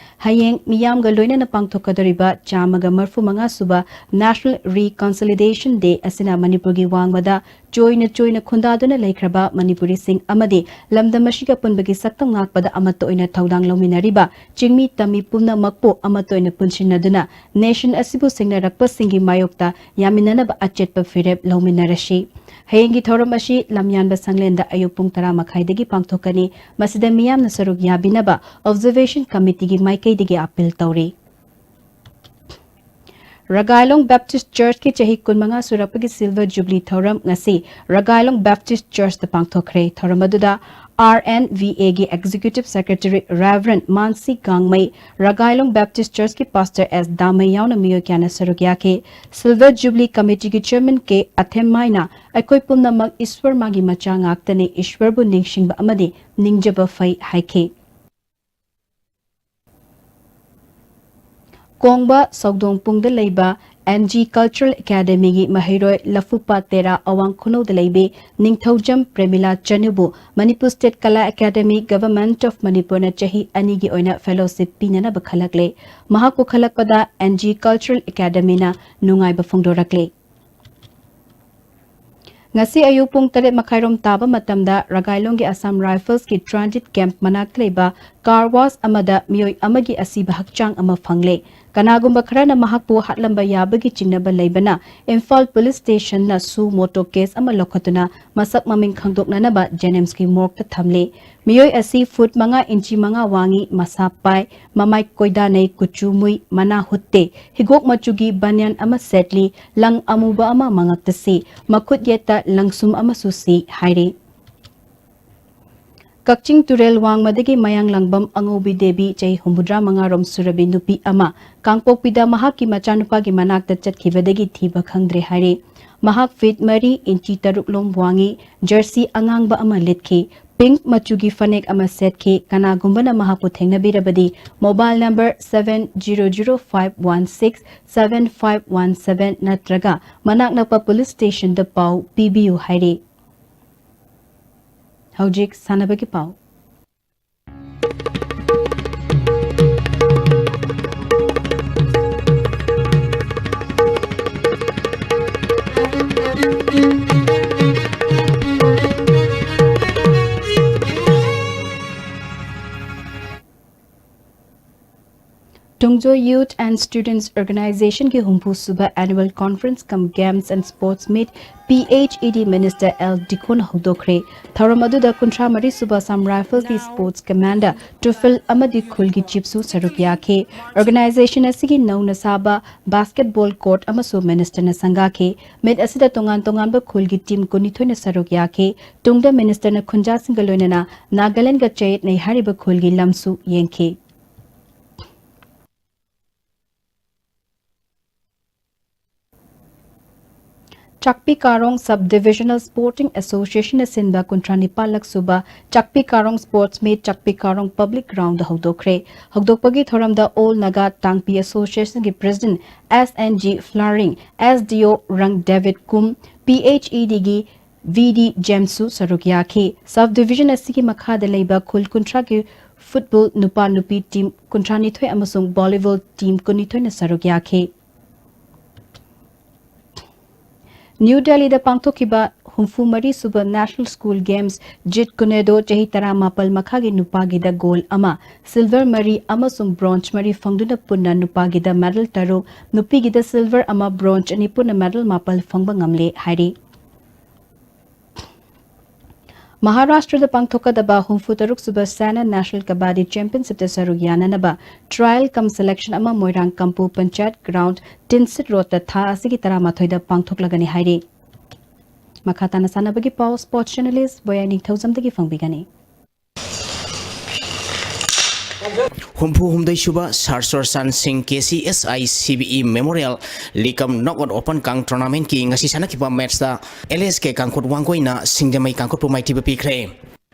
ꯍꯌꯦꯡ ꯃꯤꯌꯥꯝꯒ ꯂꯣꯏꯅꯅ ꯄꯥꯡꯊꯣꯛꯀꯗꯧꯔꯤꯕ ꯆꯥꯝꯃꯒ ꯃꯔꯤꯐꯨ ꯃꯉꯥ ꯁꯨꯕ ꯅꯦꯁꯅꯦꯜ ꯔꯤꯀꯟꯁꯤꯂꯤꯌꯦꯁꯟ ꯗꯦ ꯑꯁꯤꯅ ꯃꯅꯤꯄꯨꯔꯒꯤ ꯋꯥꯡꯃꯗ ꯆꯣꯏꯅ ꯆꯣꯏꯅ ꯈꯨꯟꯗꯥꯗꯨꯅ ꯂꯩꯈ꯭ꯔꯕ ꯃꯅꯤꯄꯨꯔꯤꯁꯤꯡ ꯑꯃꯗꯤ ꯂꯝꯗꯝ ꯑꯁꯤꯒ ꯄꯨꯟꯕꯒꯤ ꯁꯛꯇꯝ ꯉꯥꯛꯄꯗ ꯑꯃꯠꯇ ꯑꯣꯏꯅ ꯊꯧꯗꯥꯡ ꯂꯧꯃꯤꯟꯅꯔꯤꯕ ꯆꯤꯡꯃꯤ ꯇꯝꯃꯤ ꯄꯨꯝꯅꯃꯛꯄꯨ ꯑꯃꯠꯇ ꯑꯣꯏꯅ ꯄꯨꯟꯁꯤꯟꯅꯗꯨꯅ ꯅꯦꯁꯟ ꯑꯁꯤꯕꯨ ꯁꯤꯡꯅꯔꯛꯄꯁꯤꯡꯒꯤ ꯃꯥꯌꯣꯛꯇ ꯌꯥꯃꯤꯟꯅꯅꯕ ꯑꯆꯦꯠꯄ ꯐꯤꯔꯦꯞ ꯂꯧꯃꯤꯟꯅꯔꯁꯤ꯫ ꯍꯌꯦꯡꯒꯤ ꯊꯧꯔꯝ ꯑꯁꯤ ꯂꯝꯌꯥꯟꯕ ꯁꯪꯂꯦꯟꯗ ꯑꯌꯨꯛ ꯄꯨꯡ ꯇꯔꯥ ꯃꯈꯥꯏꯗꯒꯤ ꯄꯥꯡꯊꯣꯛꯀꯅꯤ꯫ ꯃꯁꯤꯗ ꯃꯤꯌꯥꯝꯅ ꯁꯔꯨꯛ ꯌꯥꯕꯤꯅꯕ ꯑꯣꯕꯖꯔꯕꯦꯁꯟ ꯀꯃꯤꯇꯤꯒꯤ ꯃꯥꯏꯀꯩꯗꯒꯤ ꯑꯥꯄꯤꯜ ꯇꯧꯔꯤ꯫ ꯔꯒꯥꯏꯂꯣꯡ ꯕꯦꯞꯇꯤꯁ ꯆꯔꯆꯀꯤ ꯆꯍꯤ ꯀꯨꯟꯃꯉꯥ ꯁꯨꯔꯛꯄꯒꯤ ꯁꯤꯜꯚꯔ ꯖꯨꯕꯤꯂꯤ ꯊꯧꯔꯝ ꯉꯁꯤ ꯔꯒꯥꯏꯂꯣꯡ ꯕꯦꯞꯇꯤꯁ ꯆꯔꯆꯇ ꯄꯥꯡꯊꯣꯛꯈ꯭ꯔꯦ꯫ ꯊꯧꯔꯝ ꯑꯗꯨꯗ ꯑꯥꯔ ꯑꯦꯟ ꯚꯤ ꯑꯦꯒꯤ ꯑꯦꯛꯖꯤꯀ꯭ꯌꯨꯇꯤꯚ ꯁꯦꯀ꯭ꯔꯦꯇꯔꯤ ꯔꯦꯚꯔꯦꯟ ꯃꯥꯟꯁꯤ ꯒꯥꯡꯃꯩ, ꯔꯒꯥꯏꯂꯣꯡ ꯕꯦꯞꯇꯤꯁ ꯆꯔꯆꯀꯤ ꯄꯥꯁꯇꯔ ꯑꯦꯁ ꯗꯥꯃꯩ ꯌꯥꯎꯅ ꯃꯤꯑꯣꯏ ꯀꯌꯥꯅ ꯁꯔꯨꯛ ꯌꯥꯈꯤ꯫ ꯁꯤꯜꯚꯔ ꯖꯨꯕꯤꯂꯤ ꯀꯃꯤꯇꯤꯒꯤ ꯆꯤꯌꯔꯃꯦꯟ ꯀꯦ ꯑꯊꯦꯝꯃꯥꯏꯅ ꯑꯩꯈꯣꯏ ꯄꯨꯝꯅꯃꯛ ꯏꯁ꯭ꯋꯔ ꯃꯥꯒꯤ ꯃꯆꯥ ꯉꯥꯛꯇꯅꯤ, ꯏꯁ꯭ꯋꯔꯕꯨ ꯅꯤꯡꯁꯤꯡꯕ ꯑꯃꯗꯤ ꯅꯤꯡꯖꯕ ꯐꯩ ꯍꯥꯏꯈꯤ꯫ ꯀꯣꯡꯕ ꯁꯧꯗꯣꯡꯄꯨꯡꯗ ꯂꯩꯕ ꯑꯦꯟ ꯖꯤ ꯀꯜꯆꯔꯦꯜ ꯑꯦꯀꯥꯗꯃꯤꯒꯤ ꯃꯍꯩꯔꯣꯏ ꯂꯐꯨꯄꯥ ꯇꯦꯔꯥ ꯑꯋꯥꯡ ꯈꯨꯅꯧꯗ ꯂꯩꯕꯤ ꯅꯤꯡꯊꯧꯖꯝ ꯄ꯭ꯔꯦꯃꯤꯂꯥ ꯆꯅꯨꯕꯨ ꯃꯅꯤꯄꯨꯔ ꯁ꯭ꯇꯦꯠ ꯀꯂꯥ ꯑꯦꯀꯥꯗꯃꯤ ꯒꯚꯔꯟꯃꯦꯟꯠ ꯑꯣꯐ ꯃꯅꯤꯄꯨꯔꯅ ꯆꯍꯤ ꯑꯅꯤꯒꯤ ꯑꯣꯏꯅ ꯐꯦꯂꯣꯁꯤꯞ ꯄꯤꯅꯅꯕ ꯈꯜꯂꯛꯂꯦ꯫ ꯃꯍꯥꯛꯄꯨ ꯈꯜꯂꯛꯄꯗ ꯑꯦꯟ ꯖꯤ ꯀꯜꯆꯔꯦꯜ ꯑꯦꯀꯥꯗꯃꯤꯅ ꯅꯨꯡꯉꯥꯏꯕ ꯐꯣꯡꯗꯣꯔꯛꯂꯦ꯫ ꯉꯁꯤ ꯑꯌꯨꯛ ꯄꯨꯡ ꯇꯔꯦꯠ ꯃꯈꯥꯏꯔꯣꯝ ꯇꯥꯕ ꯃꯇꯝꯗ ꯔꯒꯥꯏꯂꯣꯡꯒꯤ ꯑꯁꯥꯝ ꯔꯥꯏꯐꯜꯁꯀꯤ ꯇ꯭ꯔꯥꯟꯖꯤꯠ ꯀꯦꯝꯞ ꯃꯅꯥꯛꯇ ꯂꯩꯕ ꯀꯥꯔ ꯋꯥꯁ ꯑꯃꯗ ꯃꯤꯑꯣꯏ ꯑꯃꯒꯤ ꯑꯁꯤꯕ ꯍꯛꯆꯥꯡ ꯑꯃ ꯐꯪꯂꯦ꯫ ꯀꯅꯥꯒꯨꯝꯕ ꯈꯔꯅ ꯃꯍꯥꯛꯄꯨ ꯍꯥꯠꯂꯝꯕ ꯌꯥꯕꯒꯤ ꯆꯤꯡꯅꯕ ꯂꯩꯕꯅ ꯏꯝꯐꯥꯜ ꯄꯨꯂꯤꯁ ꯁ꯭ꯇꯦꯁꯟꯅ ꯁꯨ ꯃꯣꯇꯣ ꯀꯦꯁ ꯑꯃ ꯂꯧꯈꯠꯇꯨꯅ ꯃꯁꯛ ꯃꯃꯤꯡ ꯈꯪꯗꯣꯛꯅꯅꯕ ꯖꯦꯅꯤꯝꯁꯀꯤ ꯃꯣꯔꯒꯇ ꯊꯝꯂꯦ꯫ ꯃꯤꯑꯣꯏ ꯑꯁꯤ ꯐꯨꯠ ꯃꯉꯥ ꯏꯟꯆꯤ ꯃꯉꯥ ꯋꯥꯡꯏ, ꯃꯁꯥ ꯄꯥꯏ, ꯃꯃꯥꯏ ꯀꯣꯏꯗꯥꯅꯩ, ꯀꯨꯆꯨ ꯃꯨꯏ, ꯃꯅꯥ ꯍꯨꯠꯇꯦ, ꯍꯤꯒꯣꯛ ꯃꯆꯨꯒꯤ ꯕꯅꯤꯌꯥꯟ ꯑꯃ ꯁꯦꯠꯂꯤ, ꯂꯪ ꯑꯃꯨꯕ ꯑꯃ ꯃꯉꯛꯇ ꯁꯤ, ꯃꯈꯨꯠ ꯌꯦꯠꯇ ꯂꯪꯁꯨꯝ ꯑꯃꯁꯨ ꯁꯤ ꯍꯥꯏꯔꯤ꯫ ꯀꯛꯆꯤꯡ ꯇꯨꯔꯦꯜ ꯋꯥꯡꯃꯗꯒꯤ ꯃꯌꯥꯡꯂꯪꯕꯝ ꯑꯉꯧꯕꯤ ꯗꯦꯕꯤ, ꯆꯍꯤ ꯍꯨꯝꯐꯨꯇꯔꯥ ꯃꯉꯥꯔꯣꯝ ꯁꯨꯔꯕꯤ ꯅꯨꯄꯤ ꯑꯃ, ꯀꯥꯡꯄꯣꯛꯄꯤꯗ ꯃꯍꯥꯛꯀꯤ ꯃꯆꯥꯅꯨꯄꯥꯒꯤ ꯃꯅꯥꯛꯇ ꯆꯠꯈꯤꯕꯗꯒꯤ ꯊꯤꯕ ꯈꯪꯗ꯭ꯔꯦ ꯍꯥꯏꯔꯤ꯫ ꯃꯍꯥꯛ ꯐꯤꯠ ꯃꯔꯤ ꯏꯟꯆꯤ ꯇꯔꯨꯛ ꯂꯣꯝ ꯋꯥꯡꯏ, ꯖꯔꯁꯤ ꯑꯉꯥꯡꯕ ꯑꯃ ꯂꯤꯠꯈꯤ, ꯄꯤꯡꯛ ꯃꯆꯨꯒꯤ ꯐꯅꯦꯛ ꯑꯃ ꯁꯦꯠꯈꯤ꯫ ꯀꯅꯥꯒꯨꯝꯕꯅ ꯃꯍꯥꯛꯄꯨ ꯊꯦꯡꯅꯕꯤꯔꯕꯗꯤ mobile number seven zero zero five one six seven five one seven ꯅꯠꯇ꯭ꯔꯒ ꯃꯅꯥꯛ ꯅꯛꯄ ꯄꯨꯂꯤꯁ ꯁ꯭ꯇꯦꯁꯟꯗ ꯄꯥꯎ ꯄꯤꯕꯤꯌꯨ ꯍꯥꯏꯔꯤ꯫ ꯍꯧꯖꯤꯛ ꯁꯥꯟꯅꯕꯒꯤ ꯄꯥꯎ꯫ Tungjoi Youth and Students Organization ꯒꯤ ꯍꯨꯝꯐꯨ ꯁꯨꯕ Annual Conference cum Games and Sports Meet P H E D Minister L ꯗꯤꯈꯣꯅ ꯍꯧꯗꯣꯛꯈ꯭ꯔꯦ꯫ ꯊꯧꯔꯝ ꯑꯗꯨꯗ ꯀꯨꯟꯊ꯭ꯔꯥ ꯃꯔꯤ ꯁꯨꯕ Assam Rifles ꯀꯤ Sports Commander ꯇꯨꯐꯤꯜ ꯑꯃꯗꯤ ꯈꯨꯜꯒꯤ chief ꯁꯨ ꯁꯔꯨꯛ ꯌꯥꯈꯤ꯫ Organization ꯑꯁꯤꯒꯤ ꯅꯧꯅ ꯁꯥꯕ basketball court ꯑꯃꯁꯨ minister ꯅ ꯁꯪꯒꯥꯈꯤ꯫ Meet ꯑꯁꯤꯗ ꯇꯣꯉꯥꯟ ꯇꯣꯉꯥꯟꯕ ꯈꯨꯜꯒꯤ team ꯀꯨꯟꯅꯤꯊꯣꯏꯅ ꯁꯔꯨꯛ ꯌꯥꯈꯤ꯫ ꯇꯨꯡꯗ minister ꯅ ꯈꯨꯟꯖꯥꯁꯤꯡꯒ ꯂꯣꯏꯅꯅ ꯅꯥꯒꯥꯂꯦꯟꯗꯒ ꯆꯌꯦꯠꯅꯩ ꯍꯥꯏꯔꯤꯕ ꯈꯨꯜꯒꯤ ꯂꯝꯁꯨ ꯌꯦꯡꯈꯤ꯫ ꯆꯥꯛꯄꯤ ꯀꯥꯔꯣꯡ Sub Divisional Sporting Association ꯅ ꯁꯤꯟꯕ ꯀꯨꯟꯊ꯭ꯔꯥ ꯅꯤꯄꯥꯜꯂꯛ ꯁꯨꯕ ꯆꯥꯛꯄꯤ ꯀꯥꯔꯣꯡ Sports Meet ꯆꯥꯛꯄꯤ ꯀꯥꯔꯣꯡ Public Ground ꯗ ꯍꯧꯗꯣꯛꯈ꯭ꯔꯦ꯫ ꯍꯧꯗꯣꯛꯄꯒꯤ ꯊꯧꯔꯝꯗ All Naga Tangpi Association ꯒꯤ President S N G Flaring, S D O Rang David Kum, P H E D ꯒꯤ V D James ꯁꯨ ꯁꯔꯨꯛ ꯌꯥꯈꯤ꯫ Sub Division ꯑꯁꯤꯒꯤ ꯃꯈꯥꯗ ꯂꯩꯕ ꯈꯨꯜ ꯀꯨꯟꯊ꯭ꯔꯥꯒꯤ football ꯅꯨꯄꯥ ꯅꯨꯄꯤ team ꯀꯨꯟꯊ꯭ꯔꯥꯅꯤꯊꯣꯏ ꯑꯃꯁꯨꯡ volleyball team ꯀꯨꯟꯅꯤꯊꯣꯏꯅ ꯁꯔꯨꯛ ꯌꯥꯈꯤ꯫ ꯅ꯭ꯌꯨ ꯗꯦꯜꯂꯤꯗ ꯄꯥꯡꯊꯣꯛꯈꯤꯕ ꯍꯨꯝꯐꯨ ꯃꯔꯤ ꯁꯨꯕ National School Games ꯖꯤꯠ ꯀꯨꯅꯦꯗꯣ ꯆꯍꯤ ꯇꯔꯥꯃꯥꯄꯜ ꯃꯈꯥꯒꯤ ꯅꯨꯄꯥꯒꯤꯗ gold ꯑꯃ, silver ꯃꯔꯤ ꯑꯃꯁꯨꯡ bronze ꯃꯔꯤ ꯐꯪꯗꯨꯅ ꯄꯨꯟꯅ ꯅꯨꯄꯥꯒꯤꯗ medal ꯇꯔꯨꯛ, ꯅꯨꯄꯤꯒꯤꯗ silver ꯑꯃ, bronze ꯑꯅꯤ ꯄꯨꯟꯅ medal ꯃꯥꯄꯜ ꯐꯪꯕ ꯉꯝꯂꯦ ꯍꯥꯏꯔꯤ꯫ ꯃꯍꯥꯔꯥꯁꯇ꯭ꯔꯗ ꯄꯥꯡꯊꯣꯛꯀꯗꯕ ꯍꯨꯝꯐꯨ ꯇꯔꯨꯛ ꯁꯨꯕ Sena National Kabaddi Championship ꯇ ꯁꯔꯨꯛ ꯌꯥꯅꯅꯕ trial cum selection ꯑꯃ ꯃꯣꯏꯔꯥꯡ ꯀꯝꯄꯨ ꯄꯟꯆꯥꯌꯠ ground ꯇꯤꯟꯁꯤꯠ ꯔꯣꯗꯇ ꯊꯥ ꯑꯁꯤꯒꯤ ꯇꯔꯥꯃꯥꯊꯣꯏꯗ ꯄꯥꯡꯊꯣꯛꯂꯒꯅꯤ ꯍꯥꯏꯔꯤ꯫ ꯃꯈꯥ ꯇꯥꯅ ꯁꯥꯟꯅꯕꯒꯤ ꯄꯥꯎ sports journalist ꯕꯣꯌꯥꯏ ꯅꯤꯡꯊꯧꯖꯝꯗꯒꯤ ꯐꯪꯕꯤꯒꯅꯤ꯫ ꯍꯨꯝꯐꯨ ꯍꯨꯝꯗꯣꯏ ꯁꯨꯕ ꯁꯥꯔ ꯁꯣꯔꯁꯥꯟ ꯁꯤꯡ K C S I C B E Memorial Likam Knockout Open Kang Tournament ꯀꯤ ꯉꯁꯤ ꯁꯥꯟꯅꯈꯤꯕ match ꯇ L S K ꯀꯥꯡꯈꯨꯠ ꯋꯥꯡꯒꯣꯏꯅ ꯁꯤꯡꯖꯃꯩ ꯀꯥꯡꯈꯨꯠꯄꯨ ꯃꯥꯏꯊꯤꯕ ꯄꯤꯈ꯭ꯔꯦ꯫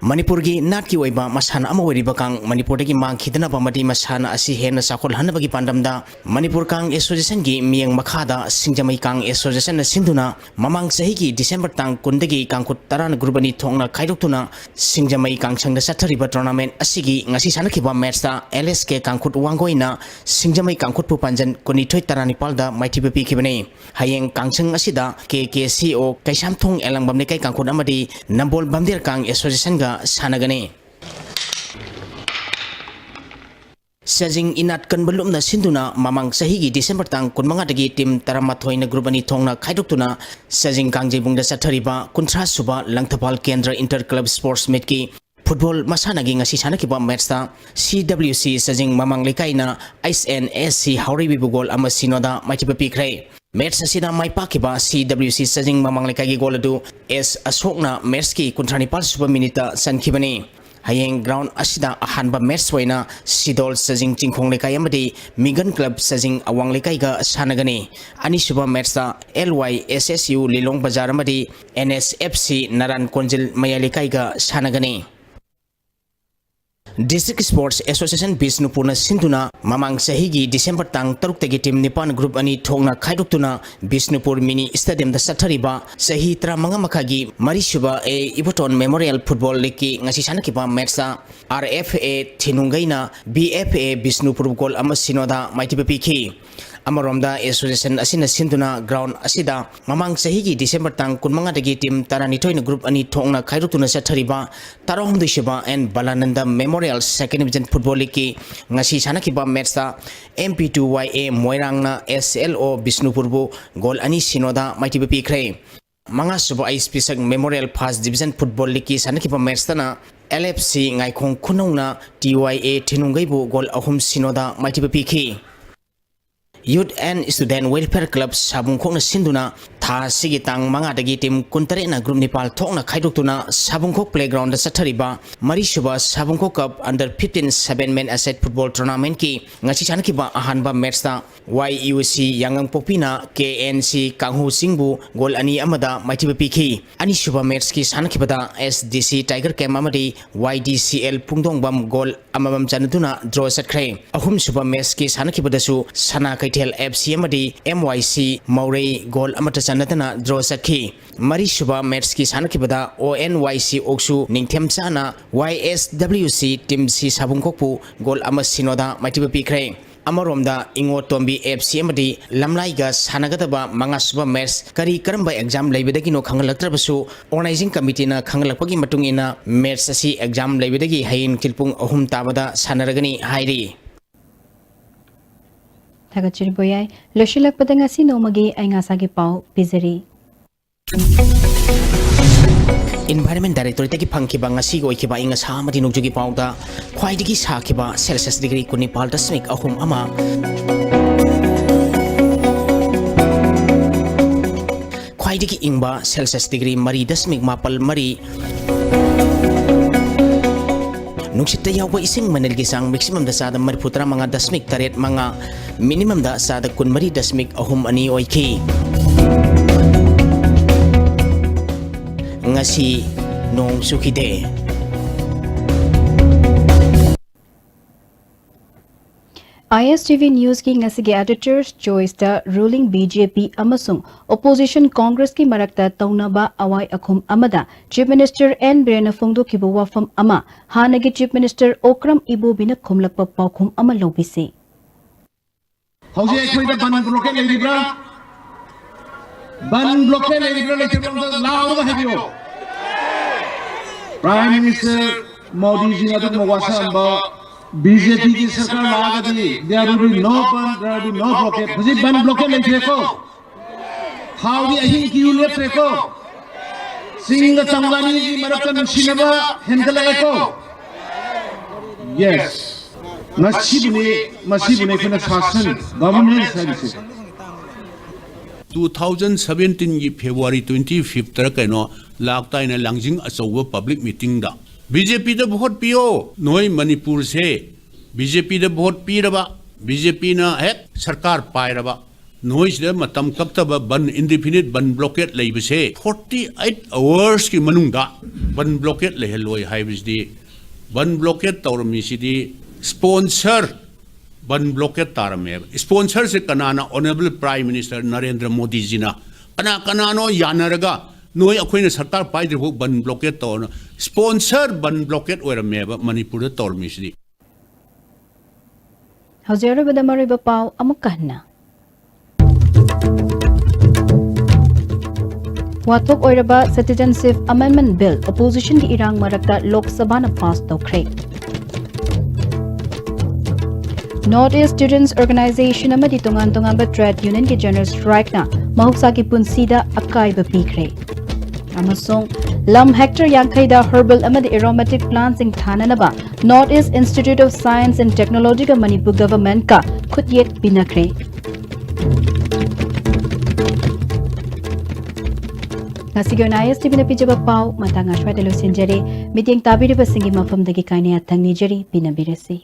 ꯃꯅꯤꯄꯨꯔꯒꯤ ꯅꯥꯠꯀꯤ ꯑꯣꯏꯕ ꯃꯁꯥꯟꯅ ꯑꯃ ꯑꯣꯏꯔꯤꯕ ꯀꯥꯡ ꯃꯅꯤꯄꯨꯔꯗꯒꯤ ꯃꯥꯡꯈꯤꯗꯅꯕ ꯑꯃꯗꯤ ꯃꯁꯥꯟꯅ ꯑꯁꯤ ꯍꯦꯟꯅ ꯆꯥꯎꯈꯠꯍꯟꯅꯕꯒꯤ ꯄꯥꯟꯗꯝꯗ ꯃꯅꯤꯄꯨꯔ ꯀꯥꯡ Association ꯒꯤ ꯃꯤꯠꯌꯦꯡ ꯃꯈꯥꯗ ꯁꯤꯡꯖꯃꯩ ꯀꯥꯡ Association ꯅ ꯁꯤꯟꯗꯨꯅ ꯃꯃꯥꯡ ꯆꯍꯤꯒꯤ December ꯇꯥꯡ ꯀꯨꯟꯗꯒꯤ ꯀꯥꯡꯈꯨꯠ ꯇꯔꯥꯅ group ꯑꯅꯤ ꯊꯣꯛꯅ ꯈꯥꯏꯗꯣꯛꯇꯨꯅ ꯁꯤꯡꯖꯃꯩ ꯀꯥꯡꯁꯪꯗ ꯆꯠꯊꯔꯤꯕ tournament ꯑꯁꯤꯒꯤ ꯉꯁꯤ ꯁꯥꯟꯅꯈꯤꯕ match ꯇ L S K ꯀꯥꯡꯈꯨꯠ ꯋꯥꯡꯒꯣꯏꯅ ꯁꯤꯡꯖꯃꯩ ꯀꯥꯡꯈꯨꯠꯄꯨ ꯄꯥꯟꯖꯟ ꯀꯨꯟꯅꯤꯊꯣꯏ ꯇꯔꯥꯅꯤꯄꯥꯜꯗ ꯃꯥꯏꯊꯤꯕ ꯄꯤꯈꯤꯕꯅꯤ꯫ ꯍꯌꯦꯡ ꯀꯥꯡꯁꯪ ꯑꯁꯤꯗ K K C O Keishamthong ꯑꯦꯂꯪꯕꯝ ꯂꯩꯀꯥꯏ ꯀꯥꯡꯈꯨꯠ ꯑꯃꯗꯤ ꯅꯝꯕꯣꯜ ꯕꯝꯗꯦꯔ ꯀꯥꯡ Association ꯒ ꯁꯥꯟꯅꯒꯅꯤ꯫ ꯆꯥꯖꯤꯡ ꯏꯅꯥꯠ ꯀꯟꯕ ꯂꯨꯞꯅ ꯁꯤꯟꯗꯨꯅ ꯃꯃꯥꯡ ꯆꯍꯤꯒꯤ December ꯇꯥꯡ ꯀꯨꯟꯃꯉꯥꯗꯒꯤ team ꯇꯔꯥꯃꯥꯊꯣꯏꯅ group ꯑꯅꯤ ꯊꯣꯛꯅ ꯈꯥꯏꯗꯣꯛꯇꯨꯅ ꯆꯥꯖꯤꯡ ꯀꯥꯡꯖꯩꯕꯨꯡꯗ ꯆꯠꯊꯔꯤꯕ ꯀꯨꯟꯊ꯭ꯔꯥ ꯁꯨꯕ ꯂꯪꯊꯕꯥꯜ ꯀꯦꯟꯗ꯭ꯔ inter club sports meet ꯀꯤ football ꯃꯁꯥꯟꯅꯒꯤ ꯉꯁꯤ ꯁꯥꯟꯅꯈꯤꯕ match ꯇ C W C ꯆꯥꯖꯤꯡ ꯃꯃꯥꯡ ꯂꯩꯀꯥꯏꯅ H N S C ꯍꯥꯎꯔꯩꯕꯤꯕꯨ goal ꯑꯃ ꯁꯤꯅꯣꯗ ꯃꯥꯏꯊꯤꯕ ꯄꯤꯈ꯭ꯔꯦ꯫ Match ꯑꯁꯤꯗ ꯃꯥꯏ ꯄꯥꯛꯈꯤꯕ C W C ꯆꯥꯖꯤꯡ ꯃꯃꯥꯡ ꯂꯩꯀꯥꯏꯒꯤ goal ꯑꯗꯨ S ꯑꯁꯣꯛꯅ match ꯀꯤ ꯀꯨꯟꯊ꯭ꯔꯥ ꯅꯤꯄꯥꯜ ꯁꯨꯕ minute ꯇ ꯆꯟꯈꯤꯕꯅꯤ꯫ ꯍꯌꯦꯡ ground ꯑꯁꯤꯗ ꯑꯍꯥꯟꯕ match ꯑꯣꯏꯅ ꯁꯤꯗꯣꯜ ꯆꯖꯤꯡ ꯆꯤꯡꯈꯣꯡ ꯂꯩꯀꯥꯏ ꯑꯃꯗꯤ ꯃꯤꯒꯟ club ꯆꯖꯤꯡ ꯑꯋꯥꯡ ꯂꯩꯀꯥꯏꯒ ꯁꯥꯟꯅꯒꯅꯤ꯫ ꯑꯅꯤꯁꯨꯕ matchꯇ L Y S S U ꯂꯤꯂꯣꯡ ꯕꯖꯥꯔ ꯑꯃꯗꯤ N S F C ꯅꯔꯥꯟ ꯀꯣꯟꯖꯤꯜ ꯃꯌꯥꯏ ꯂꯩꯀꯥꯏꯒ ꯁꯥꯟꯅꯒꯅꯤ꯫ District Sports Association ꯕꯤꯁꯅꯨꯄꯨꯔꯅ ꯁꯤꯟꯗꯨꯅ ꯃꯃꯥꯡ ꯆꯍꯤꯒꯤ December ꯇꯥꯡ ꯇꯔꯨꯛꯇꯒꯤ team ꯅꯤꯄꯥꯟ group ꯑꯅꯤ ꯊꯣꯛꯅ ꯈꯥꯏꯗꯣꯛꯇꯨꯅ ꯕꯤꯁꯅꯨꯄꯨꯔ mini stadiumꯗ ꯆꯠꯊꯔꯤꯕ ꯆꯍꯤ ꯇꯔꯥꯃꯉꯥ ꯃꯈꯥꯏꯒꯤ ꯃꯔꯤꯁꯨꯕ A ꯏꯕꯣꯇꯣꯟ Memorial Football Leagueꯀꯤ ꯉꯁꯤ ꯁꯥꯟꯅꯈꯤꯕ matchꯇ R F A ꯊꯤꯅꯨꯡꯒꯩꯅ B F A Bishnupur goal ꯑꯃ ꯁꯤꯅꯣꯗ ꯃꯥꯏꯊꯤꯕ ꯄꯤꯈꯤ꯫ ꯑꯃꯔꯣꯝꯗ association ꯑꯁꯤꯅ ꯁꯤꯟꯗꯨꯅ ground ꯑꯁꯤꯗ ꯃꯃꯥꯡ ꯆꯍꯤꯒꯤ December ꯇꯥꯡ ꯀꯨꯟꯃꯉꯥꯗꯒꯤ team ꯇꯔꯥꯅꯤꯊꯣꯏꯅ group ꯑꯅꯤ ꯊꯣꯛꯅ ꯈꯥꯏꯗꯣꯛꯇꯨꯅ ꯆꯠꯊꯔꯤꯕ ꯇꯔꯥꯍꯨꯝꯗꯣꯏꯁꯨꯕ N ꯕꯂꯥꯅꯟꯗ Memorial Second Division Football Leagueꯀꯤ ꯉꯁꯤ ꯁꯥꯟꯅꯈꯤꯕ matchꯇ M P two Y A ꯃꯣꯏꯔꯥꯡꯅ S L O ꯕꯤꯁꯅꯨꯄꯨꯔꯕꯨ goal ꯑꯅꯤ ꯁꯤꯅꯣꯗ ꯃꯥꯏꯊꯤꯕ ꯄꯤꯈ꯭ꯔꯦ꯫ ꯃꯉꯥꯁꯨꯕ ꯑꯩꯁ ꯄꯤꯁꯛ Memorial First Division Football Leagueꯀꯤ ꯁꯥꯟꯅꯈꯤꯕ matchꯇꯅ L F C ꯉꯥꯏꯈꯣꯡ ꯈꯨꯅꯧꯅ T Y A ꯊꯤꯅꯨꯡꯒꯩꯕꯨ goal ꯑꯍꯨꯝ ꯁꯤꯅꯣꯗ ꯃꯥꯏꯊꯤꯕ ꯄꯤꯈꯤ꯫ Youth and Student Welfare Club ꯁꯥꯕꯨꯡꯈꯣꯛꯅ ꯁꯤꯟꯗꯨꯅ ꯊꯥ ꯑꯁꯤꯒꯤ ꯇꯥꯡ ꯃꯉꯥꯗꯒꯤ team ꯀꯨꯟꯇꯔꯦꯠꯅ group ꯅꯤꯄꯥꯜ ꯊꯣꯛꯅ ꯈꯥꯏꯗꯣꯛꯇꯨꯅ ꯁꯥꯕꯨꯡꯈꯣꯛ playgroundꯗ ꯆꯠꯊꯔꯤꯕ ꯃꯔꯤꯁꯨꯕ ꯁꯥꯕꯨꯡꯈꯣꯛ Cup under fifteen seven man a side football tournamentꯀꯤ ꯉꯁꯤ ꯁꯥꯟꯅꯈꯤꯕ ꯑꯍꯥꯟꯕ matchꯇ Y U C ꯌꯥꯉꯪꯄꯣꯛꯄꯤꯅ K N C ꯀꯥꯡꯍꯨ ꯆꯤꯡꯕꯨ goal ꯑꯅꯤ ꯑꯃꯗ ꯃꯥꯏꯊꯤꯕ ꯄꯤꯈꯤ꯫ ꯑꯅꯤꯁꯨꯕ matchꯀꯤ ꯁꯥꯟꯅꯈꯤꯕꯗ S D C Tiger Camp ꯑꯃꯗꯤ Y D C L ꯄꯨꯡꯗꯣꯡꯕꯝ goal ꯑꯃꯃꯝ ꯆꯟꯅꯗꯨꯅ draw ꯆꯠꯈ꯭ꯔꯦ꯫ ꯑꯍꯨꯝꯁꯨꯕ matchꯀꯤ ꯁꯥꯟꯅꯈꯤꯕꯗꯁꯨ ꯁꯅꯥ ꯀꯩꯊꯦꯜ F C ꯑꯃꯗꯤ M Y C ꯃꯧꯔꯩ goal ꯑꯃꯠꯇ ꯆꯟꯅꯗꯅ draw ꯆꯠꯈꯤ꯫ ꯃꯔꯤꯁꯨꯕ matchꯀꯤ ꯁꯥꯟꯅꯈꯤꯕꯗ O N Y C ꯑꯣꯛꯁꯨ ꯅꯤꯡꯊꯦꯝꯆꯥꯅ Y S W C Team C ꯁꯥꯕꯨꯡꯈꯣꯛꯄꯨ goal ꯑꯃ ꯁꯤꯅꯣꯗ ꯃꯥꯏꯊꯤꯕ ꯄꯤꯈ꯭ꯔꯦ꯫ ꯑꯃꯔꯣꯝꯗ ꯏꯉꯣꯇꯣꯝꯕꯤ F C ꯑꯃꯗꯤ ꯂꯝꯂꯥꯏꯒ ꯁꯥꯟꯅꯒꯗꯕ ꯃꯉꯥꯁꯨꯕ match ꯀꯔꯤ ꯀꯔꯝꯕ exam ꯂꯩꯕꯗꯒꯤꯅꯣ ꯈꯪꯍꯜꯂꯛꯇ꯭ꯔꯕꯁꯨ, organizing committeeꯅ ꯈꯪꯍꯜꯂꯛꯄꯒꯤ ꯃꯇꯨꯡ ꯏꯟꯅ match ꯑꯁꯤ exam ꯂꯩꯕꯗꯒꯤ ꯍꯌꯦꯡ ꯅꯨꯡꯊꯤꯜ ꯄꯨꯡ ꯑꯍꯨꯝ ꯇꯥꯕꯗ ꯁꯥꯟꯅꯔꯒꯅꯤ ꯍꯥꯏꯔꯤ꯫ ꯊꯥꯒꯠꯆꯔꯤ ꯕꯣꯌꯥꯏ꯫ ꯂꯣꯏꯁꯤꯜꯂꯛꯄꯗ ꯉꯁꯤ ꯅꯣꯡꯃꯒꯤ ꯑꯏꯪ ꯑꯁꯥꯒꯤ ꯄꯥꯎ ꯄꯤꯖꯔꯤ꯫ Environment Directorateꯇꯒꯤ ꯐꯪꯈꯤꯕ ꯉꯁꯤꯒꯤ ꯑꯣꯏꯈꯤꯕ ꯑꯏꯪ ꯑꯁꯥ ꯑꯃꯗꯤ ꯅꯣꯡꯖꯨꯒꯤ ꯄꯥꯎꯗ ꯈ꯭ꯋꯥꯏꯗꯒꯤ ꯁꯥꯈꯤꯕ Celsius degree ꯀꯨꯟꯅꯤꯄꯥꯜ ꯗꯁꯃꯤꯛ ꯑꯍꯨꯝ ꯑꯃ, ꯈ꯭ꯋꯥꯏꯗꯒꯤ ꯏꯪꯕ Celsius degree ꯃꯔꯤ ꯗꯁꯃꯤꯛ ꯃꯥꯄꯜ ꯃꯔꯤ, ꯅꯨꯡꯁꯤꯠꯇ ꯌꯥꯎꯕ ꯏꯁꯤꯡ ꯃꯅꯤꯜꯒꯤ ꯆꯥꯡ ꯃꯦꯛꯁꯤꯃꯝꯗ ꯆꯥꯗ ꯃꯔꯤꯐꯨ ꯇꯔꯥ ꯃꯉꯥ ꯗꯁꯃꯤꯛ ꯇꯔꯦꯠ ꯃꯉꯥ, ꯃꯤꯅꯤꯃꯝꯗ ꯆꯥꯗ ꯀꯨꯟꯃꯔꯤ ꯗꯁꯃꯤꯛ ꯑꯍꯨꯝ ꯑꯅꯤ ꯑꯣꯏꯈꯤ꯫ ꯉꯁꯤ ꯅꯣꯡ ꯆꯨꯈꯤꯗꯦ꯫ ꯑꯥꯏ ꯑꯦꯁ ꯇꯤ ꯚꯤ ꯅ꯭ꯌꯨꯁꯀꯤ ꯉꯁꯤꯒꯤ ꯑꯦꯗꯤꯇꯔꯁ ꯆꯣꯏꯁꯇ ꯔꯨꯂꯤꯡ ꯕꯤ ꯖꯦ ꯄꯤ ꯑꯃꯁꯨꯡ ꯑꯣꯄꯣꯖꯤꯁꯟ ꯀꯣꯡꯒ꯭ꯔꯦꯁꯀꯤ ꯃꯔꯛꯇ ꯇꯧꯅꯕ ꯑꯋꯥꯏ ꯑꯈꯨꯝ ꯑꯃꯗ ꯆꯤꯐ ꯃꯤꯅꯤꯁꯇꯔ ꯑꯦꯟ ꯕꯤꯔꯦꯟꯅ ꯐꯣꯡꯗꯣꯛꯈꯤꯕ ꯋꯥꯐꯝ ꯑꯃ ꯍꯥꯟꯅꯒꯤ ꯆꯤꯐ ꯃꯤꯅꯤꯁꯇꯔ ꯑꯣꯀ꯭ꯔꯝ ꯏꯕꯣꯕꯤꯅ ꯈꯨꯝꯂꯛꯄ ꯄꯥꯎꯈꯨꯝ ꯑꯃ ꯂꯧꯕꯤꯁꯤ꯫ ꯍꯧꯖꯤꯛ ꯑꯩꯈꯣꯏꯗ ꯕꯟ ꯕ꯭ꯂꯣꯀꯦꯠ ꯂꯩꯔꯤꯕ꯭ꯔꯥ? ꯕꯟ ꯕ꯭ꯂꯣꯀꯦꯠ ꯂꯩꯔꯤꯕ꯭ꯔꯥ ꯂꯩꯇꯕ꯭ꯔꯥ ꯑꯝꯇ ꯂꯥꯎꯔꯒ ꯍꯥꯏꯕꯤꯌꯨ꯫ ꯄ꯭ꯔꯥꯏꯝ ꯃꯤꯅꯤꯁꯇꯔ ꯃꯣꯗꯤꯖꯤꯅ ꯑꯗꯨꯒꯨꯝꯕ ꯋꯥꯁꯛꯑꯝꯕ, ꯕꯤ ꯖꯦ ꯄꯤꯒꯤ ꯁꯔꯀꯥꯔ ꯂꯥꯛꯑꯒꯗꯤ there will be no ban, there will be no blockade꯫ ꯍꯧꯖꯤꯛ ꯕꯟ ꯕ꯭ꯂꯣꯀꯦꯠ ꯂꯩꯇ꯭ꯔꯦꯀꯣ? ꯊꯥꯎꯒꯤ ꯑꯍꯤꯡ ꯀ꯭ꯌꯨ ꯂꯦꯞꯇ꯭ꯔꯦꯀꯣ? ꯆꯤꯡꯒ ꯇꯝꯒ ꯑꯅꯤꯒꯤ ꯃꯔꯛꯇ ꯅꯨꯡꯁꯤꯅꯕ ꯍꯦꯟꯒꯠꯂꯛꯑꯦꯀꯣ? ꯌꯦꯁ꯫ ꯃꯁꯤꯕꯨꯅꯤ, ꯃꯁꯤꯕꯨꯅꯤ ꯑꯩꯈꯣꯏꯅ ꯁꯥꯁꯟ, ꯒꯚꯔꯅꯦꯟꯁ ꯍꯥꯏꯔꯤꯁꯦ꯫ ꯇꯨ ꯊꯥꯎꯖꯟ ꯁꯚꯦꯟꯇꯤꯟꯒꯤ ꯐꯦꯕ꯭ꯔꯨꯋꯥꯔꯤ ꯇ꯭ꯋꯦꯟꯇꯤ ꯐꯤꯐꯇꯔ ꯀꯩꯅꯣ ꯂꯥꯛꯇꯥꯏꯅ ꯂꯥꯡꯖꯤꯡ ꯑꯆꯧꯕ ꯄꯕ꯭ꯂꯤꯛ ꯃꯤꯇꯤꯡꯗ ꯕꯤ ꯖꯦ ꯄꯤꯗ ꯚꯣꯠ ꯄꯤꯌꯣ, ꯅꯣꯏ ꯃꯅꯤꯄꯨꯔꯁꯦ ꯕꯤ ꯖꯦ ꯄꯤꯗ ꯚꯣꯠ ꯄꯤꯔꯕ, ꯕꯤ ꯖꯦ ꯄꯤꯅ ꯍꯦꯛ ꯁꯔꯀꯥꯔ ꯄꯥꯏꯔꯕ, ꯅꯣꯏꯁꯤꯗ ꯃꯇꯝ ꯀꯛꯇꯕ ꯕꯟ, ꯏꯟꯗꯤꯐꯤꯅꯤꯠ ꯕꯟ ꯕ꯭ꯂꯣꯀꯦꯠ ꯂꯩꯕꯁꯦ ꯐꯣꯔꯇꯤ ꯑꯩꯠ ꯑꯋꯥꯔꯁꯀꯤ ꯃꯅꯨꯡꯗ ꯕꯟ ꯕ꯭ꯂꯣꯀꯦꯠ ꯂꯩꯍꯜꯂꯣꯏ ꯍꯥꯏꯕꯁꯤꯗꯤ ꯕꯟ ꯕ꯭ꯂꯣꯀꯦꯠ ꯇꯧꯔꯝꯃꯤꯁꯤꯗꯤ ꯁ꯭ꯄꯣꯟꯁꯔ ꯕꯟ ꯕ꯭ꯂꯣꯀꯦꯠ ꯇꯥꯔꯝꯃꯦꯕ꯫ ꯁ꯭ꯄꯣꯟꯁꯔꯁꯦ ꯀꯅꯥꯅ? ꯑꯣꯅꯔꯦꯕꯜ ꯄ꯭ꯔꯥꯏꯝ ꯃꯤꯅꯤꯁꯇꯔ ꯅꯔꯦꯟꯗ꯭ꯔ ꯃꯣꯗꯤꯖꯤꯅ꯫ ꯀꯅꯥ ꯀꯅꯥꯅꯣ ꯌꯥꯅꯔꯒ ꯅꯣꯏ ꯑꯩꯈꯣꯏꯅ ꯁꯔꯀꯥꯔ ꯄꯥꯏꯗ꯭ꯔꯤꯐꯥꯎ ꯕꯟ ꯕ꯭ꯂꯣꯀꯦꯠ ꯇꯧꯔꯅ? ꯁ꯭ꯄꯣꯟꯁꯔ ꯕꯟ ꯕ꯭ꯂꯣꯀꯦꯠ ꯑꯣꯏꯔꯝꯃꯦꯕ ꯃꯅꯤꯄꯨꯔꯗ ꯇꯧꯔꯝꯃꯤꯁꯤꯗꯤ꯫ ꯍꯧꯖꯤꯛ ꯑꯔꯣꯏꯕꯗ ꯃꯔꯨꯑꯣꯏꯕ ꯄꯥꯎ ꯑꯃꯨꯛꯀ ꯍꯟꯅ꯫ ꯋꯥꯊꯣꯛ ꯑꯣꯏꯔꯕ Citizenship Amendment Bill oppositionꯒꯤ ꯏꯔꯥꯡ ꯃꯔꯛꯇ ꯂꯣꯛ ꯁꯚꯥꯅ ꯄꯥꯁ ꯇꯧꯈ꯭ꯔꯦ꯫ North East Students Organization ꯑꯃꯗꯤ ꯇꯣꯉꯥꯟ ꯇꯣꯉꯥꯟꯕ trade unionꯒꯤ general strikeꯅ ꯃꯍꯧꯁꯥꯒꯤ ꯄꯨꯟꯁꯤꯗ ꯑꯀꯥꯏꯕ ꯄꯤꯈ꯭ꯔꯦ꯫ ꯑꯃꯁꯨꯡ ꯂꯝ hectare ꯌꯥꯡꯈꯩꯗ herbal ꯑꯃꯗꯤ aromatic plantꯁꯤꯡ ꯊꯥꯅꯅꯕ North East Institute of Science and Technologyꯒ ꯃꯅꯤꯄꯨꯔ governmentꯀ ꯈꯨꯠꯌꯦꯛ ꯄꯤꯅꯈ꯭ꯔꯦ꯫ ꯉꯁꯤꯒꯤ ꯑꯣꯏꯅ ꯑꯥꯏ ꯑꯦꯁ ꯇꯤ ꯚꯤꯅ ꯄꯤꯖꯕ ꯄꯥꯎ ꯃꯇꯥꯡ ꯑꯁ꯭ꯋꯥꯏꯗ ꯂꯣꯏꯁꯤꯟꯖꯔꯦ꯫ ꯃꯤꯠꯌꯦꯡ ꯇꯥꯕꯤꯔꯤꯕꯁꯤꯡꯒꯤ ꯃꯐꯝꯗꯒꯤ ꯀꯥꯏꯅ ꯌꯥꯊꯪ ꯅꯤꯖꯔꯤ, ꯄꯤꯅꯕꯤꯔꯁꯤ꯫